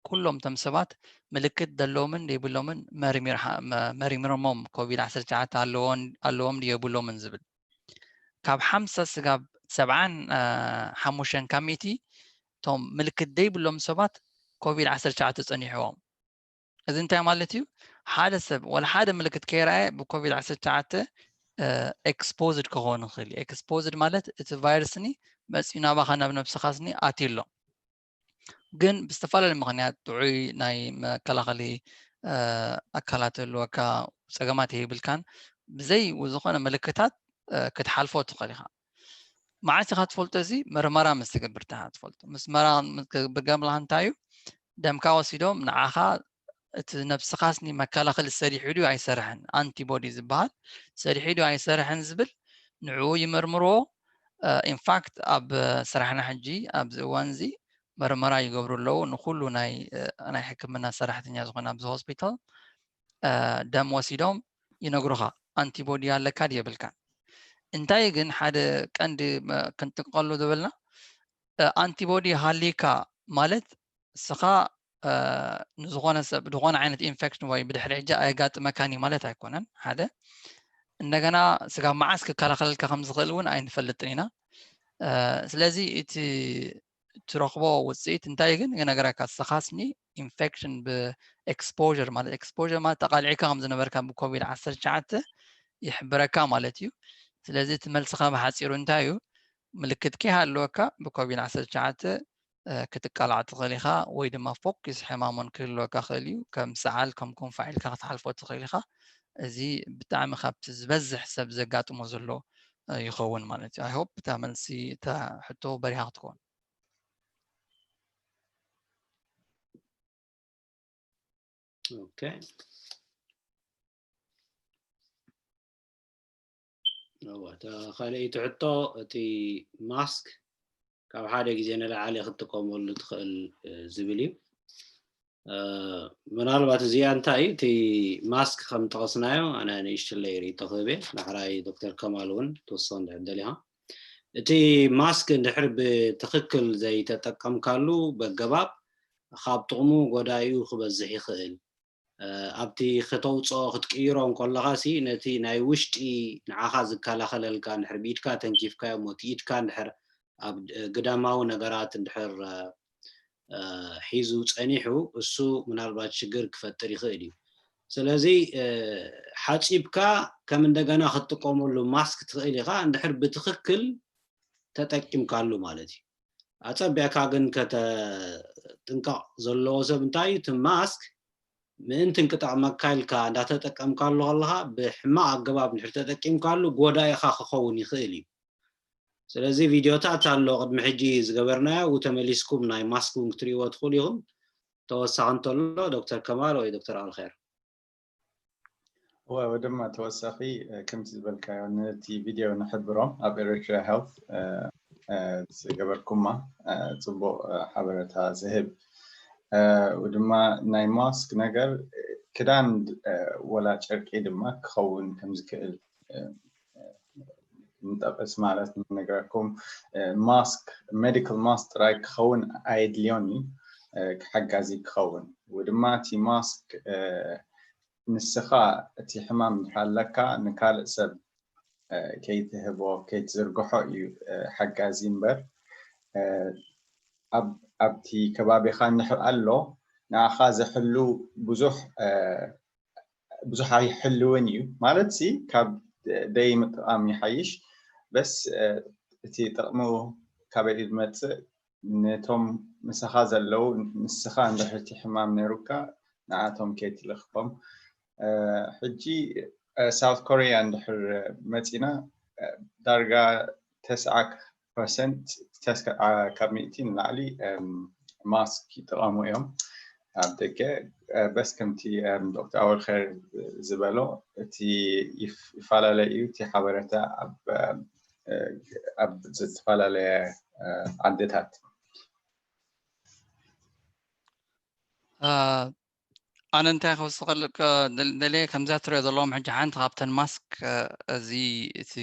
ኩሎም እቶም ሰባት ምልክት ዘለዎምን ዘይብሎምን መርሚሮሞም ኮቪድ ዓሰርተ ትሽዓተ ኣለዎም የብሎምን ዝብል ካብ ሓምሳ ስጋብ ሰብዓን ሓሙሽተን ካብ ሚእቲ እቶም ምልክት ዘይብሎም ሰባት ኮቪድ ዓሰርተ ትሽዓተ ፀኒሕዎም። እዚ እንታይ ማለት እዩ? ሓደ ሰብ ወላ ሓደ ምልክት ከይረኣየ ብኮቪድ ዓሰርተ ትሽዓተ ኤክስፖዝድ ክኸውን ይኽእል እዩ። ኤክስፖዝድ ማለት እቲ ቫይረስኒ መፂኡ ናባኻ ናብ ነብስኻስኒ ኣትዩ ኣሎ። ግን ብዝተፈላለዩ ምኽንያት ጥዑይ ናይ መከላኸሊ ኣካላት ህልወካ ፀገማት የብልካን ብዘይ ዝኾነ ምልክታት ክትሓልፎ ትኽእል ኢኻ። መዓስ ኢኻ ትፈልጦ? እዚ ምርመራ ምስ ትገብር ኢኻ ትፈልጦ። ምስ መራ ክትገብር ገምላ እንታይ እዩ? ደምካ ወሲዶም ንዓኻ እቲ ነብስኻስኒ መከላኸሊ ሰሪሑ ድዩ ኣይሰርሐን፣ ኣንቲቦዲ ዝበሃል ሰሪሑ ድዩ ኣይሰርሐን ዝብል ንዕኡ ይመርምርዎ። ኢንፋክት ኣብ ስራሕና ሕጂ ኣብዚ እዋን እዚ መርመራ ይገብሩ ኣለዉ ንኩሉ ናይ ናይ ሕክምና ሰራሕተኛ ዝኾነ ኣብዚ ሆስፒታል ደም ወሲዶም ይነግሩኻ ኣንቲቦዲ ኣለካ ድየብልካን። እንታይ ግን ሓደ ቀንዲ ክንጥንቀሉ ዝበልና ኣንቲቦዲ ሃሊካ ማለት እስኻ ንዝኾነ ሰብ ዝኾነ ዓይነት ኢንፌክሽን ወይ ብድሕሪ ሕጂ ኣየጋጥመካን እዩ ማለት ኣይኮነን። ሓደ እንደገና ስጋብ መዓስ ክከላኸለልካ ከም ዝኽእል እውን ኣይንፈልጥን ኢና። ስለዚ እቲ ትረኽቦ ውፅኢት እንታይ ግን ይነግረካ እስኻስኒ ኢንፌክሽን ብኤክስፖር ማለት ኤክስፖር ማለት ተቃሊዕካ ከም ዝነበርካ ብኮቪድ ዓሰርተ ትሽዓተ ይሕብረካ ማለት እዩ። ስለዚ እቲ መልስኻ ብሓፂሩ እንታይ እዩ? ምልክት ከይሃለወካ ብኮቪድ ዓሰርተ ትሽዓተ ክትቃላዕ ትኽእል ኢኻ ወይ ድማ ፎኪስ ሕማሞን ክህልወካ ክእል እዩ። ከም ሰዓል ከም ኮንፋ ኢልካ ክትሓልፎ ትኽእል ኢኻ። እዚ ብጣዕሚ ካብቲ ዝበዝሕ ሰብ ዘጋጥሞ ዘሎ ይኸውን ማለት እዩ። I hope እታ መልሲ እታ ሕቶ በሪሃ ክትከውን። ኦኬ እዋ እታ ካልኣይቲ ሕቶ እቲ ማስክ ካብ ሓደ ግዜ ንላዕሊ ክትጥቀመሉ ትኽእል ዝብል እዩ። ምናልባት እዚኣ እንታይ እዩ እቲ ማስክ ከም ጠቐስናዮ ኣነ ንእሽትለይ ርእይቶ ክህብ እየ። ዳሕራይ ዶክተር ከማል እውን ትወስኾ እንድሕር ደሊኻ እቲ ማስክ እንድሕር ብትኽክል ዘይተጠቀምካሉ በገባብ ካብ ጥቕሙ ጎዳኢኡ ክበዝሕ ይኽእል። ኣብቲ ከተውፅኦ ክትቅይሮ እንከለኻ ሲ ነቲ ናይ ውሽጢ ንዓኻ ዝከላኸለልካ እንድሕር ብኢድካ ተንኪፍካዮ እሞ እቲ ኢድካ እንድሕር ኣብ ግዳማዊ ነገራት እንድሕር ሒዙ ፀኒሑ እሱ ምናልባት ሽግር ክፈጥር ይኽእል እዩ። ስለዚ ሓፂብካ ከም እንደገና ክትጥቀመሉ ማስክ ትኽእል ኢኻ እንድሕር ብትኽክል ተጠቂምካሉ ማለት እዩ። ኣፀቢዕካ ግን ከተጥንቀቕ ዘለዎ ሰብ እንታይ እዩ እቲ ማስክ ምእንትን ክጠቕመካ ኢልካ እንዳተጠቀምካሉ ከለኻ ብሕማቕ ኣገባብ እንድሕር ተጠቂምካሉ ጎዳኢኻ ክኸውን ይኽእል እዩ። ስለዚ ቪድዮታት ኣሎ ቅድሚ ሕጂ ዝገበርናዮ ው ተመሊስኩም ናይ ማስክ እውን ክትርእይዎ ትኽእሉ ኢኹም። ተወሳኺ እንተሎ ዶክተር ከማል ወይ ዶክተር ኣልኸር። እወ ድማ ተወሳኺ ከምቲ ዝበልካዮ ነቲ ቪድዮ ንሕብሮም ኣብ ኤሪትሪያ ሄልት ዝገበርኩማ ፅቡቕ ሓበረታ ዝህብ ድማ ናይ ማስክ ነገር ክዳን ወላ ጨርቂ ድማ ክኸውን ከምዝክእል ንጠቅስ ማለት ንነግረኩም ማስክ ሜዲካል ማስክ ጥራይ ክኸውን ኣየድልዮን እዩ ሓጋዚ ክኸውን ወይ ድማ እቲ ማስክ ንስኻ እቲ ሕማም እንድሕር ኣለካ ንካልእ ሰብ ከይትህቦ ከይትዝርግሖ እዩ ሓጋዚ እምበር ኣብ ኣብቲ ከባቢኻ እንድሕር ኣሎ ንኣኻ ዘሕሉ ብዙሕ ብዙሕ ኣይሕልውን እዩ ማለት ሲ ካብ ደይ ምጥቃም ይሓይሽ። በስ እቲ ጥቕሙ ካበይ ዝመፅእ ነቶም ምሳኻ ዘለዉ ንስኻ እንድሕር እቲ ሕማም ነይሩካ ንኣቶም ከይትልኽፎም። ሕጂ ሳውት ኮሪያ እንድሕር መፂና ዳርጋ ተስዓ ፐርሰንት ካብ ሚእቲ ንላዕሊ ማስክ ይጥቀሙ እዮም ኣብ ደገ። በስ ከምቲ ዶክተር ኣወል ኸር ዝበሎ እቲ ይፈላለ እዩ እቲ ሓበረታ ኣብ ዝተፈላለየ ዓድታት። ኣነ እንታይ ክውስኸልካ ደልየ ከምዚኣ ትሪኦ ዘለዎም ሕጂ ሓንቲ ካብተን ማስክ እዚ እቲ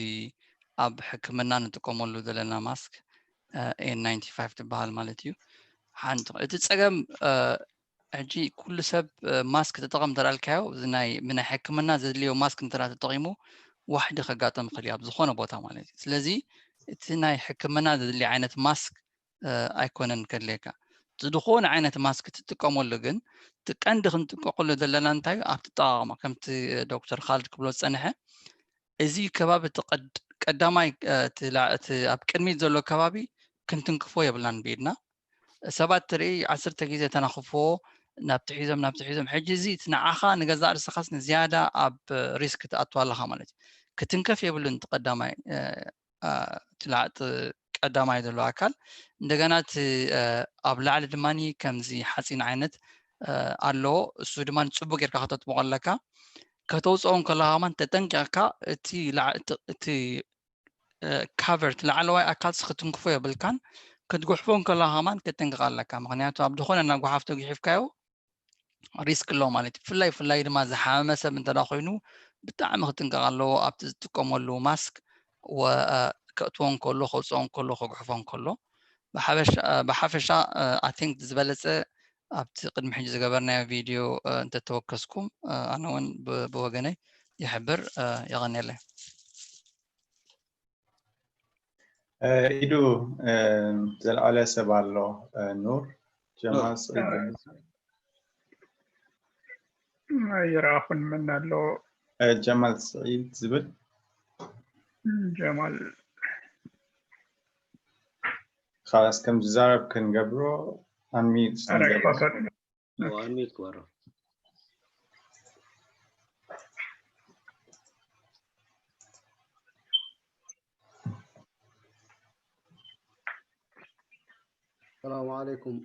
ኣብ ሕክምና ንጥቀመሉ ዘለና ማስክ ኤን ናይንቲ ፋይቭ ትበሃል ማለት እዩ። ሓንቲ እቲ ፀገም ሕጂ ኩሉ ሰብ ማስክ ተጠቐም እንተዳልካዮ ናይ ብናይ ሕክምና ዘድልዮ ማስክ እንተ ተጠቂሙ ዋሕዲ ከጋጠም ይኽእል እዩ ኣብ ዝኾነ ቦታ ማለት እዩ። ስለዚ እቲ ናይ ሕክምና ዘድልዮ ዓይነት ማስክ ኣይኮነን ከድልየካ። ዝኾነ ዓይነት ማስክ ትጥቀመሉ ግን እቲ ቀንዲ ክንጥንቀቐሉ ዘለና እንታይ እዩ ኣብቲ ኣጠቓቕማ ከምቲ ዶክተር ካልድ ክብሎ ዝፀንሐ እዚ ከባቢ እቲ ቀዳማይ እቲ ኣብ ቅድሚት ዘሎ ከባቢ ክንትንክፎ የብልናን ብኢድና። ሰባት ትርኢ ዓሰርተ ግዜ ተናኽፍዎ ናብቲ ሒዞም ናብቲ ሒዞም ሕጂ እዚ እቲ ንዓኻ ንገዛእ ርእስኻስ ንዝያዳ ኣብ ሪስክ ትኣቱ ኣለኻ ማለት እዩ። ክትንከፍ የብሉን እቲ ቀዳማይ እቲ ቀዳማይ ዘሎ ኣካል እንደገና እቲ ኣብ ላዕሊ ድማ ከምዚ ሓፂን ዓይነት ኣለዎ። እሱ ድማ ፅቡቅ ጌርካ ከተጥብቆ ኣለካ። ከተውፅኦ እንከለካ ከማን ተጠንቂቕካ እቲ እቲ ካቨር እቲ ላዕለዋይ ኣካል ክትንክፎ የብልካን። ክትጉሕፎ እንከለካ ከማን ክትጥንቀቕ ኣለካ። ምክንያቱ ኣብ ዝኾነ እናጓሓፍ ተጉሒፍካዮ ሪስክ ኣሎ ማለት እዩ። ብፍላይ ብፍላይ ድማ ዝሓመመ ሰብ እንተ ኮይኑ ብጣዕሚ ክጥንቀቕ ኣለዎ ኣብቲ ዝጥቀመሉ ማስክ ከእትዎ እንከሎ ከውፅኦ እንከሎ ከጉሕፎ እንከሎ ብሓፈሻ ኣይ ቲንክ ዝበለፀ ኣብቲ ቅድሚ ሕጂ ዝገበርናዮ ቪድዮ እንተተወከስኩም ኣነ እውን ብወገነይ ይሕብር። የቐንየለይ። ኢዱ ዘልዓለ ሰብ ኣሎ። ኑር ጀማል ስዒድ ይረኣኹን መን ኣሎ? ጀማል ስዒድ ዝብል ጀማል ካላስ ከም ዝዛረብ ክንገብሮ ኣንሚዩት ኣንሚዩት ክበሮ። السلام عليكم.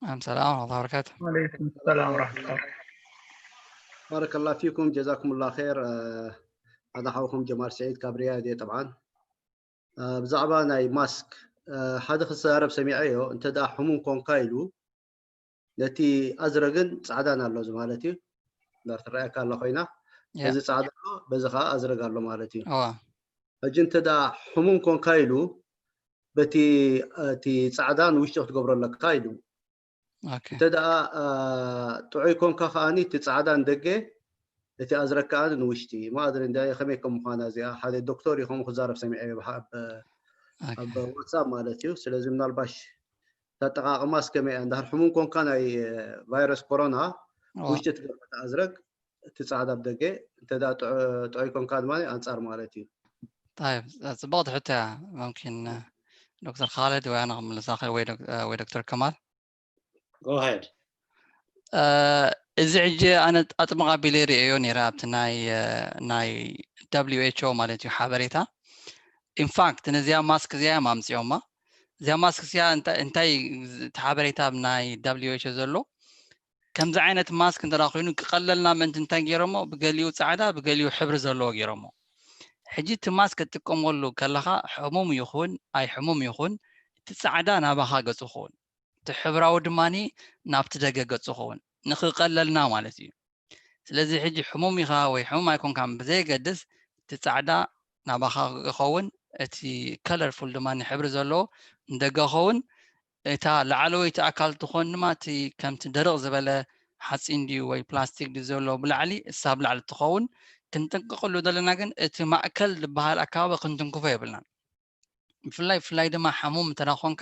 عليكم السلام ورحمة الله وبركاته. وعليكم السلام ورحمة الله. بارك الله فيكم، جزاكم الله خير. ኣነ ሓውኩም ጀማል ስዒድ ካብ ሪያድ እየ። ጠብዓን ብዛዕባ ናይ ማስክ ሓደ ክዛረብ ሰሚዐዮ፣ እንተ ደኣ ሕሙም ኮንካ ኢሉ ነቲ ኣዝረግን ጻዕዳን ኣሎ እዚ ማለት እዩ እንዳር ትረኣየካ ኣላ ኮይና፣ እዚ ጻዕዳ ኣሎ፣ በዚ ከዓ ኣዝረግ ኣሎ ማለት እዩ። ሕጂ እንተ ደኣ ሕሙም ኮንካ ኢሉ በቲ እቲ ጻዕዳ ንውሽጢ ክትገብሮ ኣለካ ኢሉ። እንተ ደኣ ጥዑይ ኮንካ ከዓኒ እቲ ጻዕዳ ንደገ እቲ ኣዝረግ ከዓኒ ንውሽጢ። ማእድሪ እንዳ ከመይ ከም ምዃና እዚኣ ሓደ ዶክተር እዩ ከምኡ ክዛረብ ሰሚዐ ኣብ ዋትሳፕ ማለት እዩ። ስለዚ ምናልባሽ ተጠቃቅማ እስከመይ እያ? እንድሕር ሕሙም ኮንካ ናይ ቫይረስ ኮሮና ውሽጢ ትገብረ ኣዝረግ እቲ ጻዕዳ ብደገ እንተ ደኣ ጥዑይ ኮንካ ድማ ኣንጻር ማለት እዩ። طيب ጽብቕቲ ሕቶ እያ። መምኪን ዶክተር ካልድ ወይ ኣነ ክምልሳ ወይ ዶክተር ከማል። Go ahead. እዚ ሕጂ ኣነ ኣጥምቕ ኣቢለ ርእዮ ነይረ ኣብቲ ናይ ናይ ደብሊው ኤች ኦ ማለት እዩ ሓበሬታ። ኢንፋክት ነዚኣ ማስክ እዚኣ እዮም ኣምፅኦማ። እዚኣ ማስክ እዚኣ እንታይ እቲ ሓበሬታ ኣብ ናይ ደብሊው ኤች ኦ ዘሎ ከምዚ ዓይነት ማስክ እንተ ኮይኑ ክቐለልና ምእንቲ እንታይ ገይሮሞ ብገሊኡ ፃዕዳ ብገሊኡ ሕብሪ ዘለዎ ገይሮሞ። ሕጂ እቲ ማስክ ክትጥቀመሉ ከለኻ ሕሙም ይኹን ኣይ ሕሙም ይኹን እቲ ፃዕዳ ናባኻ ገፁ ክኸውን እቲ ሕብራዊ ድማ ናብቲ ደገ ገፁ ክኸውን ንክቀለልና ማለት እዩ። ስለዚ ሕጂ ሕሙም ኢኻ ወይ ሕሙም ኣይኮንካን ብዘየገድስ እቲ ፃዕዳ ናባኻ ይኸውን፣ እቲ ከለርፉል ድማ ሕብሪ ዘለዎ ንደገ ይኸውን። እታ ላዕለወይቲ ኣካል ትኾን ድማ እቲ ከምቲ ደርቕ ዝበለ ሓፂን ድዩ ወይ ፕላስቲክ ድዩ ዘሎ ብላዕሊ እሳ ብላዕሊ ትኸውን። ክንጥንቀቐሉ ዘለና ግን እቲ ማእከል ዝበሃል ኣካባቢ ክንትንክፎ የብልናን። ብፍላይ ብፍላይ ድማ ሓሙም እንተ ኮንካ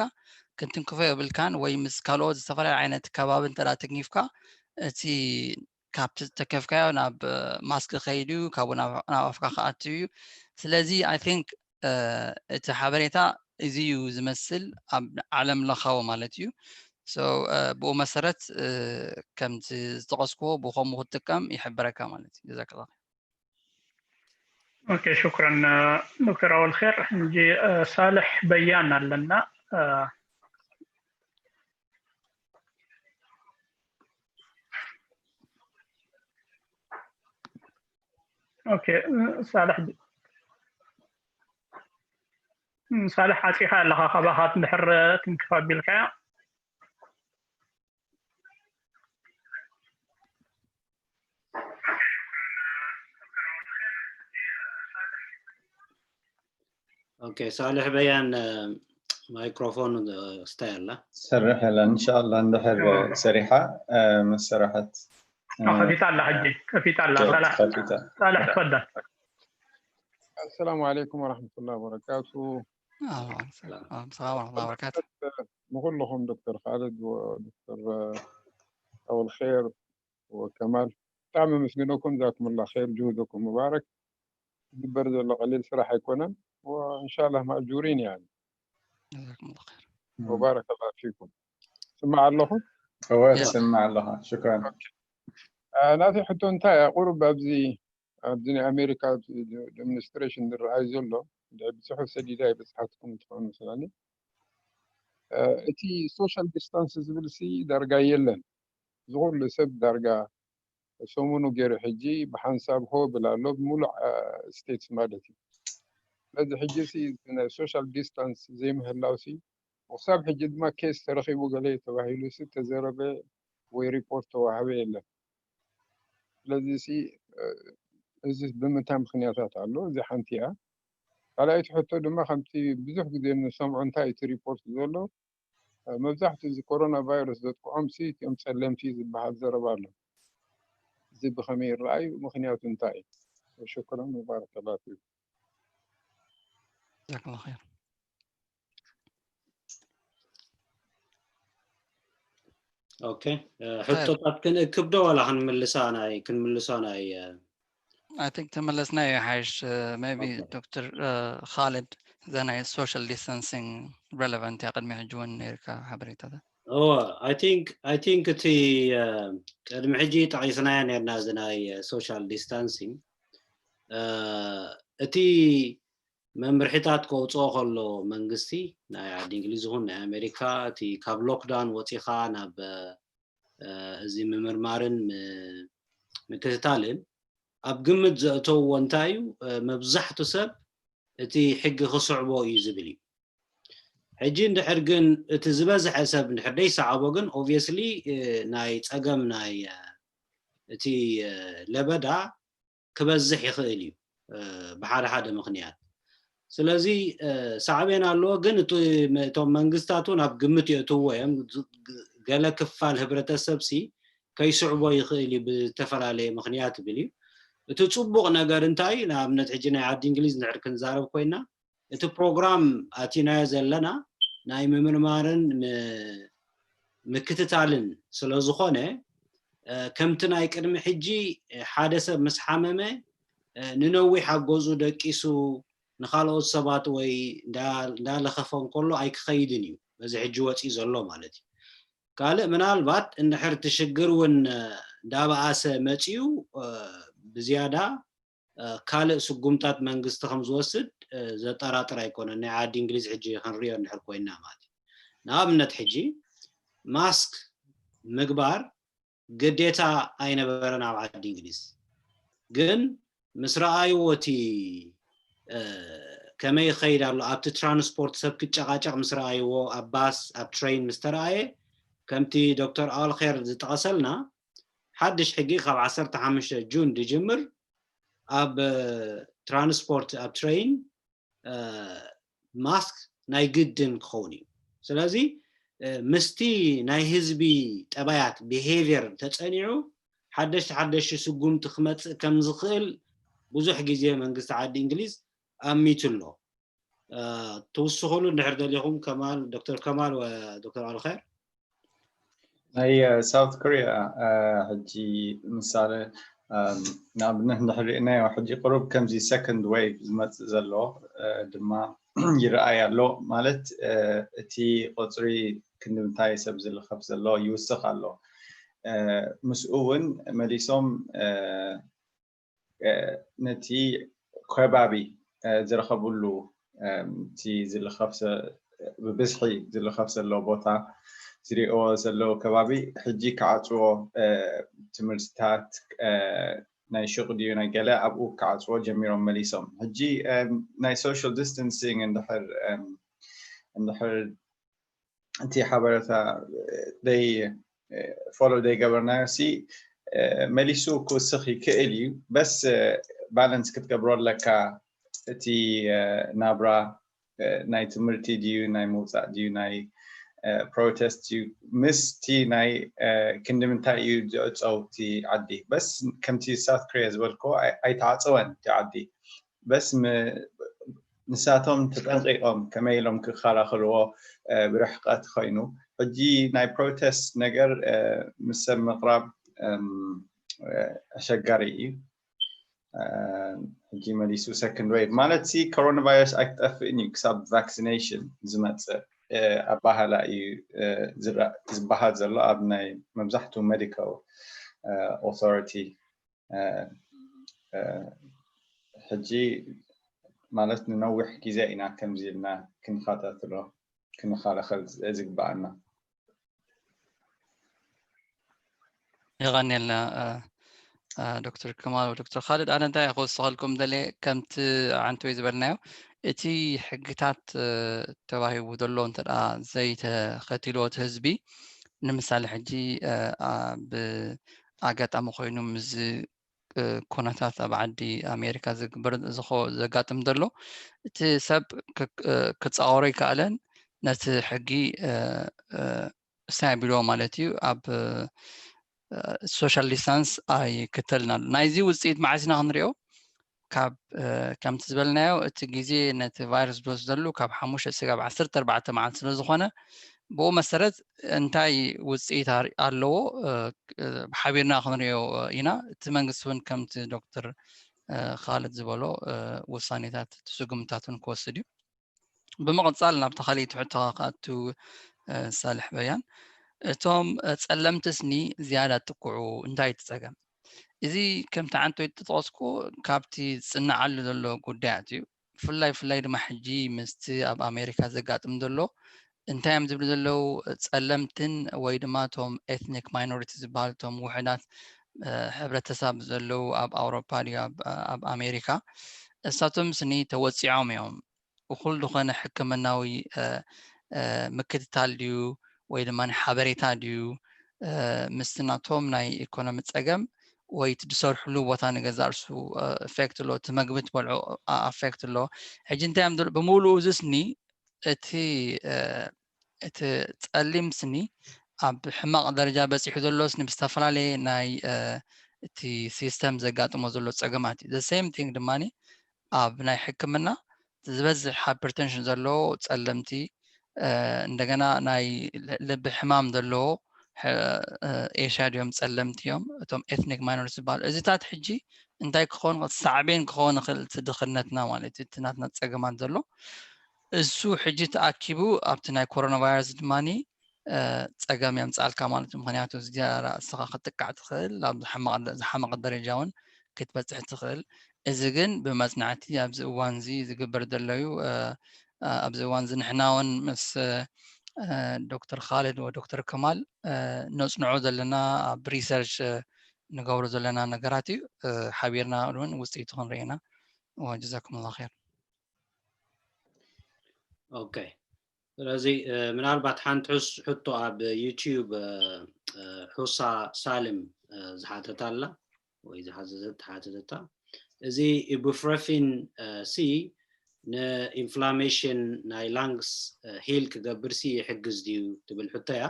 ክትንክፎ የብልካን፣ ወይ ምስ ካልኦት ዝተፈላለዩ ዓይነት ከባቢ እንተ ደኣ ተኪፍካ፣ እቲ ካብቲ ተከፍካዮ ናብ ማስክ ከይድ እዩ፣ ካብኡ ናብ ኣፍካ ክኣቱ እዩ። ስለዚ I think እቲ ሓበሬታ እዚ እዩ ዝመስል ኣብ ዓለም ለኻዊ ማለት እዩ። ብኡ መሰረት ከምቲ ዝጠቐስክዎ ብኸምኡ ክትጥቀም ይሕበረካ ማለት እዩ። ጀዛከላ። ኦኬ፣ ሽኩረን ዶክተር ኣወል ር። እንጂ ሳልሕ በያን ኣለና። ኦኬ፣ ሳልሕ ሳልሕ ዓፂኻ ኣለኻ፣ ካባኻ እንድሕር ትንክፍ ኣቢልካያ። ኦኬ፣ ሳልሕ በያን ማይክሮፎን ስታይ ኣላ። ትሰርሕ ኣላ። እንሻላ እንድሕር ሰሪሓ መሰራሐት ከፊታ ኣላ። ሕጂ ከፊታ ኣላ። ሳልሕ ትፈዳ። السلام عليكم ورحمة الله وبركاته. ሰላም ወረሕመቱላሂ ወበረካቱ። ንኩልኹም ዶክተር ካልድ ወዶክተር ኣወል ር ወከማል ብጣዕሚ ኣመስግነኩም። ዛኩምላ ር ጅሁደኩም ሙባረክ። ዝግበር ዘሎ ቀሊል ስራሕ ኣይኮነን። እንሻላ ማእጁሪን። ወባረከላ ፊኩም። ስማዕ ኣለኹ። ስማዕ ኣለኻ። ሽክራን። ናተይ ሕቶ እንታይ እያ? ቁሩብ ኣብዚ ኣብዚ ናይ ኣሜሪካ ዴሞንስትሬሽን ዝረኣይ ዘሎ ብፅሑፍ ሰዲዳ ይበፅሓትኩም ትኾን መስለኒ። እቲ ሶሻል ዲስታንስ ዝብል ሲ ዳርጋ የለን። ዝኩሉ ሰብ ዳርጋ ሰሙኑ ገይሩ ሕጂ ብሓንሳብ ሆ ብል ኣሎ ብሙሉእ ስቴትስ ማለት እዩ። ስለዚ ሕጂ ሲ ናይ ሶሻል ዲስታንስ ዘይምህላው ሲ ክሳብ ሕጂ ድማ ኬስ ተረኺቡ ገለ ተባሂሉ ሲ ተዘረበ ወይ ሪፖርት ተዋህበ የለን። ስለዚ ሲ እዚ ብምንታይ ምክንያታት ኣሎ? እዚ ሓንቲ እያ። ካልኣይቲ ሕቶ ድማ ከምቲ ብዙሕ ግዜ ንሰምዖ እንታይ እቲ ሪፖርት ዘሎ መብዛሕትኡ እዚ ኮሮና ቫይረስ ዘጥቅዖም ሲ እቲኦም ጸለምቲ ዝበሃል ዘረባ ኣሎ። እዚ ብኸመይ ይረኣዩ? ምክንያቱ እንታይ እዩ? ሽኩረን ወባረከላ ፊኩም። ጀዛከላ ኸይር። ኦኬ፣ ሕቶታት ክንእክብ ዶ ዋላ ክንምልሳ ናይ ክንምልሶ ናይ I think ተመለስናዮ ይሓይሽ። Maybe ዶክተር ካልድ እዛ ናይ ሶሻል ዲስታንሲንግ ሬለቨንት እያ። ቅድሚ ሕጂ እውን ነይርካ ሓበሬታታት። I think I think እቲ ቅድሚ ሕጂ ጠቒስናዮ ነርና እዚ ናይ ሶሻል ዲስታንሲንግ እቲ መምርሒታት ከውፅኦ ከሎ መንግስቲ ናይ ዓዲ እንግሊዝ ይኹን ናይ ኣሜሪካ እቲ ካብ ሎክዳውን ወፂኻ ናብ እዚ ምምርማርን ምክትታልን ኣብ ግምት ዘእተውዎ እንታይ እዩ? መብዛሕቱ ሰብ እቲ ሕጊ ክስዕቦ እዩ ዝብል እዩ። ሕጂ እንድሕር ግን እቲ ዝበዝሐ ሰብ እንድሕር ደይሰዓቦ ግን ኦብቪየስሊ ናይ ፀገም ናይ እቲ ለበዳ ክበዝሕ ይኽእል እዩ ብሓደ ሓደ ምኽንያት። ስለዚ ሳዕቤን ኣለዎ፣ ግን እቶም መንግስታት እውን ኣብ ግምት የእትውዎ እዮም። ገለ ክፋል ህብረተሰብ ሲ ከይስዕቦ ይኽእል እዩ ብዝተፈላለየ ምኽንያት ይብል እዩ። እቲ ፅቡቕ ነገር እንታይ እዩ? ንኣብነት ሕጂ ናይ ዓዲ እንግሊዝ እንድሕር ክንዛረብ ኮይና እቲ ፕሮግራም ኣቲናዮ ዘለና ናይ ምምርማርን ምክትታልን ስለዝኾነ ከምቲ ናይ ቅድሚ ሕጂ ሓደ ሰብ ምስ ሓመመ ንነዊሕ ኣብ ገዝኡ ደቂሱ ንካልኦት ሰባት ወይ እንዳለኸፈ እንከሎ ኣይክኸይድን እዩ። በዚ ሕጂ ወፂኡ ዘሎ ማለት እዩ። ካልእ ምናልባት እንድሕር እቲ ሽግር እውን እንዳበኣሰ መፂኡ ብዝያዳ ካልእ ስጉምታት መንግስቲ ከም ዝወስድ ዘጠራጥር ኣይኮነን። ናይ ዓዲ እንግሊዝ ሕጂ ክንሪኦ እንድሕር ኮይና ማለት እዩ። ንኣብነት ሕጂ ማስክ ምግባር ግዴታ ኣይነበረን ኣብ ዓዲ እንግሊዝ። ግን ምስ ረኣይዎ እቲ ከመይ ይኸይድ ኣሎ ኣብቲ ትራንስፖርት ሰብ ክጨቃጨቅ ምስ ረኣይዎ ኣብ ባስ ኣብ ትሬን ምስ ተረኣየ ከምቲ ዶክተር ኣልኼር ዝጠቐሰልና ሓድሽ ሕጊ ካብ ዓሰርተ ሓሙሽተ ጁን ዝጅምር ኣብ ትራንስፖርት ኣብ ትሬን ማስክ ናይ ግድን ክኸውን እዩ። ስለዚ ምስቲ ናይ ህዝቢ ጠባያት ቢሄቪየር ተፀኒዑ ሓደሽቲ ሓደሽቲ ስጉምቲ ክመፅእ ከም ዝኽእል ብዙሕ ግዜ መንግስቲ ዓዲ እንግሊዝ ኣሚቱ ኣሎ። ትውስኹሉ እንድሕር ደሊኹም ከማል፣ ዶክተር ከማል ወዶክተር ኣልኸር። ናይ ሳውት ኮሪያ ሕጂ ምሳሌ ንኣብነት እንድሕር ርኢናዮ ሕጂ ቅሩብ ከምዚ ሰኮንድ ዌቭ ዝመፅእ ዘሎ ድማ ይረኣይ ኣሎ። ማለት እቲ ቁፅሪ ክንዲ ምንታይ ሰብ ዝልኸፍ ዘሎ ይውስኽ ኣሎ። ምስኡ እውን መሊሶም ነቲ ከባቢ ዝረኸብሉ እቲ ዝልኸፍ ብብዝሒ ዝልኸፍ ዘሎ ቦታ ዝሪኦ ዘለዉ ከባቢ ሕጂ ክዓፅዎ ትምህርትታት ናይ ሹቕ ድዩ ናይ ገለ ኣብኡ ክዓፅዎ ጀሚሮም መሊሶም። ሕጂ ናይ social distancing እንድሕር እንድሕር እቲ ሓበሬታ ደይ ፎሎ ደይ ገበርናዮ ሲ መሊሱ ክውስኽ ይክእል እዩ። በስ ባላንስ ክትገብሮ ኣለካ እቲ ናብራ ናይ ትምህርቲ ድዩ ናይ ምውፃእ ድዩ ናይ ፕሮቴስት ድዩ ምስቲ ናይ ክንዲ ምንታይ እዩ ዝዕፀው እቲ ዓዲ። በስ ከምቲ ሳውት ኮሪያ ዝበልክዎ ኣይተዓፀወን እቲ ዓዲ። በስ ንሳቶም ተጠንቂቆም ከመይ ኢሎም ክከላኸልዎ ብርሕቀት ኮይኑ ሕጂ ናይ ፕሮቴስት ነገር ምስ ሰብ ምቅራብ ኣሸጋሪ እዩ። ሕጂ መሊሱ ሰኮንድ ዌቭ ማለት ሲ ኮሮና ቫይረስ ኣይክጠፍእን እዩ ክሳብ ቫክሲኔሽን ዝመፅእ ኣባህላ እዩ ዝበሃል ዘሎ ኣብ ናይ መብዛሕትኡ ሜዲካል ኦቶሪቲ ሕጂ ማለት ንነዊሕ ግዜ ኢና ከምዚ ኢልና ክንከታተሎ ክንከላኸል ዝግበኣና። የቐንየልና ዶክተር ከማል ዶክተር ካልድ። ኣነ እንታይ ክወስኸልኩም ደለ ከምቲ ዓንተወይ ዝበልናዮ እቲ ሕግታት ተባሂቡ ዘሎ እንተ ዘይተኸቲልዎ እቲ ህዝቢ ንምሳሌ ሕጂ ብኣጋጣሚ ኮይኑ ምስ ኩነታት ኣብ ዓዲ ኣሜሪካ ዝግበር ዘጋጥም ዘሎ እቲ ሰብ ክፃወሮ ይከኣለን ነቲ ሕጊ ስታይ ቢልዎ ማለት እዩ ኣብ ሶሻል ዲስታንስ ኣይክተልን ኣሎ። ናይዚ ውፅኢት መዓስ ኢና ክንሪኦ? ካብ ከምቲ ዝበልናዮ እቲ ግዜ ነቲ ቫይረስ ዝወስደሉ ካብ ሓሙሽተ ስጋብ ዓሰርተ ኣርባዕተ መዓልቲ ስለ ዝኾነ ብኡ መሰረት እንታይ ውፅኢት ኣለዎ ሓቢርና ክንሪኦ ኢና። እቲ መንግስቲ እውን ከምቲ ዶክተር ካልድ ዝበሎ ውሳኔታት ስጉምታት እውን ክወስድ እዩ። ብምቕፃል ናብቲ ካልእ ትሕቶ ክኣቱ ሳልሕ በያን እቶም ፀለምቲ ስኒ ዝያዳ ጥቅዑ እንታይ ትፀገም? እዚ ከምቲ ዓንቶ ይተጠቐስኩ ካብቲ ዝፅናዓሉ ዘሎ ጉዳያት እዩ። ብፍላይ ብፍላይ ድማ ሕጂ ምስቲ ኣብ ኣሜሪካ ዘጋጥም ዘሎ እንታይ እዮም ዝብሉ ዘለዉ ፀለምትን ወይ ድማ እቶም ኤትኒክ ማይኖሪቲ ዝበሃሉ እቶም ውሕዳት ሕብረተሰብ ዘለዉ ኣብ ኣውሮፓ ድዩ ኣብ ኣሜሪካ እሳቶም ስኒ ተወፂዖም እዮም። እኹል ዝኾነ ሕክምናዊ ምክትታል ድዩ ወይ ድማ ሓበሬታ ድዩ ምስቲ ናቶም ናይ ኢኮኖሚ ፀገም ወይ እቲ ዝሰርሕሉ ቦታ ንገዛ እርሱ ኢፌክት ኣሎ፣ እቲ መግቢ ትበልዖ ኣፌክት ኣሎ። ሕጂ እንታይ እዮም ብምሉኡ እዚ ስኒ እቲ እቲ ፀሊም ስኒ ኣብ ሕማቕ ደረጃ በፂሑ ዘሎ ስኒ ብዝተፈላለየ ናይ እቲ ሲስተም ዘጋጥሞ ዘሎ ፀገማት እዩ። The same thing ድማ ኣብ ናይ ሕክምና ዝበዝሕ ሃይፐርቴንሽን ዘለዎ ፀለምቲ እንደገና ናይ ልቢ ሕማም ዘለዎ ኤሽያ ድዮም ፀለምቲ እዮም እቶም ኤትኒክ ማይኖሪቲ ዝበሃሉ እዚታት ሕጂ እንታይ ክኸውን ሳዕቤን ክኸውን ይኽእል እቲ ድኽነትና ማለት እዩ እቲ ናትና ፀገማት ዘሎ እሱ ሕጂ ተኣኪቡ ኣብቲ ናይ ኮሮና ቫይረስ ድማ ፀገም የምፃልካ ማለት እዩ ምክንያቱ ዝያዳ እስኻ ክጥቃዕ ትኽእል ኣብ ዝሓመቐ ደረጃ እውን ክትበፅሕ ትኽእል እዚ ግን ብመፅናዕቲ ኣብዚ እዋን እዚ ዝግበር ዘሎ እዩ ኣብዚ እዋን እዚ ንሕና እውን ምስ ዶክተር ካልድ ወዶክተር ከማል ነፅንዖ ዘለና ኣብ ሪሰርች ንገብሮ ዘለና ነገራት እዩ ሓቢርና እውን ውፅኢቱ ክንርኢ ኢና ጀዛኩም ላ ር ኦኬ ስለዚ ምናልባት ሓንቲ ሕቶ ኣብ ዩቲዩብ ሑሳ ሳልም ዝሓተት ኣላ ወይ ዝሓዘዘት ሓተተታ እዚ ኢቡፍረፊን ሲ ንኢንፍላሜሽን ናይ ላንግስ ሂል ክገብር ሲ ይሕግዝ ድዩ ትብል ሕቶ እያ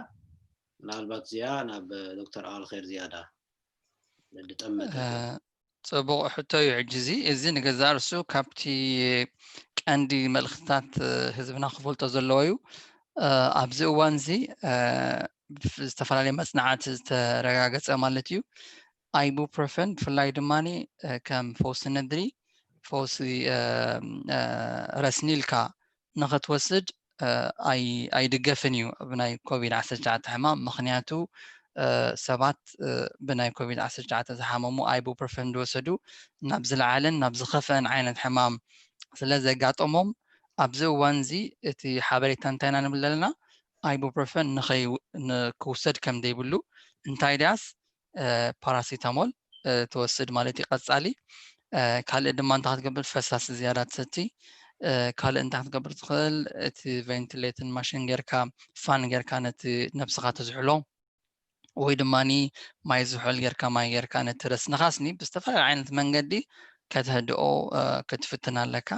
ምናልባት እዚኣ ናብ ዶክተር ኣልኸር ዝያዳ ዝጠመተ ፅቡቕ ሕቶ እዩ ሕጂ እዚ እዚ ንገዛእ ርሱ ካብቲ ቀንዲ መልእኽትታት ህዝብና ክፈልጦ ዘለዎ እዩ። ኣብዚ እዋን እዚ ብዝተፈላለየ መፅናዕቲ ዝተረጋገፀ ማለት እዩ፣ ኣይቡፕሮፈን ብፍላይ ድማ ከም ፈውሲ ነድሪ፣ ፈውሲ ረስኒ ኢልካ ንኽትወስድ ኣይድገፍን እዩ ብናይ ኮቪድ ዓሰርተ ትሽዓተ ሕማም። ምኽንያቱ ሰባት ብናይ ኮቪድ ዓሰርተ ትሽዓተ ዝሓመሙ ኣይቡፕሮፈን ዝወሰዱ ናብ ዝለዓለን ናብ ዝኸፍአን ዓይነት ሕማም ስለ ዘጋጠሞም፣ ኣብዚ እዋን እዚ እቲ ሓበሬታ እንታይ ኢና ንብል ዘለና? ኣይቡፕሮፈን ንኸይ- ንክውሰድ ከም ዘይብሉ፣ እንታይ ድያስ ፓራሲታሞል ትወስድ ማለት እዩ። ቀፃሊ ካልእ ድማ እንታይ ክትገብር? ፈሳሲ ዝያዳ ትሰቲ። ካልእ እንታይ ክትገብር ትኽእል? እቲ ቬንቲሌትን ማሽን ጌርካ፣ ፋን ጌርካ ነቲ ነብስኻ ትዝሕሎ፣ ወይ ድማ ማይ ዝሑል ጌርካ፣ ማይ ጌርካ ነቲ ረስንኻስኒ ብዝተፈላለየ ዓይነት መንገዲ ከተህድኦ ክትፍትን ኣለካ።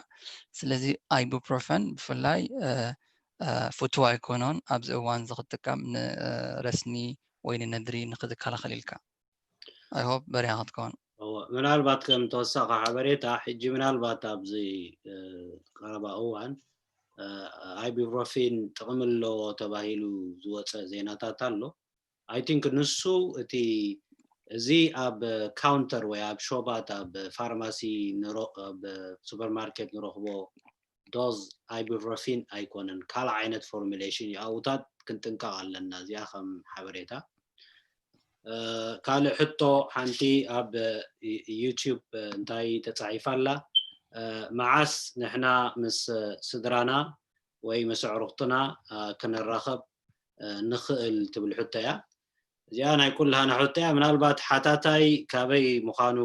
ስለዚ ኣይቡፕሮፈን ብፍላይ ፍቱው ኣይኮነን ኣብዚ እዋን እዚ ክትጥቀም፣ ንረስኒ ወይ ንነድሪ ንክትከላኸል ኢልካ። I hope በሪኻ ክትከውን። ምናልባት ከም ተወሳኺ ሓበሬታ፣ ሕጂ ምናልባት ኣብዚ ቀረባ እዋን ኣይቡፕሮፊን ጥቕሚ ኣለዎ ተባሂሉ ዝወፀ ዜናታት ኣሎ። I think ንሱ እቲ እዚ ኣብ ካውንተር ወይ ኣብ ሾባት ኣብ ፋርማሲ ኣብ ሱፐርማርኬት ንረኽቦ ዶዝ ኣይቡፕሮፊን ኣይኮነን፣ ካልእ ዓይነት ፎርሙሌሽን እዩ። ኣብኡታት ክንጥንቀቕ ኣለና። እዚኣ ከም ሓበሬታ። ካልእ ሕቶ ሓንቲ ኣብ ዩቲዩብ እንታይ ተፃሒፋ ኣላ? መዓስ ንሕና ምስ ስድራና ወይ ምስ ኣዕሩኽትና ክነራኸብ ንኽእል ትብል ሕቶ እያ። እዚኣ ናይ ኩላህና ሕቶ እያ። ምናልባት ሓታታይ ካበይ ምዃኑ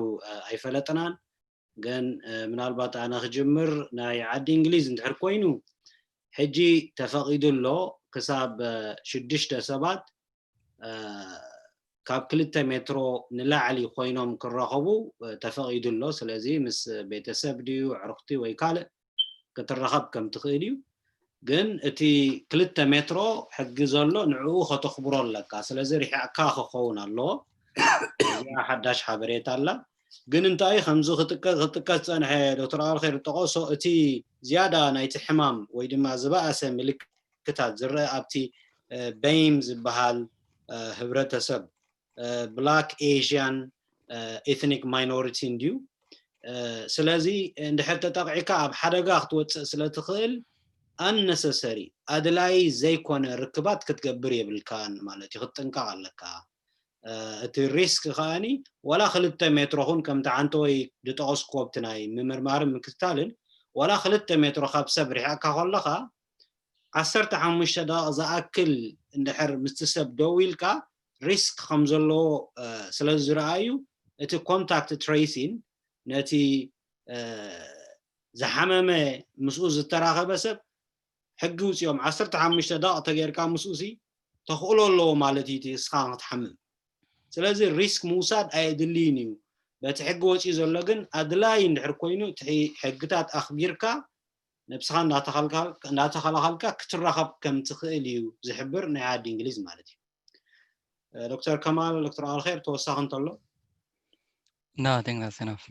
ኣይፈለጥናን፣ ግን ምናልባት ኣነ ክጅምር፣ ናይ ዓዲ እንግሊዝ እንድሕር ኮይኑ ሕጂ ተፈቒዱ ኣሎ ክሳብ ሽዱሽተ ሰባት ካብ ክልተ ሜትሮ ንላዕሊ ኮይኖም ክራኸቡ ተፈቒዱ ኣሎ። ስለዚ ምስ ቤተሰብ ድዩ ኣዕሩኽቲ ወይ ካልእ ክትራኸብ ከም ትኽእል እዩ። ግን እቲ ክልተ ሜትሮ ሕጊ ዘሎ ንዕኡ ከተኽብሮ ኣለካ። ስለዚ ርሒቕካ ክኸውን ኣለዎ። እዚኣ ሓዳሽ ሓበሬታ ኣላ። ግን እንታይ ከምዚ ክጥቀስ ዝፀንሐ ዶክተር ኣልኸይር ዝጠቐሶ እቲ ዝያዳ ናይቲ ሕማም ወይ ድማ ዝበኣሰ ምልክታት ዝረአ ኣብቲ በይም ዝበሃል ህብረተሰብ ብላክ ኤዥያን ኤትኒክ ማይኖሪቲ እንድዩ። ስለዚ እንድሕር ተጠቂዕካ ኣብ ሓደጋ ክትወፅእ ስለትኽእል ኣነሰሰሪ ኣድላይ ዘይኮነ ርክባት ክትገብር የብልካን ማለት እዩ። ክትጥንቀቕ ኣለካ። እቲ ሪስክ ከኣኒ ዋላ ክልተ ሜትሮ ኹን ከምቲ ዓንተወይ ዝጠቐስኩዎ ኣብቲ ናይ ምምርማርን ምክትታልን ዋላ ክልተ ሜትሮ ካብ ሰብ ርሒቕካ ከለኻ ዓሰርተ ሓሙሽተ ደቂቕ ዝኣክል እንድሕር ምስቲ ሰብ ደው ኢልካ ሪስክ ከም ዘለዎ ስለ ዝረኣዩ እቲ ኮንታክት ትሬሲን ነቲ ዝሓመመ ምስኡ ዝተራኸበ ሰብ ሕጊ ውፅኦም ዓሰርተ ሓሙሽተ ደቂቕ ተጌርካ ምስኡ ሲ ተኽእሎ ኣለዎ ማለት እዩ እቲ እስኻ ክትሓምም። ስለዚ ሪስክ ምውሳድ ኣየድልይን እዩ። በቲ ሕጊ ወፂኡ ዘሎ ግን ኣድላይ እንድሕር ኮይኑ እቲ ሕግታት ኣኽቢርካ ነብስኻ እንዳተኸላኸልካ ክትራኸብ ከም ትኽእል እዩ ዝሕብር ናይ ዓዲ እንግሊዝ ማለት እዩ። ዶክተር ከማል፣ ዶክተር ኣልኸይር ተወሳኺ እንተሎ? No, I think that's enough.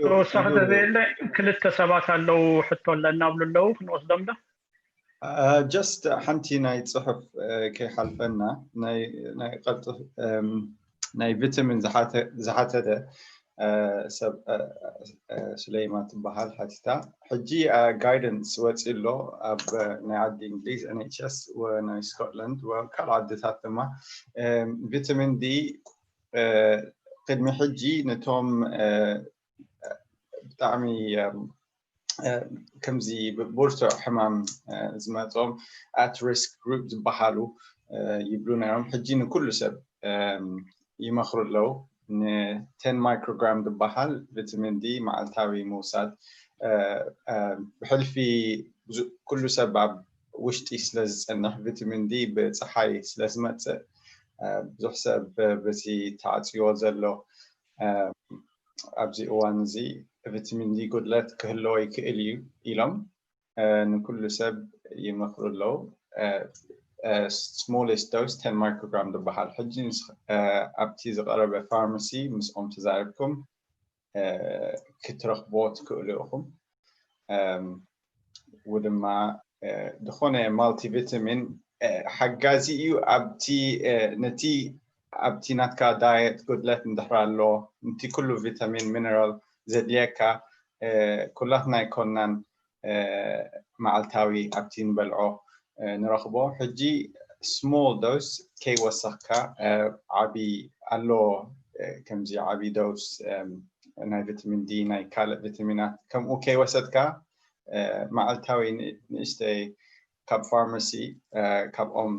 ተወሳኺ ተዘየለ ክልተ ሰባት ኣለዉ ሕቶ ኣለና ብሉ ኣለዉ ክንወስዶም ዶ? ጀስት ሓንቲ ናይ ፅሑፍ ከይሓልፈና ናይ ናይ ቀልጥፍ ናይ ቪታሚን ዝሓተተ ሰብ ሱለይማ ትበሃል ሓቲታ። ሕጂ ጋይደንስ ወፂ ኣሎ ኣብ ናይ ዓዲ እንግሊዝ ኤንኤችኤስ ናይ ስኮትላንድ ካልእ ዓድታት ድማ ቪታሚን ዲ ቅድሚ ሕጂ ነቶም ብጣዕሚ ከምዚ ብርቱዕ ሕማም ዝመፆም at risk group ዝበሃሉ ይብሉ ነይሮም። ሕጂ ንኩሉ ሰብ ይመኽሩ ኣለዉ። ን ten microgram ዝበሃል ቪታሚን ዲ መዓልታዊ ምውሳድ ብሕልፊ ኩሉ ሰብ ኣብ ውሽጢ ስለ ዝፀንሕ ቪታሚን ዲ ብፀሓይ ስለ ዝመፅእ ብዙሕ ሰብ በቲ ተዓፅዎ ዘሎ ኣብዚ እዋን እዚ ቪታሚን ዲ ጉድለት ክህልዎ ይክእል እዩ ኢሎም ንኩሉ ሰብ ይመኽሩ ኣለዉ። smallest dose ten microgram ዝበሃል ሕጂ ኣብቲ ዝቐረበ ፋርማሲ ምስኦም ተዛሪብኩም ክትረኽብዎ ትክእሉ ኢኹም። ው ድማ ዝኾነ ማልቲቪታሚን ሓጋዚ እዩ ኣብቲ ነቲ ኣብቲ ናትካ ዳየት ጉድለት እንድሕር ኣሎ፣ ነቲ ኩሉ ቪታሚን ሚነራል ዘድልየካ ኩላትና ኣይኮናን መዓልታዊ ኣብቲ ንበልዖ ንረኽቦ። ሕጂ ስሞል ዶስ ከይወሰኽካ ዓቢ ኣሎ፣ ከምዚ ዓቢ ዶስ ናይ ቪታሚን ዲ፣ ናይ ካልእ ቪታሚናት ከምኡ ከይወሰድካ መዓልታዊ ንእሽተይ ካብ ፋርማሲ ካብኦም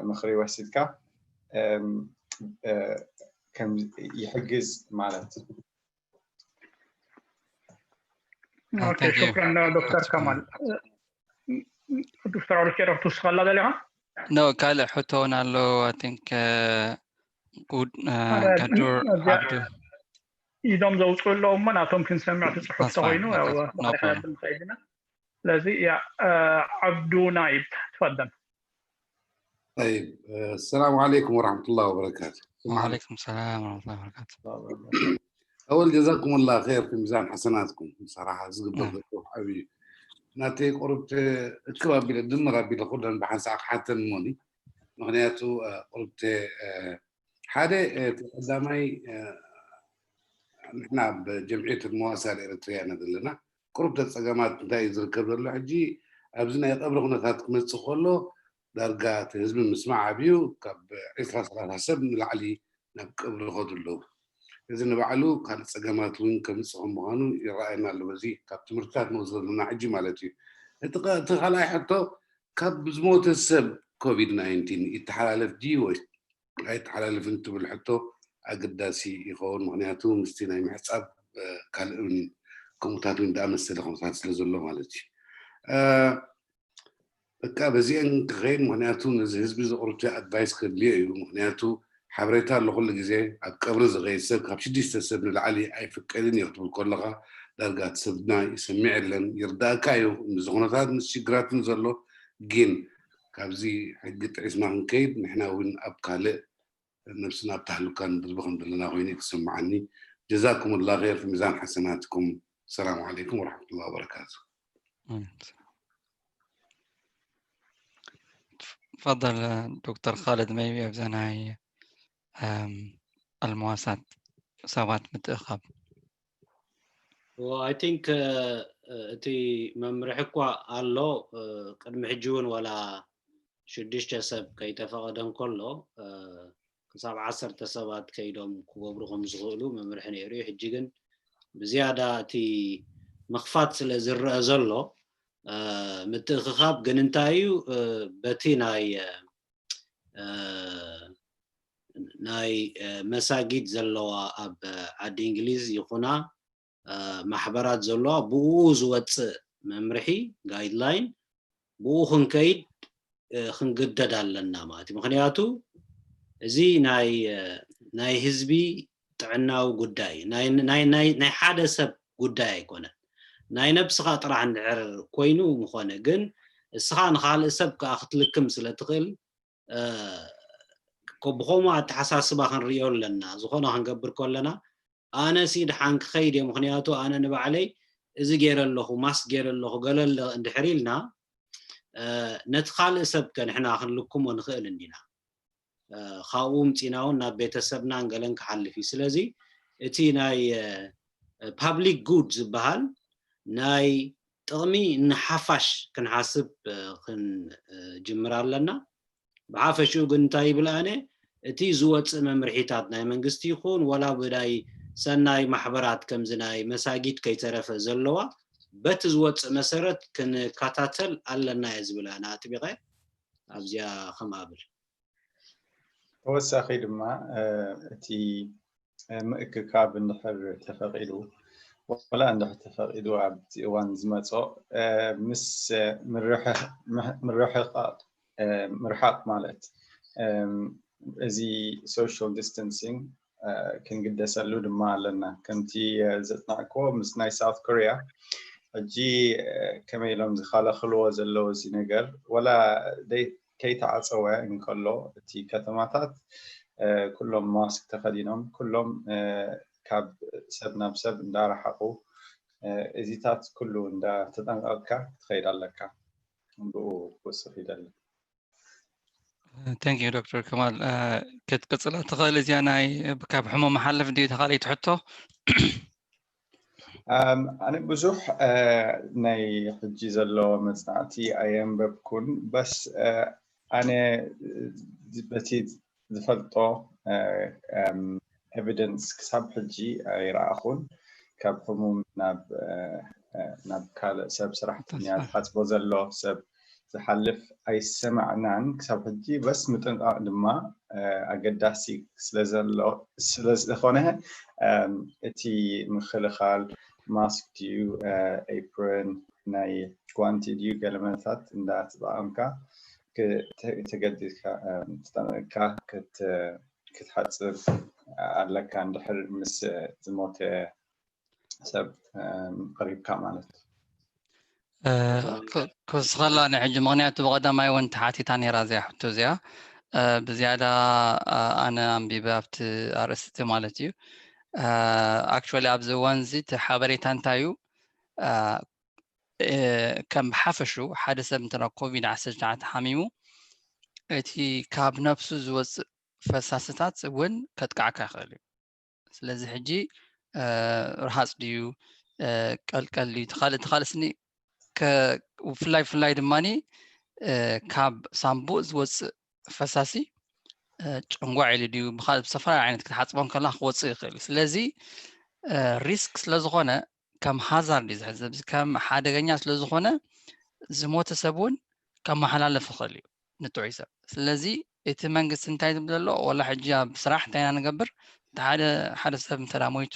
ምኽሪ ወሲድካ ይሕግዝ ማለት። ሹክራን ዶክተር ከማል። ዶክተር ኦሪክ ዶ ክትውስኸላ ደሊኻ? ኖ፣ ካልእ ሕቶ እውን ኣሎ። I think ጋዱር ዓብዱ ኢዶም ዘውፅኡ ኣለዉ እሞ ናቶም ክንሰምዕ ትፅሑፍ ተኮይኑ ንኸይድ ኢና። ስለዚ ዓብዱ ናይብ ትፈደም። طيب السلام عليكم ورحمة الله وبركاته. وعليكم السلام ورحمة الله وبركاته. أول جزاكم الله خير في ميزان حسناتكم. صراحة ዝግበር ዘሎ ዓብዪ ናተይ ቁርብቲ እክብ ኣቢለ ድምር ኣቢለ ኩለን ብሓንሳእ ክሓተን እሞኒ። ምክንያቱ ቁርብቲ ሓደ እቲ ቀዳማይ ንሕና ኣብ ጀምዕየት መዋእሳል ኤረትርያ ኢና ዘለና። ቁርብተ ጸገማት እንታይ እዩ ዝርከብ ዘሎ ሕጂ ኣብዚ ናይ ቀብሪ ኩነታት ክመጽእ ከሎ ዳርጋ እቲ ህዝቢ ምስማዕ ኣብዩ ካብ ዕስራ ሰላሳ ሰብ ንላዕሊ ናብ ቀብሪ ይኸዱ ኣለዉ። እዚ ንባዕሉ ካልእ ጸገማት እውን ከምጽእ ከም ምዃኑ ይረኣየና ኣሎ። በዚ ካብ ትምህርትታት ንወስዶ ዘለና ሕጂ ማለት እዩ። እቲ ካልኣይ ሕቶ ካብ ዝሞተ ሰብ ኮቪድ ናይንቲን ይተሓላለፍ ድዩ ወይ ኣይተሓላለፍን ትብል ሕቶ ኣገዳሲ ይኸውን። ምክንያቱ ምስቲ ናይ ምሕጻብ ካልእ ከምኡታት እውን ዝኣመሰለ ኩነታት ስለ ዘሎ ማለት እዩ። በቃ በዚአን ክኸይድ ምክንያቱ ነዚ ህዝቢ ዘቕርቱ ኣድቫይስ ከድልዮ እዩ። ምክንያቱ ሓበሬታ ኣሎ ኩሉ ግዜ ኣብ ቀብሪ ዝኸይድ ሰብ ካብ ሽዱሽተ ሰብ ንላዕሊ ኣይፍቀድን እዩ ክትብል ከለኻ ዳርጋ እቲ ሰብና ይሰምዕ የለን። ይርዳእካ እዩ እዚ ኩነታት ምስ ሽግራትን ዘሎ ግን ካብዚ ሕጊ ጥዒስና ክንከይድ ንሕና እውን ኣብ ካልእ ነብስና ኣብ ታህሉካ ንድርቢ ከም ዘለና ኮይኑ እዩ ዝስምዓኒ። ጀዛኩም ላ ር ፊ ሚዛን ሓሰናትኩም። ሰላም ዓለይኩም ወረሕመቱላ ወበረካቱ። تفضل دكتور خالد maybe ኣብዛ ናይ ኣልመዋሳት ሰባት ምትእኻብ I think እቲ መምርሒ እኳ ኣሎ ቅድሚ ሕጂ እውን ዋላ ሽዱሽተ ሰብ ከይተፈቐደ እንከሎ ክሳብ ዓሰርተ ሰባት ከይዶም ክገብሩ ከም ዝኽእሉ መምርሒ ነይሩ እዩ። ሕጂ ግን ብዝያዳ እቲ ምኽፋት ስለ ዝረአ ዘሎ ምትእኽኻብ ግን እንታይ እዩ በቲ ናይ ናይ መሳጊድ ዘለዋ ኣብ ዓዲ እንግሊዝ ይኹና ማሕበራት ዘለዋ ብኡ ዝወፅእ መምርሒ ጋይድላይን ብኡ ክንከይድ ክንግደድ ኣለና ማለት እዩ። ምክንያቱ እዚ ናይ ህዝቢ ጥዕናዊ ጉዳይ ናይ ሓደ ሰብ ጉዳይ ኣይኮነን። ናይ ነብስኻ ጥራሕ እንድሕር ኮይኑ ምኾነ ግን እስኻ ንካልእ ሰብ ከዓ ክትልክም ስለ ትኽእል ብከምኡ ኣተሓሳስባ ክንሪኦ ኣለና። ዝኾነ ክንገብር ከለና ኣነ ሲ ድሓን ክኸይድ እየ ምክንያቱ ኣነ ንባዕለይ እዚ ገይረ ኣለኹ ማስክ ገይረ ኣለኹ ገለ እንድሕር ኢልና ነቲ ካልእ ሰብ ከ ንሕና ክንልክሞ ንኽእል እንዲና። ካብኡ ምፂና እውን ናብ ቤተሰብናን ገለን ክሓልፍ እዩ። ስለዚ እቲ ናይ ፓብሊክ ጉድ ዝበሃል ናይ ጥቕሚ ንሓፋሽ ክንሓስብ ክንጅምር ኣለና። ብሓፈሽኡ ግን እንታይ ይብል ኣነ እቲ ዝወፅእ መምርሒታት ናይ መንግስቲ ይኹን ወላ ብናይ ሰናይ ማሕበራት ከምዚ ናይ መሳጊድ ከይተረፈ ዘለዋ በቲ ዝወፅእ መሰረት ክንከታተል ኣለና እየ ዝብል ኣነ ኣጥቢቐ ኣብዚኣ ከም ኣብል። ተወሳኺ ድማ እቲ ምእክካብ እንድሕር ተፈቒዱ ወላ እንድሕር ተፈቒዱ ኣብቲ እዋን ዝመፆ ምስ ምርሕቓቕ ምርሓቕ ማለት እዚ social distancing ክንግደሰሉ ድማ ኣለና። ከምቲ ዘፅናዕክዎ ምስ ናይ ሳውት ኮርያ ሕጂ ከመይ ኢሎም ዝኸላኸልዎ ዘለዉ እዚ ነገር ወላ ከይተዓፀወ እንከሎ እቲ ከተማታት ኩሎም ማስክ ተኸዲኖም ኩሎም ካብ ሰብ ናብ ሰብ እንዳረሓቑ እዚታት ኩሉ እንዳተጠንቀቕካ ክትኸይድ ኣለካ። ብኡ ክወስኽ ይደሊ። Thank you ዶክተር ከማል። ክትቅፅላ ትኽእል እዚኣ ናይ ካብ ሕሙም መሓለፍ ድዩ ተኻሊት ሕቶ? ኣነ ብዙሕ ናይ ሕጂ ዘሎ መፅናዕቲ ኣየንበብኩን፣ በስ ኣነ በቲ ዝፈልጦ ኤቪደንስ ክሳብ ሕጂ ኣይረኣኹን። ካብ ሕሙም ናብ ናብ ካልእ ሰብ ሰራሕተኛ ዝሓፅቦ ዘሎ ሰብ ዝሓልፍ ኣይሰማዕናን ክሳብ ሕጂ። በስ ምጥንቃቕ ድማ ኣገዳሲ ስለዘሎ ስለዝኾነ እቲ ምክልኻል ማስክ ድዩ ኤፕረን ናይ ጓንቲ ድዩ ገለመታት እንዳተጠቐምካ ተገዲድካ ተጠንቀቅካ ክትሓፅብ ኣለካ። እንድሕር ምስ ዝሞተ ሰብ ቀሪብካ ማለት ክስኸላ ንሕጂ ምክንያቱ ብቀዳማይ እውን ተሓቲታ ነይራ እዚኣ ሕቶ እዚኣ ብዝያዳ ኣነ ኣንቢበ ኣብቲ ኣርእስቲ ማለት እዩ። ኣክቹዋሊ ኣብዚ እዋን እዚ እቲ ሓበሬታ እንታይ እዩ? ከም ብሓፈሹ ሓደ ሰብ እንተ ኮቪድ ዓሰርተ ትሽዓተ ሓሚሙ እቲ ካብ ነብሱ ዝወፅእ ፈሳስታት እውን ከጥቃዕካ ይኽእል እዩ። ስለዚ ሕጂ ርሃፅ ድዩ ቀልቀል ድዩ ተኻልእ ተኻልእ ስኒ ብፍላይ ብፍላይ ድማ ካብ ሳምቡእ ዝወፅእ ፈሳሲ ጨንጓዕ ኢሉ ድዩ ብካልእ ብዝተፈላለዩ ዓይነት ክትሓፅቦ ከላ ክወፅእ ይኽእል እዩ። ስለዚ ሪስክ ስለዝኾነ ከም ሃዛርድ እዩ ዝሕሰብ፣ ከም ሓደገኛ ስለዝኾነ ዝሞተ ሰብ እውን ከመሓላልፍ ይኽእል እዩ ንጥዑይ ሰብ። ስለዚ እቲ መንግስቲ እንታይ ዝብል ዘሎ ወላ ሕጂ ኣብ ስራሕ እንታይ ኢና ንገብር? ሓደ ሓደ ሰብ እንተ ሞይቱ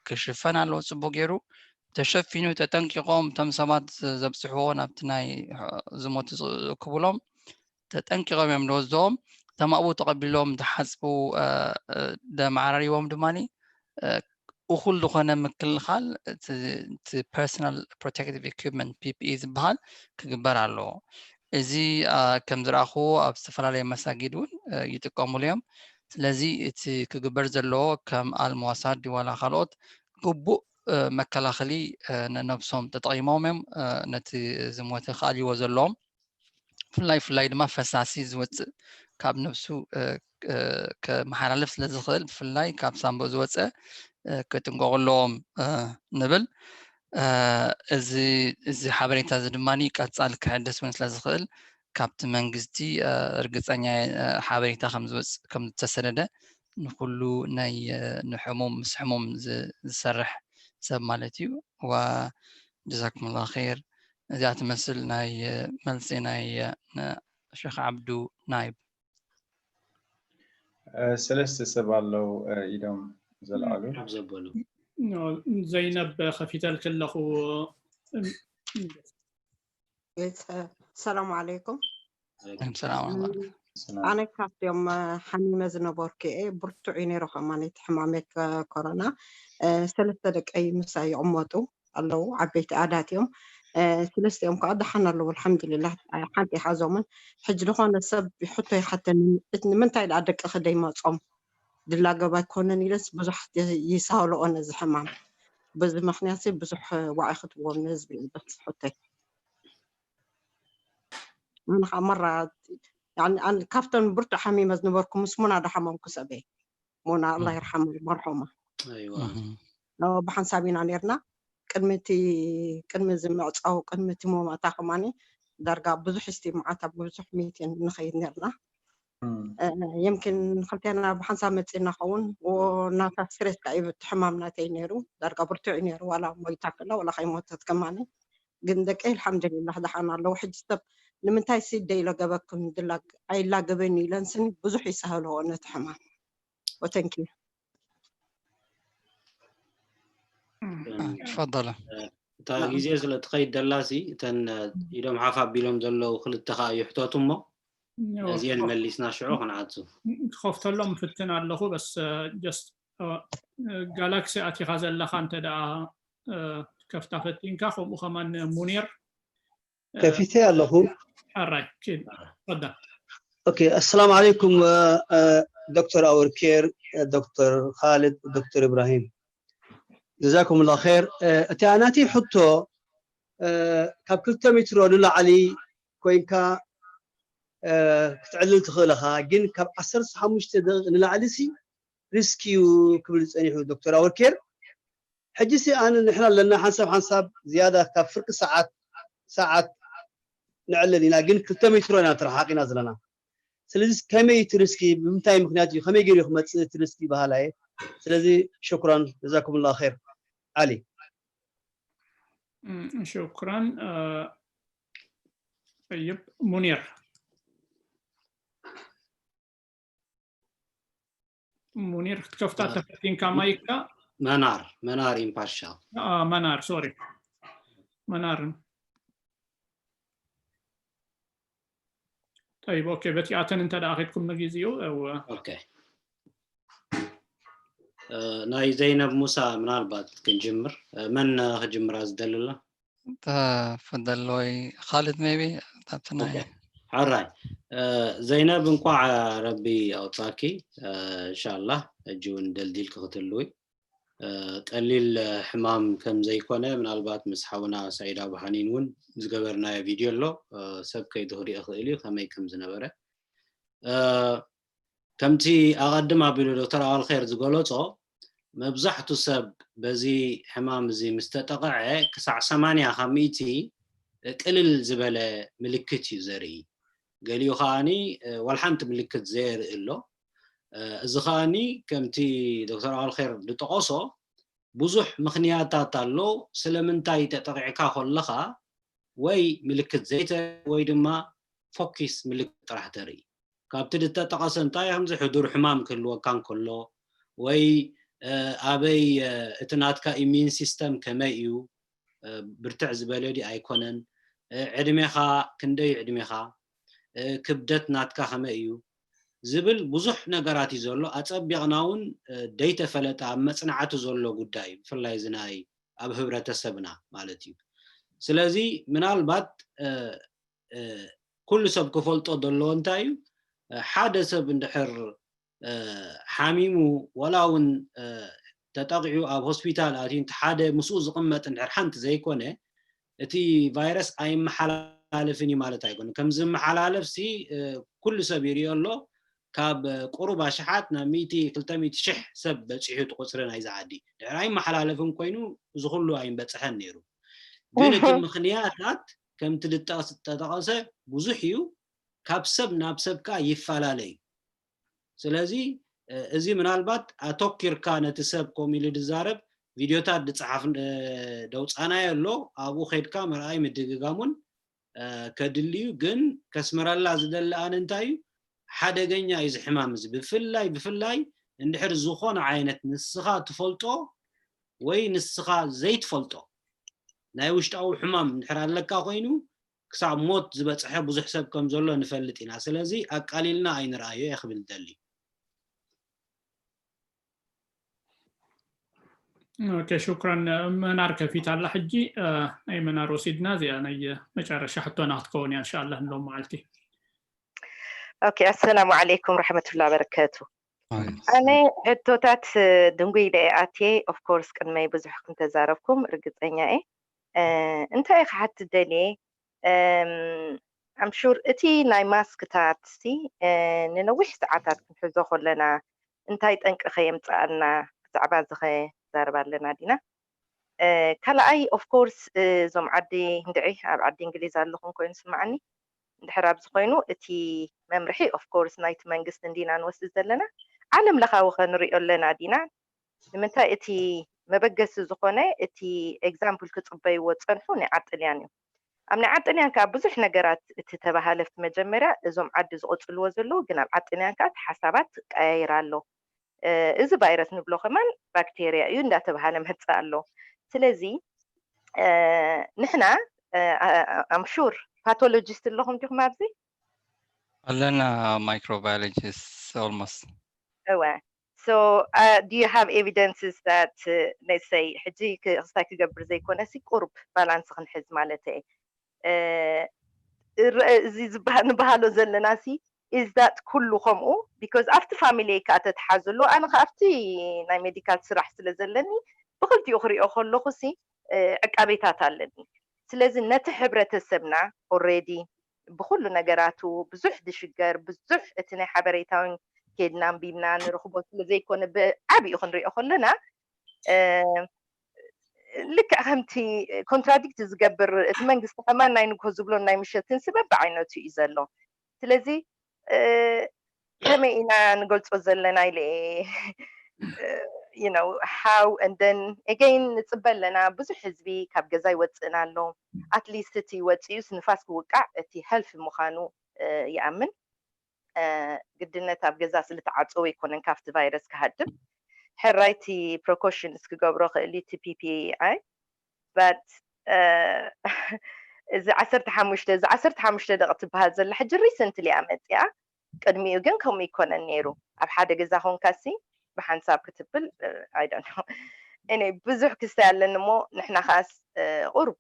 ክሽፈን ኣለዎ፣ ፅቡቅ ገይሩ ተሸፊኑ ተጠንቂቆም እቶም ሰባት ዘብፅሕዎ ናብቲ ናይ ዝሞት ክብሎም ተጠንቂቆም እዮም ዝወስድዎም። እቶም ኣብኡ ተቐቢሎም ዝሓፅቡ ደማዕራሪዎም ድማ እኹል ዝኾነ ምክልኻል እቲ personal protective equipment P P E ዝበሃል ክግበር ኣለዎ። እዚ ከም ዝረኣኽዎ ኣብ ዝተፈላለዩ መሳጊድ እውን ይጥቀሙሉ እዮም። ስለዚ እቲ ክግበር ዘለዎ ከም ኣልመዋሳድ ዋላ ካልኦት ግቡእ መከላኸሊ ነነብሶም ተጠቒሞም እዮም ነቲ ዝሞተ ክኣልይዎ ዘለዎም። ብፍላይ ብፍላይ ድማ ፈሳሲ ዝወፅእ ካብ ነብሱ ከመሓላልፍ ስለዝኽእል ብፍላይ ካብ ሳምቦ ዝወፀ ክጥንቀቑ ኣለዎም ንብል። እዚ እዚ ሓበሬታ እዚ ድማ ቀፃሊ ክሕደስ እውን ስለዝኽእል ካብቲ መንግስቲ እርግፀኛ ሓበሬታ ከምዝወፅእ ከምዝተሰደደ ንኩሉ ናይ ንሕሙም ምስ ሕሙም ዝሰርሕ ሰብ ማለት እዩ። ዋ ጀዛኩምላ ኸይር። እዚኣ ትመስል ናይ መልሲ ናይ ሸኽ ዓብዱ ናይብ። ሰለስተ ሰብ ኣለዉ ኢዶም ዘልዓሉ። ዘይነብ ከፊተልክ ኣለኹ። ሰላም ዓለይኩም። ሰላም። ኣነ ካብቶም ሓሚመ ዝነበርኩ እየ። ብርቱዕ እዩ ነይሩ ከማን እቲ ሕማመይ ኮሮና። ሰለስተ ደቀይ ምሳይ ይቕመጡ ኣለዉ፣ ዓበይቲ ኣዳት እዮም። ሰለስቲኦም ከዓ ደሓን ኣለዉ ኣልሓምዱሊላህ፣ ሓንቲ ይሓዞምን። ሕጂ ዝኾነ ሰብ ሕቶ ይሓተኒ፣ ንምንታይ ደኣ ደቅኺ ደይመጾም ድላገብ ኣይኮነን ኢለስ ብዙሕ ይሳለኦ ነዚ ሕማም። በዚ ምኽንያት ብዙሕ ዋዒ ክትዎም ንህዝቢ በስ ሕቶይ። ኣነ ከዓ መራ ካብተን ብርቱዕ ሓሚመ ዝነበርኩ ምስ ሙና ዳሓመምኩ ሰበይ ሙና ኣላ ይርሓማ መርሖማ ብሓንሳብ ኢና ነርና። ቅድሚ እቲ ቅድሚ እዚ ምዕፃው ቅድሚ እቲ ሞማታ ከማኒ ዳርጋ ብዙሕ ስቲ መዓት ኣብ ብዙሕ ሚቲን ንኸይድ ነርና። የምኪን ክልቴና ብሓንሳብ መፂና ኸውን ናታ ስትሬስ ከዓ እዩ እቲ ሕማም ናተይ ነይሩ። ዳርጋ ብርቱዕ እዩ ነይሩ ዋላ ሞይታ ክላ ዋላ ከይሞተት ከማኒ ግን ደቂ ኣልሓምዱሊላህ ደሓን ኣለዉ። ሕጂ ሰብ ንምንታይ ሲ ደይለገበክን ድላ ኣይላገበን ኢለን ስኒ ብዙሕ ይሳህልዎ ነቲ ሕማም። ወተንኪ ትፈضل እታ ግዜ ስለ ትኸይድ ደላሲ እተን ኢዶም ሓፍ ኣቢሎም ዘለዉ ክልተ ከዓ ይሕተቱ እሞ እዚአን መሊስና ሽዑ ክንዓቱ ክኸፍተሎም ፍትን ኣለኹ። በስ ጀስት ጋላክሲ ኣቲኻ ዘለኻ እንተ ደኣ ከፍታ ፈቲንካ ከምኡ ከማን ሙኒር ከፊተ ኣለኹ። ሕራይ ኪድ ፈዳ ኦኬ። ኣሰላሙ ዓለይኩም ዶክተር ኣወርኬር፣ ዶክተር ካልድ፣ ዶክተር ኢብራሂም። ጀዛኩም ላ ር። እቲኣ ናተይ ሕቶ፣ ካብ ክልተ ሜትሮ ንላዕሊ ኮይንካ ክትዕልል ትኽእል ኢኻ፣ ግን ካብ ዓሰርተ ሓሙሽተ ደቂቕ ንላዕሊ ሲ ሪስክ እዩ ክብል ጸኒሑ ዶክተር ኣወልኬር። ሕጂ ሲ ኣነ ንሕና ኣለና ሓንሳብ ሓንሳብ ዝያዳ ካብ ፍርቂ ሰዓት ሰዓት ንዕልል ኢና፣ ግን ክልተ ሜትሮ ኢና ተረሓቂና ዘለና። ስለዚ ከመይ እቲ ሪስኪ፣ ብምንታይ ምክንያት እዩ፣ ከመይ ገይሩ ክመፅእ እቲ ሪስኪ በሃላይ። ስለዚ ሽኩራን ጀዛኩም ላ ር። ዓሊ ሽኩራን። ጠይብ፣ ሙኒር። ሙኒር ክትከፍታ ተፈቲንካ ማይካ። መናር መናር ኢምፓርሻል። መናር ሶሪ፣ መናርን ጠይብ። ኦኬ፣ በቲኣተን እንተ ደኣ ኸድኩም ንግዜኡ። ናይ ዘይነብ ሙሳ ምናልባት ክንጅምር። መን ክጅምራ ዝደሊ ኣሎ? ተፈደል ወይ ካልድ ሜቢ ኣብቲ ናይ ሓራይ ዘይነብ እንኳዕ ረቢ ኣውፃኪ። እንሻላ ሕጂ እውን ደልዲል ክክትልዊ ቀሊል ሕማም ከም ዘይኮነ ምናልባት ምስ ሓውና ሳይድ ኣብሓኒን እውን ዝገበርናዮ ቪድዮ ኣሎ። ሰብ ከይዱ ክሪኦ ክእል እዩ ከመይ ከም ዝነበረ። ከምቲ ኣቐድም ኣቢሉ ዶክተር ኣዋልኸይር ዝገለጾ መብዛሕቱ ሰብ በዚ ሕማም እዚ ምስ ተጠቕዐ ክሳዕ ሰማንያ ካብ ሚእቲ ቅልል ዝበለ ምልክት እዩ ዘርኢ። ገሊኡ ከዓኒ ዋላ ሓንቲ ምልክት ዘየርኢ ኣሎ። እዚ ከዓኒ ከምቲ ዶክተር ኣዋልኸይር ዝጠቐሶ ብዙሕ ምኽንያታት ኣሎ። ስለምንታይ ተጠቒዕካ ከለኻ ወይ ምልክት ዘይተ ወይ ድማ ፎኪስ ምልክት ጥራሕ ተርኢ። ካብቲ ዝተጠቐሰ እንታይ ከምዚ ሕዱር ሕማም ክህልወካ እንከሎ ወይ ኣበይ እቲ ናትካ ኢሚን ሲስተም ከመይ እዩ፣ ብርትዕ ዝበለ ድዩ ኣይኮነን፣ ዕድሜኻ ክንደይ ዕድሜኻ፣ ክብደት ናትካ ከመይ እዩ ዝብል ብዙሕ ነገራት እዩ ዘሎ። ኣጸቢቕና እውን ደይተፈለጠ ኣብ መጽናዕቲ ዘሎ ጉዳይ እዩ፣ ብፍላይ እዚ ናይ ኣብ ህብረተሰብና ማለት እዩ። ስለዚ ምናልባት ኩሉ ሰብ ክፈልጦ ዘለዎ እንታይ እዩ፣ ሓደ ሰብ እንድሕር ሓሚሙ ወላ እውን ተጠቂዑ ኣብ ሆስፒታል ኣትዩ እንተ ሓደ ምስኡ ዝቕመጥ እንድሕር ሓንቲ ዘይኮነ እቲ ቫይረስ ኣይመሓላለፍን እዩ ማለት ኣይኮነ። ከም ዝመሓላለፍ ሲ ኩሉ ሰብ ይሪኦ ኣሎ። ካብ ቁሩብ ኣሽሓት ናብ ሚእቲ ክልተ ሚእቲ ሽሕ ሰብ በፂሑ እቲ ቁፅሪ ናይዚ ዓዲ። ድሕር ኣይመሓላለፍን ኮይኑ እዚ ኩሉ ኣይምበፅሐን ነይሩ። ግን እቲ ምኽንያታት ከምቲ ዝጠቐስ- ዝተጠቐሰ ብዙሕ እዩ። ካብ ሰብ ናብ ሰብ ከዓ ይፈላለ እዩ። ስለዚ እዚ ምናልባት ኣተኪርካ ነቲ ሰብ ከምኡ ኢሉ ዝዛረብ ቪድዮታት ዝፀሓፍ ደውፃናዮ ኣሎ። ኣብኡ ከይድካ ምርኣይ ምድግጋሙን ከድሊ እዩ። ግን ከስምረላ ዝደሊ ኣነ እንታይ እዩ ሓደገኛ እዩ እዚ ሕማም እዚ ብፍላይ ብፍላይ እንድሕር ዝኾነ ዓይነት ንስኻ ትፈልጦ ወይ ንስኻ ዘይትፈልጦ ናይ ውሽጣዊ ሕማም እንድሕር ኣለካ ኮይኑ ክሳብ ሞት ዝበፅሐ ብዙሕ ሰብ ከም ዘሎ ንፈልጥ ኢና። ስለዚ ኣቃሊልና ኣይንርኣዮ እየ ክብል ደሊ። ኦኬ፣ ሽኩራን። መናር ከፊት ኣላ ሕጂ። ናይ መናር ወሲድና እዚኣ ናይ መጨረሻ ሕቶና ክትከውን እያ እንሻላ ንሎም መዓልቲ። ኦኬ፣ ኣሰላሙ ዓለይኩም ረሕመቱላ በረከቱ። ኣነ ሕቶታት ድንጉይ ኢለ እየ ኣትየ። ኦፍኮርስ ቅድመይ ብዙሕ ክንተዛረብኩም ርግፀኛ እየ። እንታይ ክሓትት ደልየ ኣምሹር እቲ ናይ ማስክታት ሲ ንነዊሕ ሰዓታት ክንሕዞ ከለና እንታይ ጠንቂ ከየምፀኣልና ብዛዕባ እዚ ከዛርብ ኣለና ዲና? ካልኣይ ኦፍኮርስ እዞም ዓዲ እንድዒ ኣብ ዓዲ እንግሊዝ ኣለኹም ኮይኑ ስማዓኒ እንድሕር ኣብዚ ኮይኑ እቲ መምርሒ ኦፍኮርስ ናይቲ መንግስቲ እንዲና ንወስድ ዘለና ዓለም ለኻዊ ከንሪኦ ኣለና ዲና? ንምንታይ እቲ መበገሲ ዝኾነ እቲ ኤግዛምፕል ክፅበይዎ ዝፀንሑ ናይ ዓጥልያን እዩ። ኣብ ናይ ዓጥልያን ከዓ ብዙሕ ነገራት እቲ ተባሃለ ኣብቲ መጀመርያ እዞም ዓዲ ዝቕፅልዎ ዘለዉ ግን ኣብ ዓጥልያን ከዓ እቲ ሓሳባት ቀያይር ኣሎ። እዚ ቫይረስ ንብሎ ከማን ባክቴርያ እዩ እንዳተባሃለ መፅእ ኣሎ። ስለዚ ንሕና ኣምሹር ፓቶሎጂስት ኣለኹም ዲኹም ኣብዚ ኣለና? ማይክሮባዮሎጂስት ኦልሞስት እወ። So uh, do you have evidences that uh, let's say ሕጂ ክስታይ ክገብር ዘይኮነ ሲ ቁሩብ ባላንስ ክንሕዝ ማለት እየ። እዚ ዝበሃ- ንበሃሎ ዘለና ሲ is that ኩሉ ከምኡ because ኣብቲ ፋሚሊ ከኣ ተተሓዝሉ ኣነ ከ ኣብቲ ናይ ሜዲካል ስራሕ ስለ ዘለኒ ብኽልቲኡ ክሪኦ ከለኹ ሲ ዕቃቤታት ኣለኒ። ስለዚ ነቲ ሕብረተሰብና ኦሬዲ ብኩሉ ነገራቱ ብዙሕ ዝሽገር፣ ብዙሕ እቲ ናይ ሓበሬታውን ኬድና ኣንቢብና ንረኽቦ ስለ ዘይኮነ ብዓብኡ ክንሪኦ ከለና ልክዕ ከምቲ ኮንትራዲክት ዝገብር እቲ መንግስቲ ከማን ናይ ንግሆ ዝብሎ ናይ ምሸትን ስበብ ብዓይነቱ እዩ ዘሎ። ስለዚ ከመይ ኢና ንገልጾ ዘለና ኢለ you know how and then again ንጽበ ኣለና። ብዙሕ ህዝቢ ካብ ገዛ ይወፅእን ኣሎ። ኣትሊስት እቲ ወፅኡስ ንፋስ ክውቃዕ እቲ ሀልፍ ምዃኑ ይኣምን። ግድነት ኣብ ገዛ ስለ ተዓፀወ ኣይኮነን ካብቲ ቫይረስ ክሃድም። ሕራይቲ ፕሪኮሽንስ ክገብሮ ክእል እቲ ፒፒኣይ በት እዚ ዓሰርተ ሓሙሽተ እዚ ዓሰርተ ሓሙሽተ ደቂ ትበሃል ዘላ ሕጂ ሪሰንትሊ እያ መፅኣ። ቅድሚኡ ግን ከምኡ ይኮነን ነይሩ። ኣብ ሓደ ገዛ ኮንካሲ ብሓንሳብ ክትብል ኣይደን እኔ ብዙሕ ክስታይ ኣለኒ እሞ ንሕና ከዓስ ቁሩብ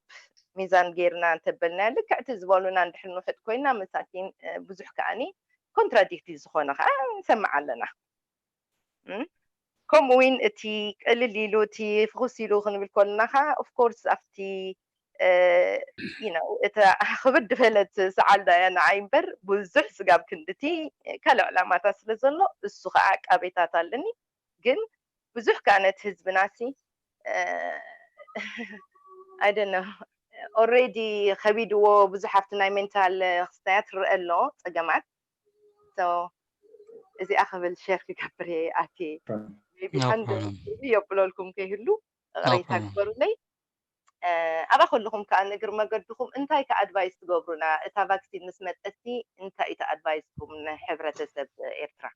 ሚዛን ገይርና እንተበልና ልክዕቲ ዝበሉና እንድሕር ንውሕጥ ኮይና መሳኪን ብዙሕ ከዓኒ ኮንትራዲክቲ ዝኾነ ከዓ ንሰምዕ ኣለና። ከምኡ እውን እቲ ቅልል ኢሉ እቲ ፍኹስ ኢሉ ክንብል ከለና ከዓ ኦፍኮርስ ኣብቲ you know እታ ክብድ ዝበለት ሰዓል ዳያ ንዓይ እምበር ብዙሕ ስጋብ ክንድቲ ካልእ ዕላማታት ስለ ዘሎ እሱ ከዓ ቃቤታት ኣለኒ። ግን ብዙሕ ከዓ ነቲ ህዝብና ሲ I don't know already ከቢድዎ ብዙሕ ኣብቲ ናይ ሜንታል ክስታያት ርአ ኣሎ ፀገማት። እዚኣ ክብል ሸር ክገብር እየ ኣትየ ቢ የብለልኩም ከይህሉ ቅሬታ ግበሩለይ። ኣብኣ ከለኹም ከዓ ንእግር መገድኹም እንታይ ከ ኣድቫይስ ትገብሩና? እታ ቫክሲን ምስ መፀቲ እንታይ እዩ ኣድቫይስኩም ንሕብረተሰብ ኤርትራ?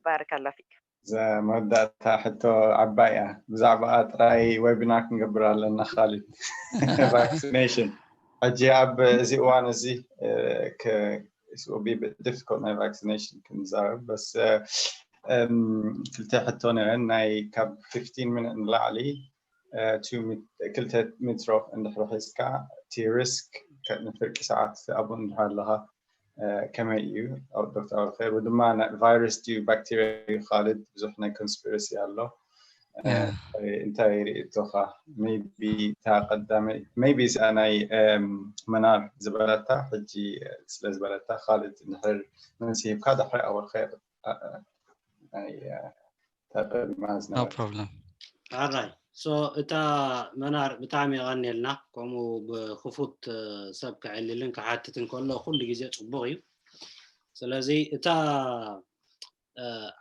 ባረካላ ፊክ። እዛ መወዳእታ ሕቶ ዓባይ እያ። ብዛዕባኣ ጥራይ ዌቢናር ክንገብር ኣለና። ካሊድ ቫክሲኔሽን ሕጂ ኣብ እዚ እዋን እዚ ቢ ዲፊኮልት ናይ ቫክሲኔሽን ክንዛረብ በስ ክልተ ሕቶ ነረን ናይ ካብ ፊፍቲን ሚኒት ንላዕሊ ክልተ ሜትሮ እንድሕር ሒዝካ እቲ ሪስክ ንፍርቂ ሰዓት ኣብኡ እንድሕር ኣለኻ ከመይ እዩ ዶክተር ኣልኸይር? ወይ ድማ ቫይረስ ድዩ ባክቴርያ እዩ? ካልድ ብዙሕ ናይ ኮንስፒረሲ ኣሎ። እንታይ ርእቶኻ? ቢ እታ ቀዳመይ ቢ እዚኣ ናይ መናር ዝበለታ ሕጂ ስለ ዝበለታ ካልድ እንድሕር መልሲ ሂብካ ዳሕሪ ኣወልኸይር ራይ እታ መናር ብጣዕሚ የቐንየልና። ከምኡ ብክፉት ሰብ ክዕልልን ክሓትትን ከሎ ኩሉ ግዜ ፅቡቕ እዩ። ስለዚ እታ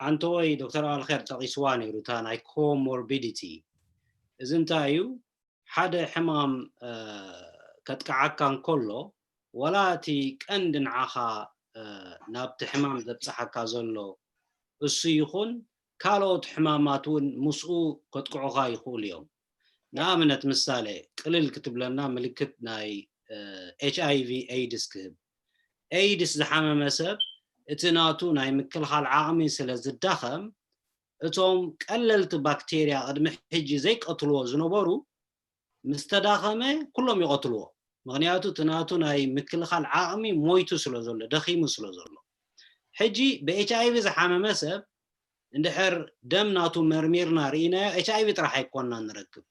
ኣንተወይ ዶክተር ኣልኸር ጠቒስዋ ነይሩ እታ ናይ ኮሞርቢዲቲ። እዚ እንታይ እዩ? ሓደ ሕማም ከጥቅዓካ እንከሎ ዋላ እቲ ቀንዲ ንዓኻ ናብቲ ሕማም ዘብፅሓካ ዘሎ እሱ ይኹን ካልኦት ሕማማት እውን ምስኡ ከጥቅዑኻ ይኽእሉ እዮም። ንኣብነት ምሳሌ ቅልል ክትብለና ምልክት ናይ ኤች ኣይ ቪ ኤይድስ ክህብ። ኤይድስ ዝሓመመ ሰብ እቲ ናቱ ናይ ምክልኻል ዓቕሚ ስለ ዝዳኸም እቶም ቀለልቲ ባክቴርያ ቅድሚ ሕጂ ዘይቀትልዎ ዝነበሩ ምስ ተዳኸመ ኩሎም ይቐትልዎ። ምኽንያቱ እቲ ናቱ ናይ ምክልኻል ዓቕሚ ሞይቱ ስለ ዘሎ ደኺሙ ስለ ዘሎ። ሕጂ ብ ኤች ኣይ ቪ ዝሓመመ ሰብ እንድሕር ደም ናቱ መርሚርና ርኢናዮ ኤች ኣይ ቪ ጥራሕ ኣይኮንና ንረክብ፣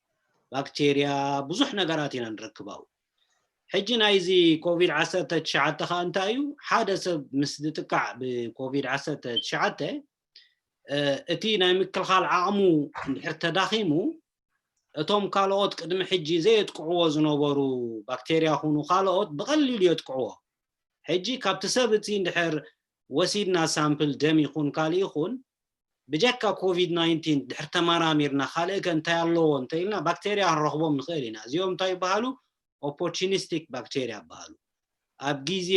ባክቴርያ ብዙሕ ነገራት ኢና ንረክብ ኣብኡ። ሕጂ ናይዚ ኮቪድ ዓሰርተ ትሽዓተ ከዓ እንታይ እዩ? ሓደ ሰብ ምስ ዝጥቃዕ ብኮቪድ ዓሰርተ ትሽዓተ እቲ ናይ ምክልኻል ዓቕሙ እንድሕር ተዳኺሙ እቶም ካልኦት ቅድሚ ሕጂ ዘየጥቅዕዎ ዝነበሩ ባክቴርያ ኩኑ ካልኦት ብቐሊሉ የጥቅዕዎ። ሕጂ ካብቲ ሰብ እቲ እንድሕር ወሲድና ሳምፕል ደም ይኹን ካልእ ይኹን ብጀካ ኮቪድ ናይንቲን ድሕር ተመራሚርና ካልእ ከ እንታይ ኣለዎ እንተኢልና ባክቴርያ ክንረኽቦም ንኽእል ኢና። እዚኦም እንታይ ይበሃሉ? ኦፖርቹኒስቲክ ባክቴርያ ይበሃሉ። ኣብ ግዜ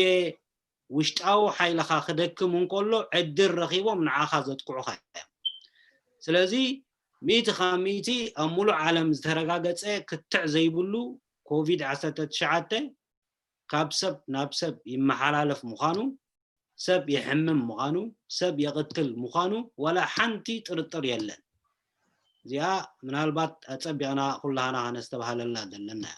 ውሽጣዊ ሓይልኻ ክደክም እንከሎ ዕድል ረኺቦም ንዓኻ ዘጥቅዑኻ እዮም። ስለዚ ሚእቲ ካብ ሚእቲ ኣብ ሙሉእ ዓለም ዝተረጋገፀ ክትዕ ዘይብሉ ኮቪድ ዓሰርተ ትሽዓተ ካብ ሰብ ናብ ሰብ ይመሓላለፍ ምዃኑ፣ ሰብ የሕምም ምዃኑ፣ ሰብ የቕትል ምዃኑ ዋላ ሓንቲ ጥርጥር የለን። እዚኣ ምናልባት ኣፀቢቕና ኩላህና ከነስተባህለልና ዘለና እያ።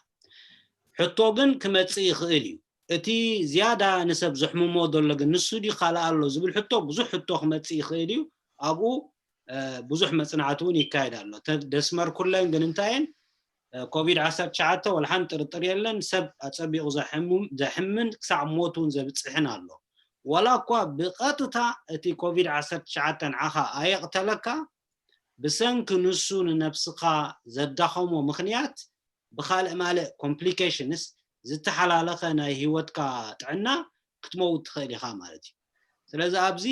ሕቶ ግን ክመፅእ ይኽእል እዩ። እቲ ዝያዳ ንሰብ ዘሕምሞ ዘሎ ግን ንሱ ድዩ ካልእ ኣሎ ዝብል ሕቶ ብዙሕ ሕቶ ክመፅእ ይኽእል እዩ። ኣብኡ ብዙሕ መፅናዕቲ እውን ይካየድ ኣሎ። ተደስመርኩለን ግን እንታየን ኮቪድ ዓሰርተ ትሽዓተ ወልሓን ጥርጥር የለን ሰብ ኣፀቢቑ ዘሕምን ክሳብ ሞት እውን ዘብፅሕን ኣሎ። ዋላ እኳ ብቐጥታ እቲ ኮቪድ ዓሰርተ ትሽዓተ ንዓኻ ኣየቕተለካ፣ ብሰንኪ ንሱ ንነብስኻ ዘዳኸሞ ምኽንያት ብኻልእ ማልእ ኮምፕሊኬሽንስ ዝተሓላለኸ ናይ ህይወትካ ጥዕና ክትመውት ትኽእል ኢኻ ማለት እዩ። ስለዚ ኣብዚ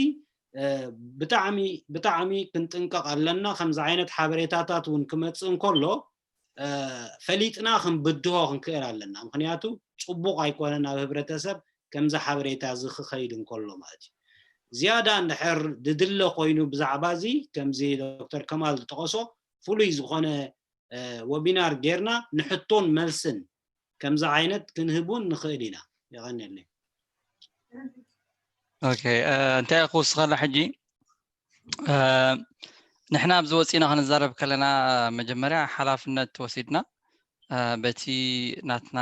ብጣዕሚ ብጣዕሚ ክንጥንቀቕ ኣለና። ከምዚ ዓይነት ሓበሬታታት እውን ክመፅእ እንከሎ ፈሊጥና ክንብድሆ ክንክእል ኣለና። ምክንያቱ ፅቡቕ ኣይኮነን ኣብ ህብረተሰብ ከምዚ ሓበሬታ እዚ ክኸይድ እንከሎ ማለት እዩ። ዝያዳ እንድሕር ድድለ ኮይኑ ብዛዕባ እዚ ከምዚ ዶክተር ከማል ዝጠቐሶ ፍሉይ ዝኾነ ወቢናር ጌርና ንሕቶን መልስን ከምዚ ዓይነት ክንህብ እውን ንኽእል ኢና። የቐንየለይ። ኦኬ፣ እንታይ ክውስኸላ ሕጂ ንሕና ኣብዚ ወፂና ክንዛረብ ከለና መጀመርያ ሓላፍነት ወሲድና በቲ ናትና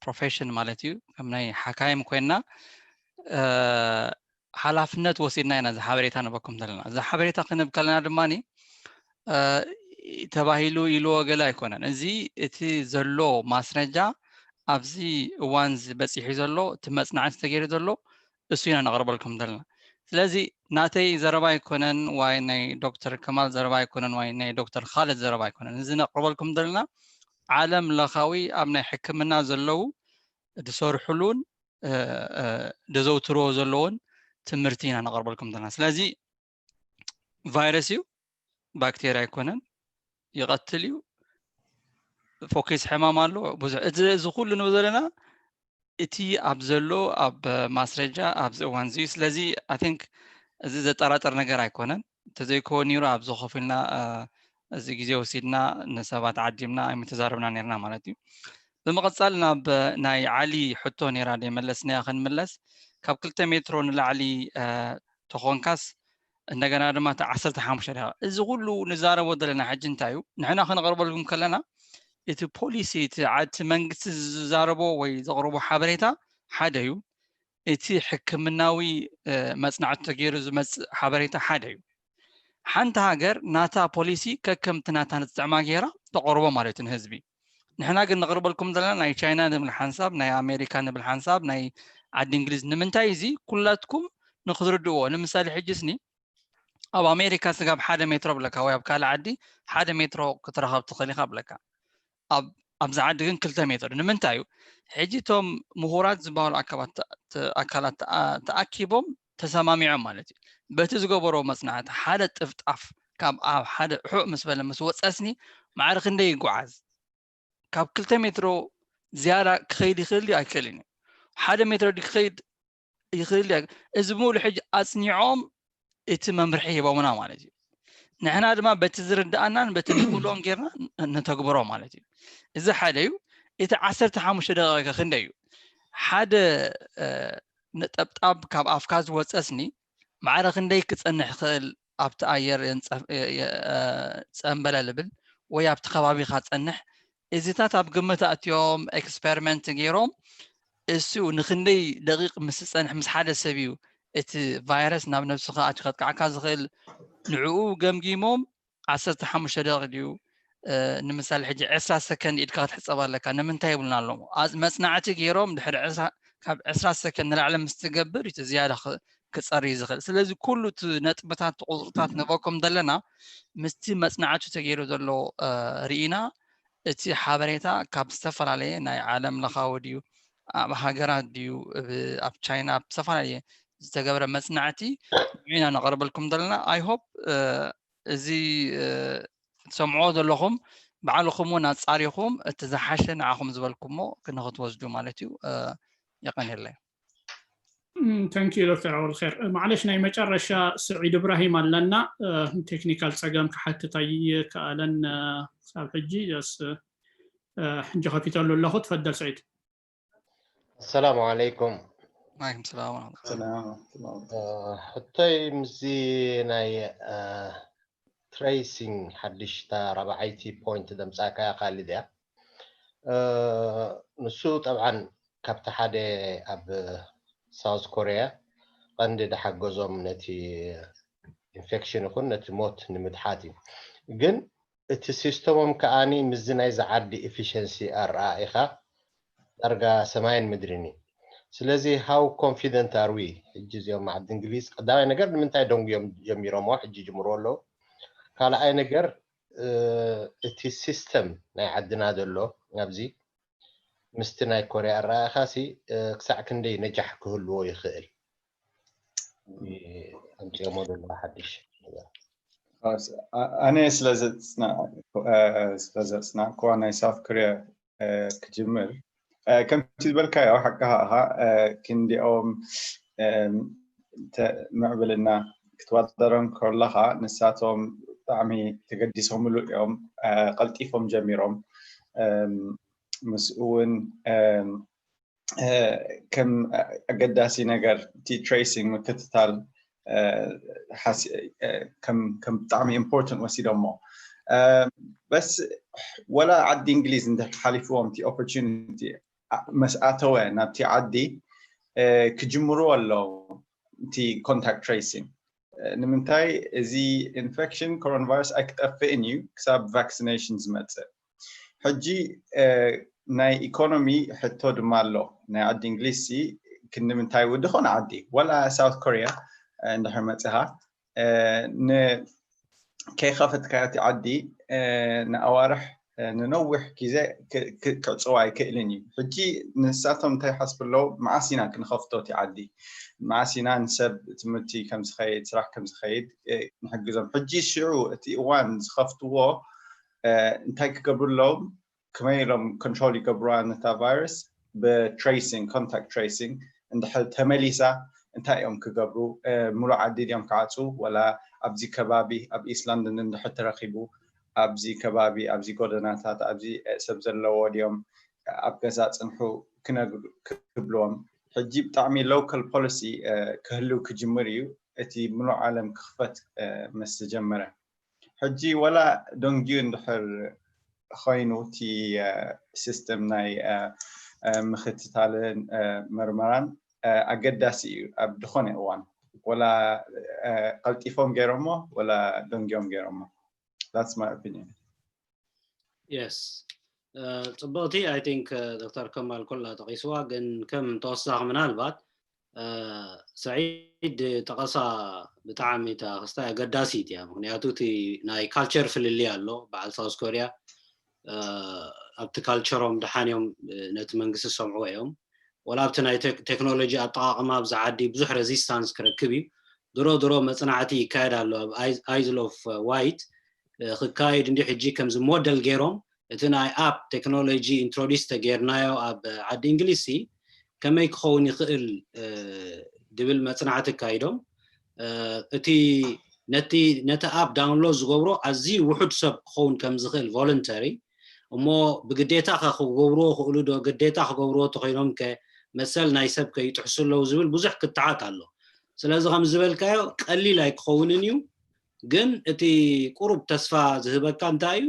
ፕሮፌሽን ማለት እዩ ከም ናይ ሓካይም ኮይና ሓላፍነት ወሲድና ኢና እዚ ሓበሬታ ንበኩም ዘለና። እዚ ሓበሬታ ክንብ ከለና ድማ ተባሂሉ ኢልዎ ገለ ኣይኮነን። እዚ እቲ ዘሎ ማስረጃ ኣብዚ እዋን በፂሑ ዘሎ እቲ መፅናዕቲ ተገይሩ ዘሎ እሱ ኢና ነቕርበልኩም ዘለና። ስለዚ ናተይ ዘረባ ኣይኮነን ዋይ ናይ ዶክተር ከማል ዘረባ ኣይኮነን ዋይ ናይ ዶክተር ካልድ ዘረባ ኣይኮነን። እዚ ነቕርበልኩም ዘለና ዓለም ለኻዊ ኣብ ናይ ሕክምና ዘለዉ ዝሰርሕሉን ደዘውትርዎ ዘለዎን ትምህርቲ ኢና ነቕርበልኩም ዘለና። ስለዚ ቫይረስ እዩ፣ ባክቴርያ ኣይኮነን፣ ይቐትል እዩ፣ ፎኪስ ሕማም ኣለዎ ብዙሕ። እዚ ኩሉ ንብ ዘለና እቲ ኣብ ዘሎ ኣብ ማስረጃ ኣብዚ እዋን እዚ እዩ። ስለዚ ኣይ ቲንክ እዚ ዘጠራጥር ነገር ኣይኮነን። እንተዘይኮ ነይሩ ኣብዚ ኮፍ ኢልና እዚ ግዜ ወሲድና ንሰባት ዓዲምና ኣይምተዛረብና ነርና ማለት እዩ። ብምቕፃል ናብ ናይ ዓሊ ሕቶ ነይራ ደይመለስናያ ክንምለስ ካብ ክልተ ሜትሮ ንላዕሊ ተኾንካስ እንደገና ድማ እቲ ዓሰርተ ሓሙሽተ ደቂቃ እዚ ኩሉ ንዛረቦ ዘለና ሕጂ እንታይ እዩ ንሕና ክንቕርበልኩም ከለና እቲ ፖሊሲ እቲ ዓቲ መንግስቲ ዝዛረቦ ወይ ዘቕርቦ ሓበሬታ ሓደ እዩ። እቲ ሕክምናዊ መፅናዕቲ ተገይሩ ዝመፅእ ሓበሬታ ሓደ እዩ። ሓንቲ ሃገር ናታ ፖሊሲ ከከምቲ ናታ ንጥዕማ ገይራ ተቕርቦ ማለት እዩ ንህዝቢ። ንሕና ግን ንቕርበልኩም ዘለና ናይ ቻይና ንብል ሓንሳብ ናይ ኣሜሪካ ንብል ሓንሳብ ናይ ዓዲ እንግሊዝ ንምንታይ እዚ ኩላትኩም ንክትርድእዎ ንምሳሌ ሕጂ ስኒ ኣብ ኣሜሪካ ስጋብ ሓደ ሜትሮ ብለካ ወይ ኣብ ካልእ ዓዲ ሓደ ሜትሮ ክትረኸብ ትኽእል ኢኻ ብለካ ኣብዚ ዓዲ ግን ክልተ ሜትሮ ንምንታይ እዩ ሕጂ እቶም ምሁራት ዝበሃሉ ኣካላት ተኣኪቦም ተሰማሚዖም ማለት እዩ በቲ ዝገበሮ መፅናዕቲ ሓደ ጥፍጣፍ ካብ ኣብ ሓደ ሑዕ ምስ በለ ምስ ወፀስኒ ማዕረ ክንደይ ይጓዓዝ ካብ ክልተ ሜትሮ ዝያዳ ክኸይድ ይኽእል ድዩ ኣይክእልን እዩ ሓደ ሜትሮ ድዩ ክኸይድ ይኽእል ድዩ እዚ ብምሉ ሕጂ ኣፅኒዖም እቲ መምርሒ ሂቦምና ማለት እዩ ንሕና ድማ በቲ ዝርድኣናን በቲ ንክእልዎም ጌርና ንተግብሮ ማለት እዩ እዚ ሓደ እዩ እቲ ዓሰርተ ሓሙሽተ ደቂቃ ክንደይ እዩ ሓደ ነጠብጣብ ካብ ኣፍካ ዝወፀስኒ ማዕረ ክንደይ ክፀንሕ ይኽእል ኣብቲ ኣየር ጸንበለ ልብል ወይ ኣብቲ ከባቢኻ ጸንሕ እዚታት ኣብ ግምት ኣእትዮም ኤክስፐሪመንት ገይሮም እሱ ንክንደይ ደቂቕ ምስ ዝጸንሕ ምስ ሓደ ሰብ እዩ እቲ ቫይረስ ናብ ነብስኻ ኣትዩ ከጥቃዕካ ዝኽእል ንዕኡ ገምጊሞም ዓሰርተ ሓሙሽተ ደቂቕ ድዩ ንምሳሌ ሕጂ ዕስራ ሰከንድ ኢድካ ክትሕፀብ ኣለካ ንምንታይ ይብሉና ኣለዉ መፅናዕቲ ገይሮም ድሕሪ ካብ ዕስራ ሰከንድ ንላዕሊ ምስ ትገብር እቲ ዝያዳ ክፀሪ ዝኽእል ስለዚ ኩሉ እቲ ነጥብታት ቁፅርታት ንበኩም ዘለና ምስቲ መፅናዕቲ ተገይሩ ዘሎ ርኢና እቲ ሓበሬታ ካብ ዝተፈላለየ ናይ ዓለም ለኻዊ ድዩ ኣብ ሃገራት ድዩ ኣብ ቻይና ኣብ ዝተፈላለየ ዝተገብረ መፅናዕቲ ኢና ነቕርበልኩም ዘለና ኣይሆፕ እዚ ትሰምዕዎ ዘለኹም ባዕልኹም እውን ኣፃሪኹም እቲ ዝሓሸ ንዓኹም ዝበልኩሞ ንክትወስዱ ማለት እዩ የቀንየለይ ተንኪዩ ዶክተር ኣወልር ማዕለሽ ናይ መጨረሻ ስዒድ እብራሂም ኣለና ቴክኒካል ፀገም ክሓትት ኣይከኣለን ክሳብ ሕጂ ስ ሕጂ ከፊተሉ ኣለኹ ትፈደል ስዒድ السلام عليكم عليكم السلام ورحمة الله ሰላም ሕቶይ ምስዚ ናይ ትሬሲንግ ሓድሽታ ራብዓይቲ ፖይንት ደምፃእካያ ካልድ እያ ንሱ ጠብዓን ካብቲ ሓደ ኣብ ሳውዝ ኮርያ ቀንዲ ድሓገዞም ነቲ ኢንፌክሽን ይኹን ነቲ ሞት ንምድሓት እዩ። ግን እቲ ሲስተሞም ከኣኒ ምስዚ ናይዚ ዓዲ ኤፊሽንሲ ኣረኣኢኻ ዳርጋ ሰማይን ምድርን እዩ። ስለዚ how confident are we? ሕጂ እዚኦም ዓዲ እንግሊዝ ቀዳማይ ነገር ንምንታይ ደንጉዮም ጀሚሮምዎ ሕጂ ጅምርዎ ኣለዉ። ካልኣይ ነገር እቲ ሲስተም ናይ ዓድና ዘሎ ኣብዚ ምስቲ ናይ ኮርያ ኣረኣእኻ ሲ ክሳዕ ክንደይ ነጃሕ ክህልዎ ይኽእል ኣምፅኦሞ ዘለዉ ሓድሽ ነገር። ኣነ ስለዘፅናዕኩዋ ናይ ሳውት ኮርያ ክጅምር ከምቲ ዝበልካዮ ሓቅኻ ኢኻ። ክንዲኦም ምዕብልና ክትወዳደሮም ከለኻ ንሳቶም ብጣዕሚ ተገዲሶምሉ እዮም። ቀልጢፎም ጀሚሮም ምስኡ እውን ከም ኣገዳሲ ነገር እቲ ትሬሲንግ ምክትታል ከም ብጣዕሚ ኢምፖርታንት ወሲዶሞ። በስ ወላ ዓዲ እንግሊዝ እንድሕር ሓሊፍዎም እቲ ኦፖርቹኒቲ መስኣተወ ናብቲ ዓዲ ክጅምሩ ኣለዉ እቲ ኮንታክት ትሬሲንግ። ንምንታይ እዚ ኢንፌክሽን ኮሮና ቫይረስ ኣይክጠፍእን እዩ ክሳብ ቫክሲኔሽን ዝመፅእ። ሕጂ ናይ ኢኮኖሚ ሕቶ ድማ ኣሎ። ናይ ዓዲ እንግሊዝ ክንዲ ምንታይ ውድኾነ ዓዲ ወላ ሳውት ኮርያ እንድሕር መፅኻ ከይኸፈትካዮ እቲ ዓዲ ንኣዋርሕ ንነዊሕ ግዜ ክዕፅዋ ኣይክእልን እዩ። ሕጂ ንሳቶም እንታይ ይሓስቡ ኣለዉ? መዓስ ኢና ክንኸፍቶ እቲ ዓዲ? መዓስ ኢና ንሰብ ትምህርቲ ከም ዝኸይድ ስራሕ ከም ዝኸይድ ንሕግዞም? ሕጂ ሽዑ እቲ እዋን ዝኸፍትዎ እንታይ ክገብሩ ኣለዎም? ከመይ ኢሎም ኮንትሮል ይገብሩዋ ነታ ቫይረስ? ብትሬሲንግ ኮንታክት ትሬሲንግ እንድሕር ተመሊሳ እንታይ እዮም ክገብሩ? ሙሉእ ዓዲ ድዮም ክዓፁ ወላ ኣብዚ ከባቢ ኣብ ኢስት ላንደን እንድሕር ተረኺቡ ኣብዚ ከባቢ ኣብዚ ጎደናታት ኣብዚ ሰብ ዘለዎ ድዮም ኣብ ገዛ ፅንሑ ክብልዎም? ሕጂ ብጣዕሚ ሎካል ፖሊሲ ክህልው ክጅምር እዩ። እቲ ሙሉእ ዓለም ክኽፈት ምስ ተጀመረ ሕጂ ወላ ደንጊዩ እንድሕር ኮይኑ እቲ ሲስተም ናይ ምክትታልን መርመራን ኣገዳሲ እዩ ኣብ ዝኾነ እዋን ወላ ቀልጢፎም ገይሮሞ ወላ ደንጊዮም ገይሮሞ። That's my opinion. Yes. ፅብቕቲ። I think ዶክተር ከማል ኮላ ጠቂስዋ፣ ግን ከም ተወሳኺ ምናልባት ሰዒድ ጠቐሳ ብጣዕሚ እታ ክስታይ ኣገዳሲት እያ። ምክንያቱ እቲ ናይ ካልቸር ፍልልይ ኣሎ። በዓል ሳውስ ኮርያ ኣብቲ ካልቸሮም ደሓን እዮም ነቲ መንግስቲ ዝሰምዕዎ እዮም። ወላ ኣብቲ ናይ ቴክኖሎጂ ኣጠቓቕማ ኣብዚ ዓዲ ብዙሕ ሬዚስታንስ ክረክብ እዩ። ድሮ ድሮ መፅናዕቲ ይካየድ ኣሎ ኣብ ኣይዝል ኦፍ ዋይት ክካየድ እንዲ ሕጂ ከምዚ ሞደል ገይሮም እቲ ናይ ኣፕ ቴክኖሎጂ ኢንትሮዲስ ተገይርናዮ ኣብ ዓዲ እንግሊዝ ከመይ ክኸውን ይኽእል ድብል መፅናዕቲ ኣካይዶም። እቲ ነቲ ነቲ ኣፕ ዳውንሎድ ዝገብሮ ኣዝዩ ውሑድ ሰብ ክኸውን ከም ዝኽእል ቮለንተሪ እሞ ብግዴታ ከ ክገብርዎ ክእሉ ዶ ግዴታ ክገብርዎ ተኮይኖም ከ መሰል ናይ ሰብ ከይጥሕሱ ኣለዉ ዝብል ብዙሕ ክትዓት ኣሎ። ስለዚ ከም ዝበልካዮ ቀሊል ኣይክኸውንን እዩ፣ ግን እቲ ቁሩብ ተስፋ ዝህበካ እንታይ እዩ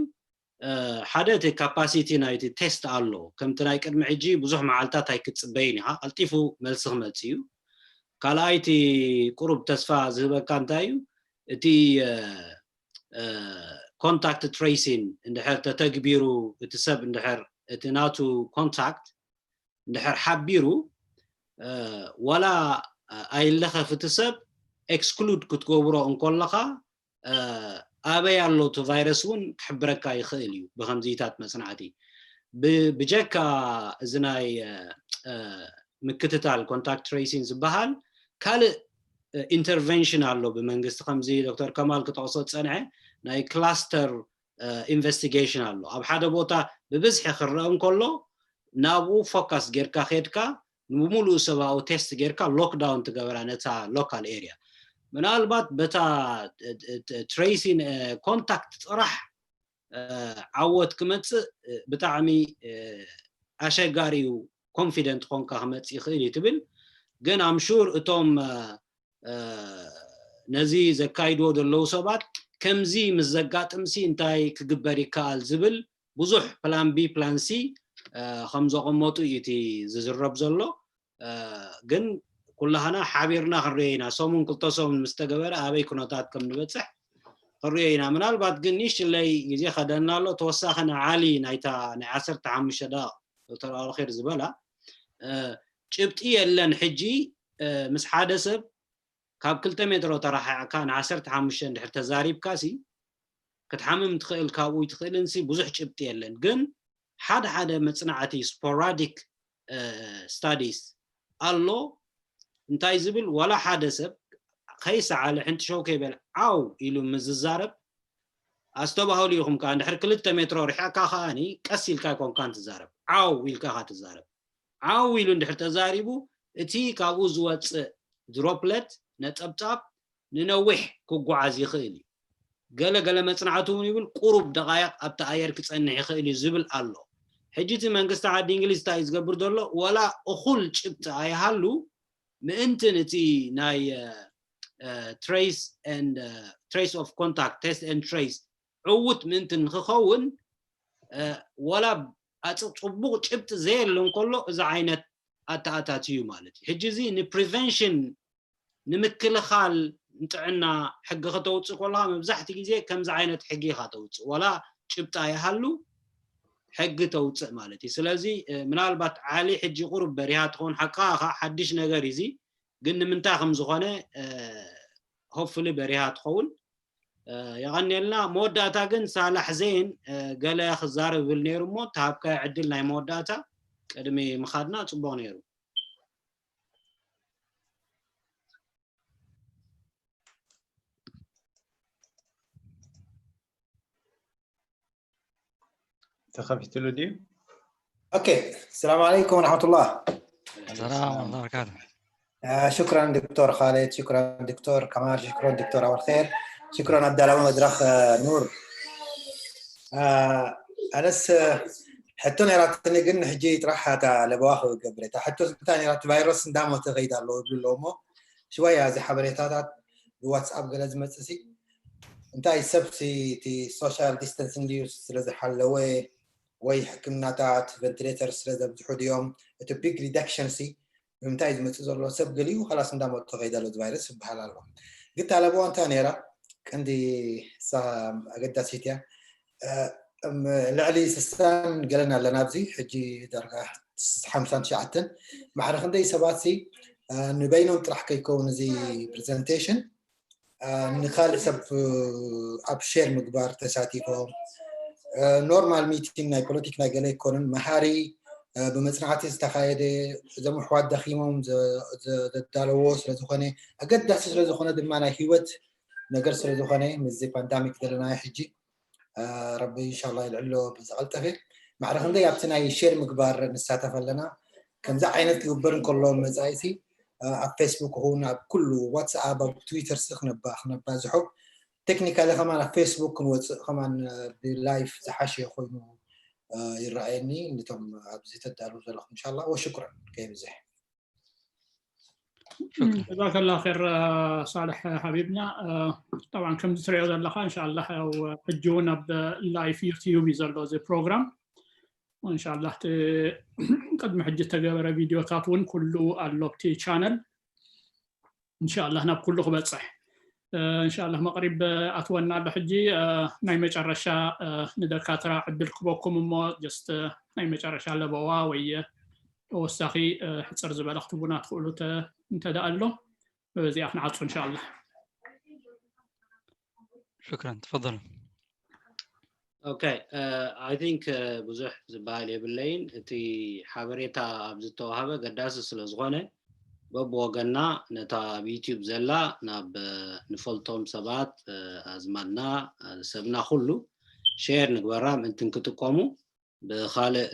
ሓደ እቲ ካፓሲቲ ናይቲ ቴስት ኣሎ። ከምቲ ናይ ቅድሚ ሕጂ ብዙሕ መዓልታት ኣይክትፅበይን ኢኻ፣ ቀልጢፉ መልሲ ክመፅእ እዩ። ካልኣይቲ ቁሩብ ተስፋ ዝህበካ እንታይ እዩ እቲ ኮንታክት ትሬሲን እንድሕር ተተግቢሩ እቲ ሰብ እንድሕር እቲ ናቱ ኮንታክት እንድሕር ሓቢሩ ዋላ ኣይለኸፍ እቲ ሰብ ኤክስክሉድ ክትገብሮ እንኮለኻ ኣበይ ኣሎ እቲ ቫይረስ እውን ክሕብረካ ይኽእል እዩ ብከምዚታት መፅናዕቲ። ብጀካ እዚ ናይ ምክትታል ኮንታክት ትሬሲን ዝበሃል ካልእ ኢንተርቨንሽን ኣሎ ብመንግስቲ ከምዚ ዶክተር ከማል ክጠቕሶ ዝፀንሐ ናይ ክላስተር ኢንቨስቲጌሽን ኣሎ። ኣብ ሓደ ቦታ ብብዝሒ ክረአ እንከሎ ናብኡ ፎካስ ጌርካ ኬድካ ንምሉእ ሰብኣዊ ቴስት ጌርካ ሎክዳውን ትገበራ ነታ ሎካል ኤርያ። ምናልባት በታ ትሬሲን ኮንታክት ጥራሕ ዓወት ክመፅእ ብጣዕሚ ኣሸጋሪ እዩ። ኮንፊደንት ኮንካ ክመፅእ ይኽእል እዩ ትብል። ግን ኣምሹር እቶም ነዚ ዘካይድዎ ዘለዉ ሰባት ከምዚ ምስ ዘጋጥምሲ እንታይ ክግበር ይከኣል ዝብል ብዙሕ ፕላን ቢ ፕላን ሲ ከም ዘቐመጡ እዩ እቲ ዝዝረብ ዘሎ። ግን ኩላህና ሓቢርና ክንሪኦ ኢና። ሰሙን ክልተ ሰሙን ምስ ተገበረ ኣበይ ኩነታት ከም ንበፅሕ ክንሪኦ ኢና። ምናልባት ግን ንእሽለይ ግዜ ከደና ኣሎ። ተወሳኺ ንዓሊ ናይታ ናይ ዓሰርተ ሓሙሽተ ደቂቕ ዶክተር ኣልኼር ዝበላ እ፣ ጭብጢ የለን። ሕጂ እ፣ ምስ ሓደ ሰብ ካብ ክልተ ሜትሮ ተራሓዕካ ንዓሰርተ ሓሙሽተ እንድሕር ተዛሪብካ ሲ ክትሓምም ትኽእል ካብኡ ትኽእልን ሲ ብዙሕ ጭብጢ የለን። ግን ሓደ ሓደ መጽናዕቲ ስፖራዲክ ስታዲስ ኣሎ እንታይ ዝብል ዋላ ሓደ ሰብ ከይሰዓለ ሕንቲ ሸው ከይበል ዓው ኢሉ ምዝዛረብ ኣስተባህሉ ኢኹም ከዓ እንድሕር ክልተ ሜትሮ ርሕዕካ ከዓኒ ቀስ ኢልካ ኣይኮንካን ትዛረብ ዓው ኢልካ ኢኻ ትዛረብ ዓው ኢሉ እንድሕር ተዛሪቡ እቲ ካብኡ ዝወፅእ ድሮፕለት ነጠብጣብ ንነዊሕ ክጓዓዝ ይኽእል እዩ ገለ ገለ መፅናዕቲ እውን ይብል ቁሩብ ደቃይቅ ኣብቲ ኣየር ክፀንሕ ይኽእል እዩ ዝብል ኣሎ ሕጂ እቲ መንግስቲ ዓዲ እንግሊዝ እንታይ እዩ ዝገብር ዘሎ ወላ እኹል ጭብጢ ኣይሃሉ ምእንትን እቲ ናይ trace and trace of contact test and trace ዕውት ምእንትን ንክኸውን ወላ ኣፅቕ ፅቡቕ ጭብጢ ዘየሎ እንከሎ እዚ ዓይነት ኣተኣታት እዩ ማለት እዩ ሕጂ እዚ ንፕሪቨንሽን ንምክልኻል ንጥዕና ሕጊ ከተውፅእ ከለካ መብዛሕቲ ግዜ ከምዚ ዓይነት ሕጊ ኢካ ተውፅእ ዋላ ጭብጣ ይሃሉ ሕጊ ተውፅእ ማለት እዩ ስለዚ ምናልባት ዓሊ ሕጂ ቁሩብ በሪሃ ትኸውን ሓቃ ሓድሽ ነገር እዚ ግን ንምንታይ ከም ዝኾነ ሆፍሊ በሪሃ ትኸውን የቐንየልና መወዳእታ ግን ሳላሕ ዜን ገለ ክዛረብ ብል ነይሩ እሞ ተሃብካዮ ዕድል ናይ መወዳእታ ቅድሚ ምኻድና ፅቡቕ ነይሩ ተኸፊትሉ ድዩ ኦኬ ሰላም عليكم ورحمة الله ሰላም ወበረካቱ شكرا دكتور خالد شكرا دكتور كمال شكرا دكتور أول خير شكرا على الدعوة مدرخ نور ኣነስ ሕቶ ነራትኒ ግን ሕጂ ጥራሕ እታ ለበዋ ክገብር እታ ሕቶ እንታይ ነራት ቫይረስ እንዳሞተ ከይድ ኣለዎ ይብሉ ኣለዎ እሞ ሽወያ እዚ ሓበሬታታት ብዋትስኣፕ ገለ ዝመፅእ ሲ እንታይ ሰብ እቲ social distance እንድዩ ስለ ዝሓለወ ወይ ሕክምናታት ventilator ስለ ዘብዝሑ ድዮም እቲ big reduction ሲ ብምንታይ ዝመፅእ ዘሎ ሰብ ገሊኡ ካላስ እንዳመጡ ከይደ ኣሎ ቫይረስ ይበሃል ኣሎ ግታ ለበዋ እንታይ ነይራ ቀንዲ ኣገዳሲት እያ ልዕሊ ስሳን ገለን ኣለና ኣብዚ ሕጂ ዳርጋ ሓምሳን ትሽዓተን ማሕረ ክንደይ ሰባት ንበይኖም ጥራሕ ከይከውን እዚ presentation ንካልእ ሰብ ኣብ share ምግባር ተሳቲፎም normal meeting ናይ ፖለቲክ ናይ ገለ ኣይኮነን መሃሪ ብመፅናዕቲ ዝተካየደ እዞም ኣሕዋት ደኪሞም ዘዳለዎ ስለዝኮነ ኣገዳሲ ስለዝኮነ ድማ ናይ ሂወት ነገር ስለዝኮነ ምስዚ ፓንዳሚክ ዘለናዮ ሕጂ ረቢ እንሻላ ይልዕሎ ብዝቀልጠፈ ማዕረ ክንደይ ኣብቲ ናይ share ምግባር ንሳተፍ ኣለና ከምዚ ዓይነት ክግበር እንከሎ መፃኢሲ ኣብ ፌስቡክ ይኹን ኣብ ኩሉ ዋትስኣፕ ኣብ ትዊተር ሲ ክነባ ክነባዝሖ ቴክኒካሊ ከማን ኣብ ፌስቡክ ክንወፅእ ከማን ብላይፍ ዝሓሸ ኮይኑ ይረኣየኒ ነቶም ኣብዚ ተዳሉ ዘለኹም እንሻላ ወሽኩረን ከይብዝሕ ጀዛከላ ር ሳልሕ ሓቢብና ጠብዓ ከምዚ ትሪኦ ዘለካ እንሻላ ሕጂ እውን ኣብ ላይፍ ዩቲዩብ እዩ ዘሎ እዚ ፕሮግራም እንሻላ እቲ ቅድሚ ሕጂ ዝተገበረ ቪድዮታት እውን ኩሉ ኣሎ ኣብቲ ቻነል እንሻላ ናብ ኩሉ ክበፅሕ እንሻላ መቅሪብ ኣትወና ኣሎ ሕጂ ናይ መጨረሻ ንደካትራ ዕድል ክበኩም እሞ ጀስት ናይ መጨረሻ ለበዋ ወይ ተወሳኺ ሕፅር ዝበለ ክትቡና ትኽእሉ እንተደኣ ኣሎ በዚኣ ክንዓፁ እንሻላ شكرا تفضل Okay, uh, I think uh, ብዙሕ ዝበሃል የብለይን እቲ ሓበሬታ ኣብ ዝተዋሃበ ገዳሲ ስለ ዝኾነ በብወገና ነታ ኣብ ዩቲዩብ ዘላ ናብ ንፈልጦም ሰባት ኣዝማድና ሰብና ኩሉ ሼር ንግበራ ምእንትን ክጥቀሙ ብካልእ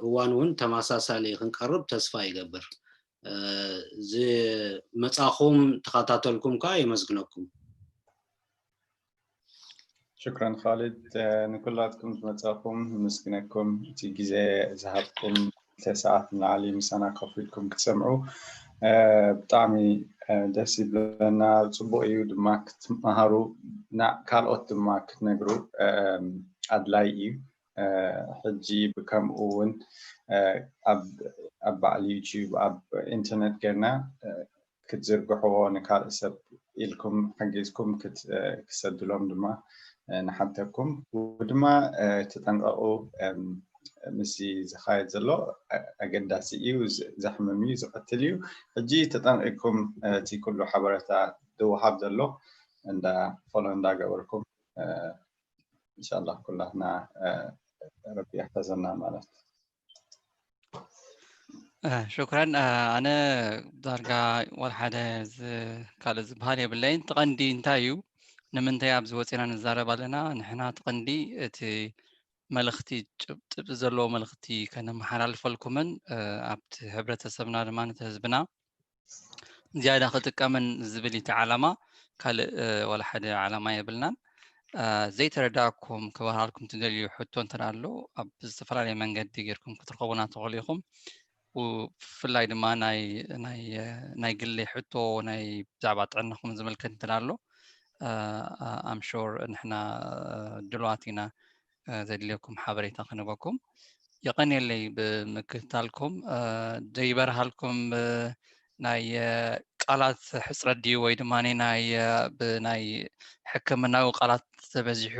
እዋን እውን ተመሳሳሊ ክንቀርብ ተስፋ ይገብር ዝመፃኹም ተኸታተልኩም ከዓ የመስግነኩም ሽክረን ካልድ ንኩላትኩም ዝመፃኹም ንምስግነኩም እቲ ግዜ ዝሃብኩም ክልተ ሰዓት ንላዕሊ ምሳና ኮፍ ኢልኩም ክትሰምዑ ብጣዕሚ ደስ ይብለና ፅቡቅ እዩ ድማ ክትመሃሩ ካልኦት ድማ ክትነግሩ ኣድላይ እዩ ሕጂ ብከምኡ እውን ኣብ በዓል ዩቲዩብ ኣብ ኢንተርነት ገርና ክትዝርግሕዎ ንካልእ ሰብ ኢልኩም ሓጊዝኩም ክትሰድሎም ድማ ንሓተኩም። ድማ ተጠንቀቑ፣ ምስዚ ዝኻየድ ዘሎ ኣገዳሲ እዩ፣ ዘሕምም እዩ፣ ዝቐትል እዩ። ሕጂ ተጠንቂኩም እቲ ኩሉ ሓበሬታ ዝወሃብ ዘሎ እንዳ ፎሎ እንዳገበርኩም እንሻላ ኩላትና ረቢ ይሕፈዘና ማለት። ሽኩረን። ኣነ ዳርጋ ዋላ ሓደ ካልእ ዝበሃል የብለይን። ትቐንዲ እንታይ እዩ? ንምንታይ ኣብዚ ወፂና ንዛረብ ኣለና? ንሕና ትቐንዲ እቲ መልእኽቲ ጭብጢ ዘለዎ መልእኽቲ ከነመሓላልፈልኩምን ኣብቲ ሕብረተሰብና ድማ ነቲ ህዝብና ዝያዳ ክጥቀምን ዝብል እቲ ዓላማ። ካልእ ዋላ ሓደ ዓላማ የብልናን። ዘይተረዳእኩም ክበሃልኩም ትደልዩ ሕቶ እንተ ኣሎ ኣብ ዝተፈላለየ መንገዲ ጌርኩም ክትረኸቡና ትኽእሉ ኢኹም። ብፍላይ ድማ ናይ ግሊ ሕቶ ናይ ብዛዕባ ጥዕናኹም ዝምልከት እንተ ኣሎ ኣምሹር ንሕና ድልዋት ኢና ዘድልየኩም ሓበሬታ ክንበኩም። የቐንየለይ ብምክትታልኩም። ዘይበርሃልኩም ናይ ቃላት ሕፅረት ድዩ ወይ ድማ ናይ ብናይ ሕክምናዊ ቃላት ተበዚሑ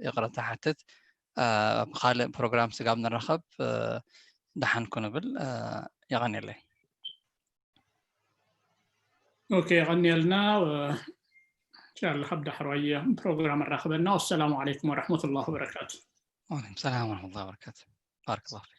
ይቕረታ ሓትት። ኣብ ካልእ ፕሮግራም ስጋብ ንራኸብ ደሓን ክንብል። የቐንየለይ። ኦኬ፣ የቐንየልና። እንሻላ ኣብ ዳሕራይ ፕሮግራም ኣራኽበና። ወሰላሙ ዓለይኩም ወረሕመቱላሂ ወበረካቱ። ወዓለይኩም ሰላም ወረሕመቱላሂ ወበረካቱ። ባረከላሁ ፊኩም።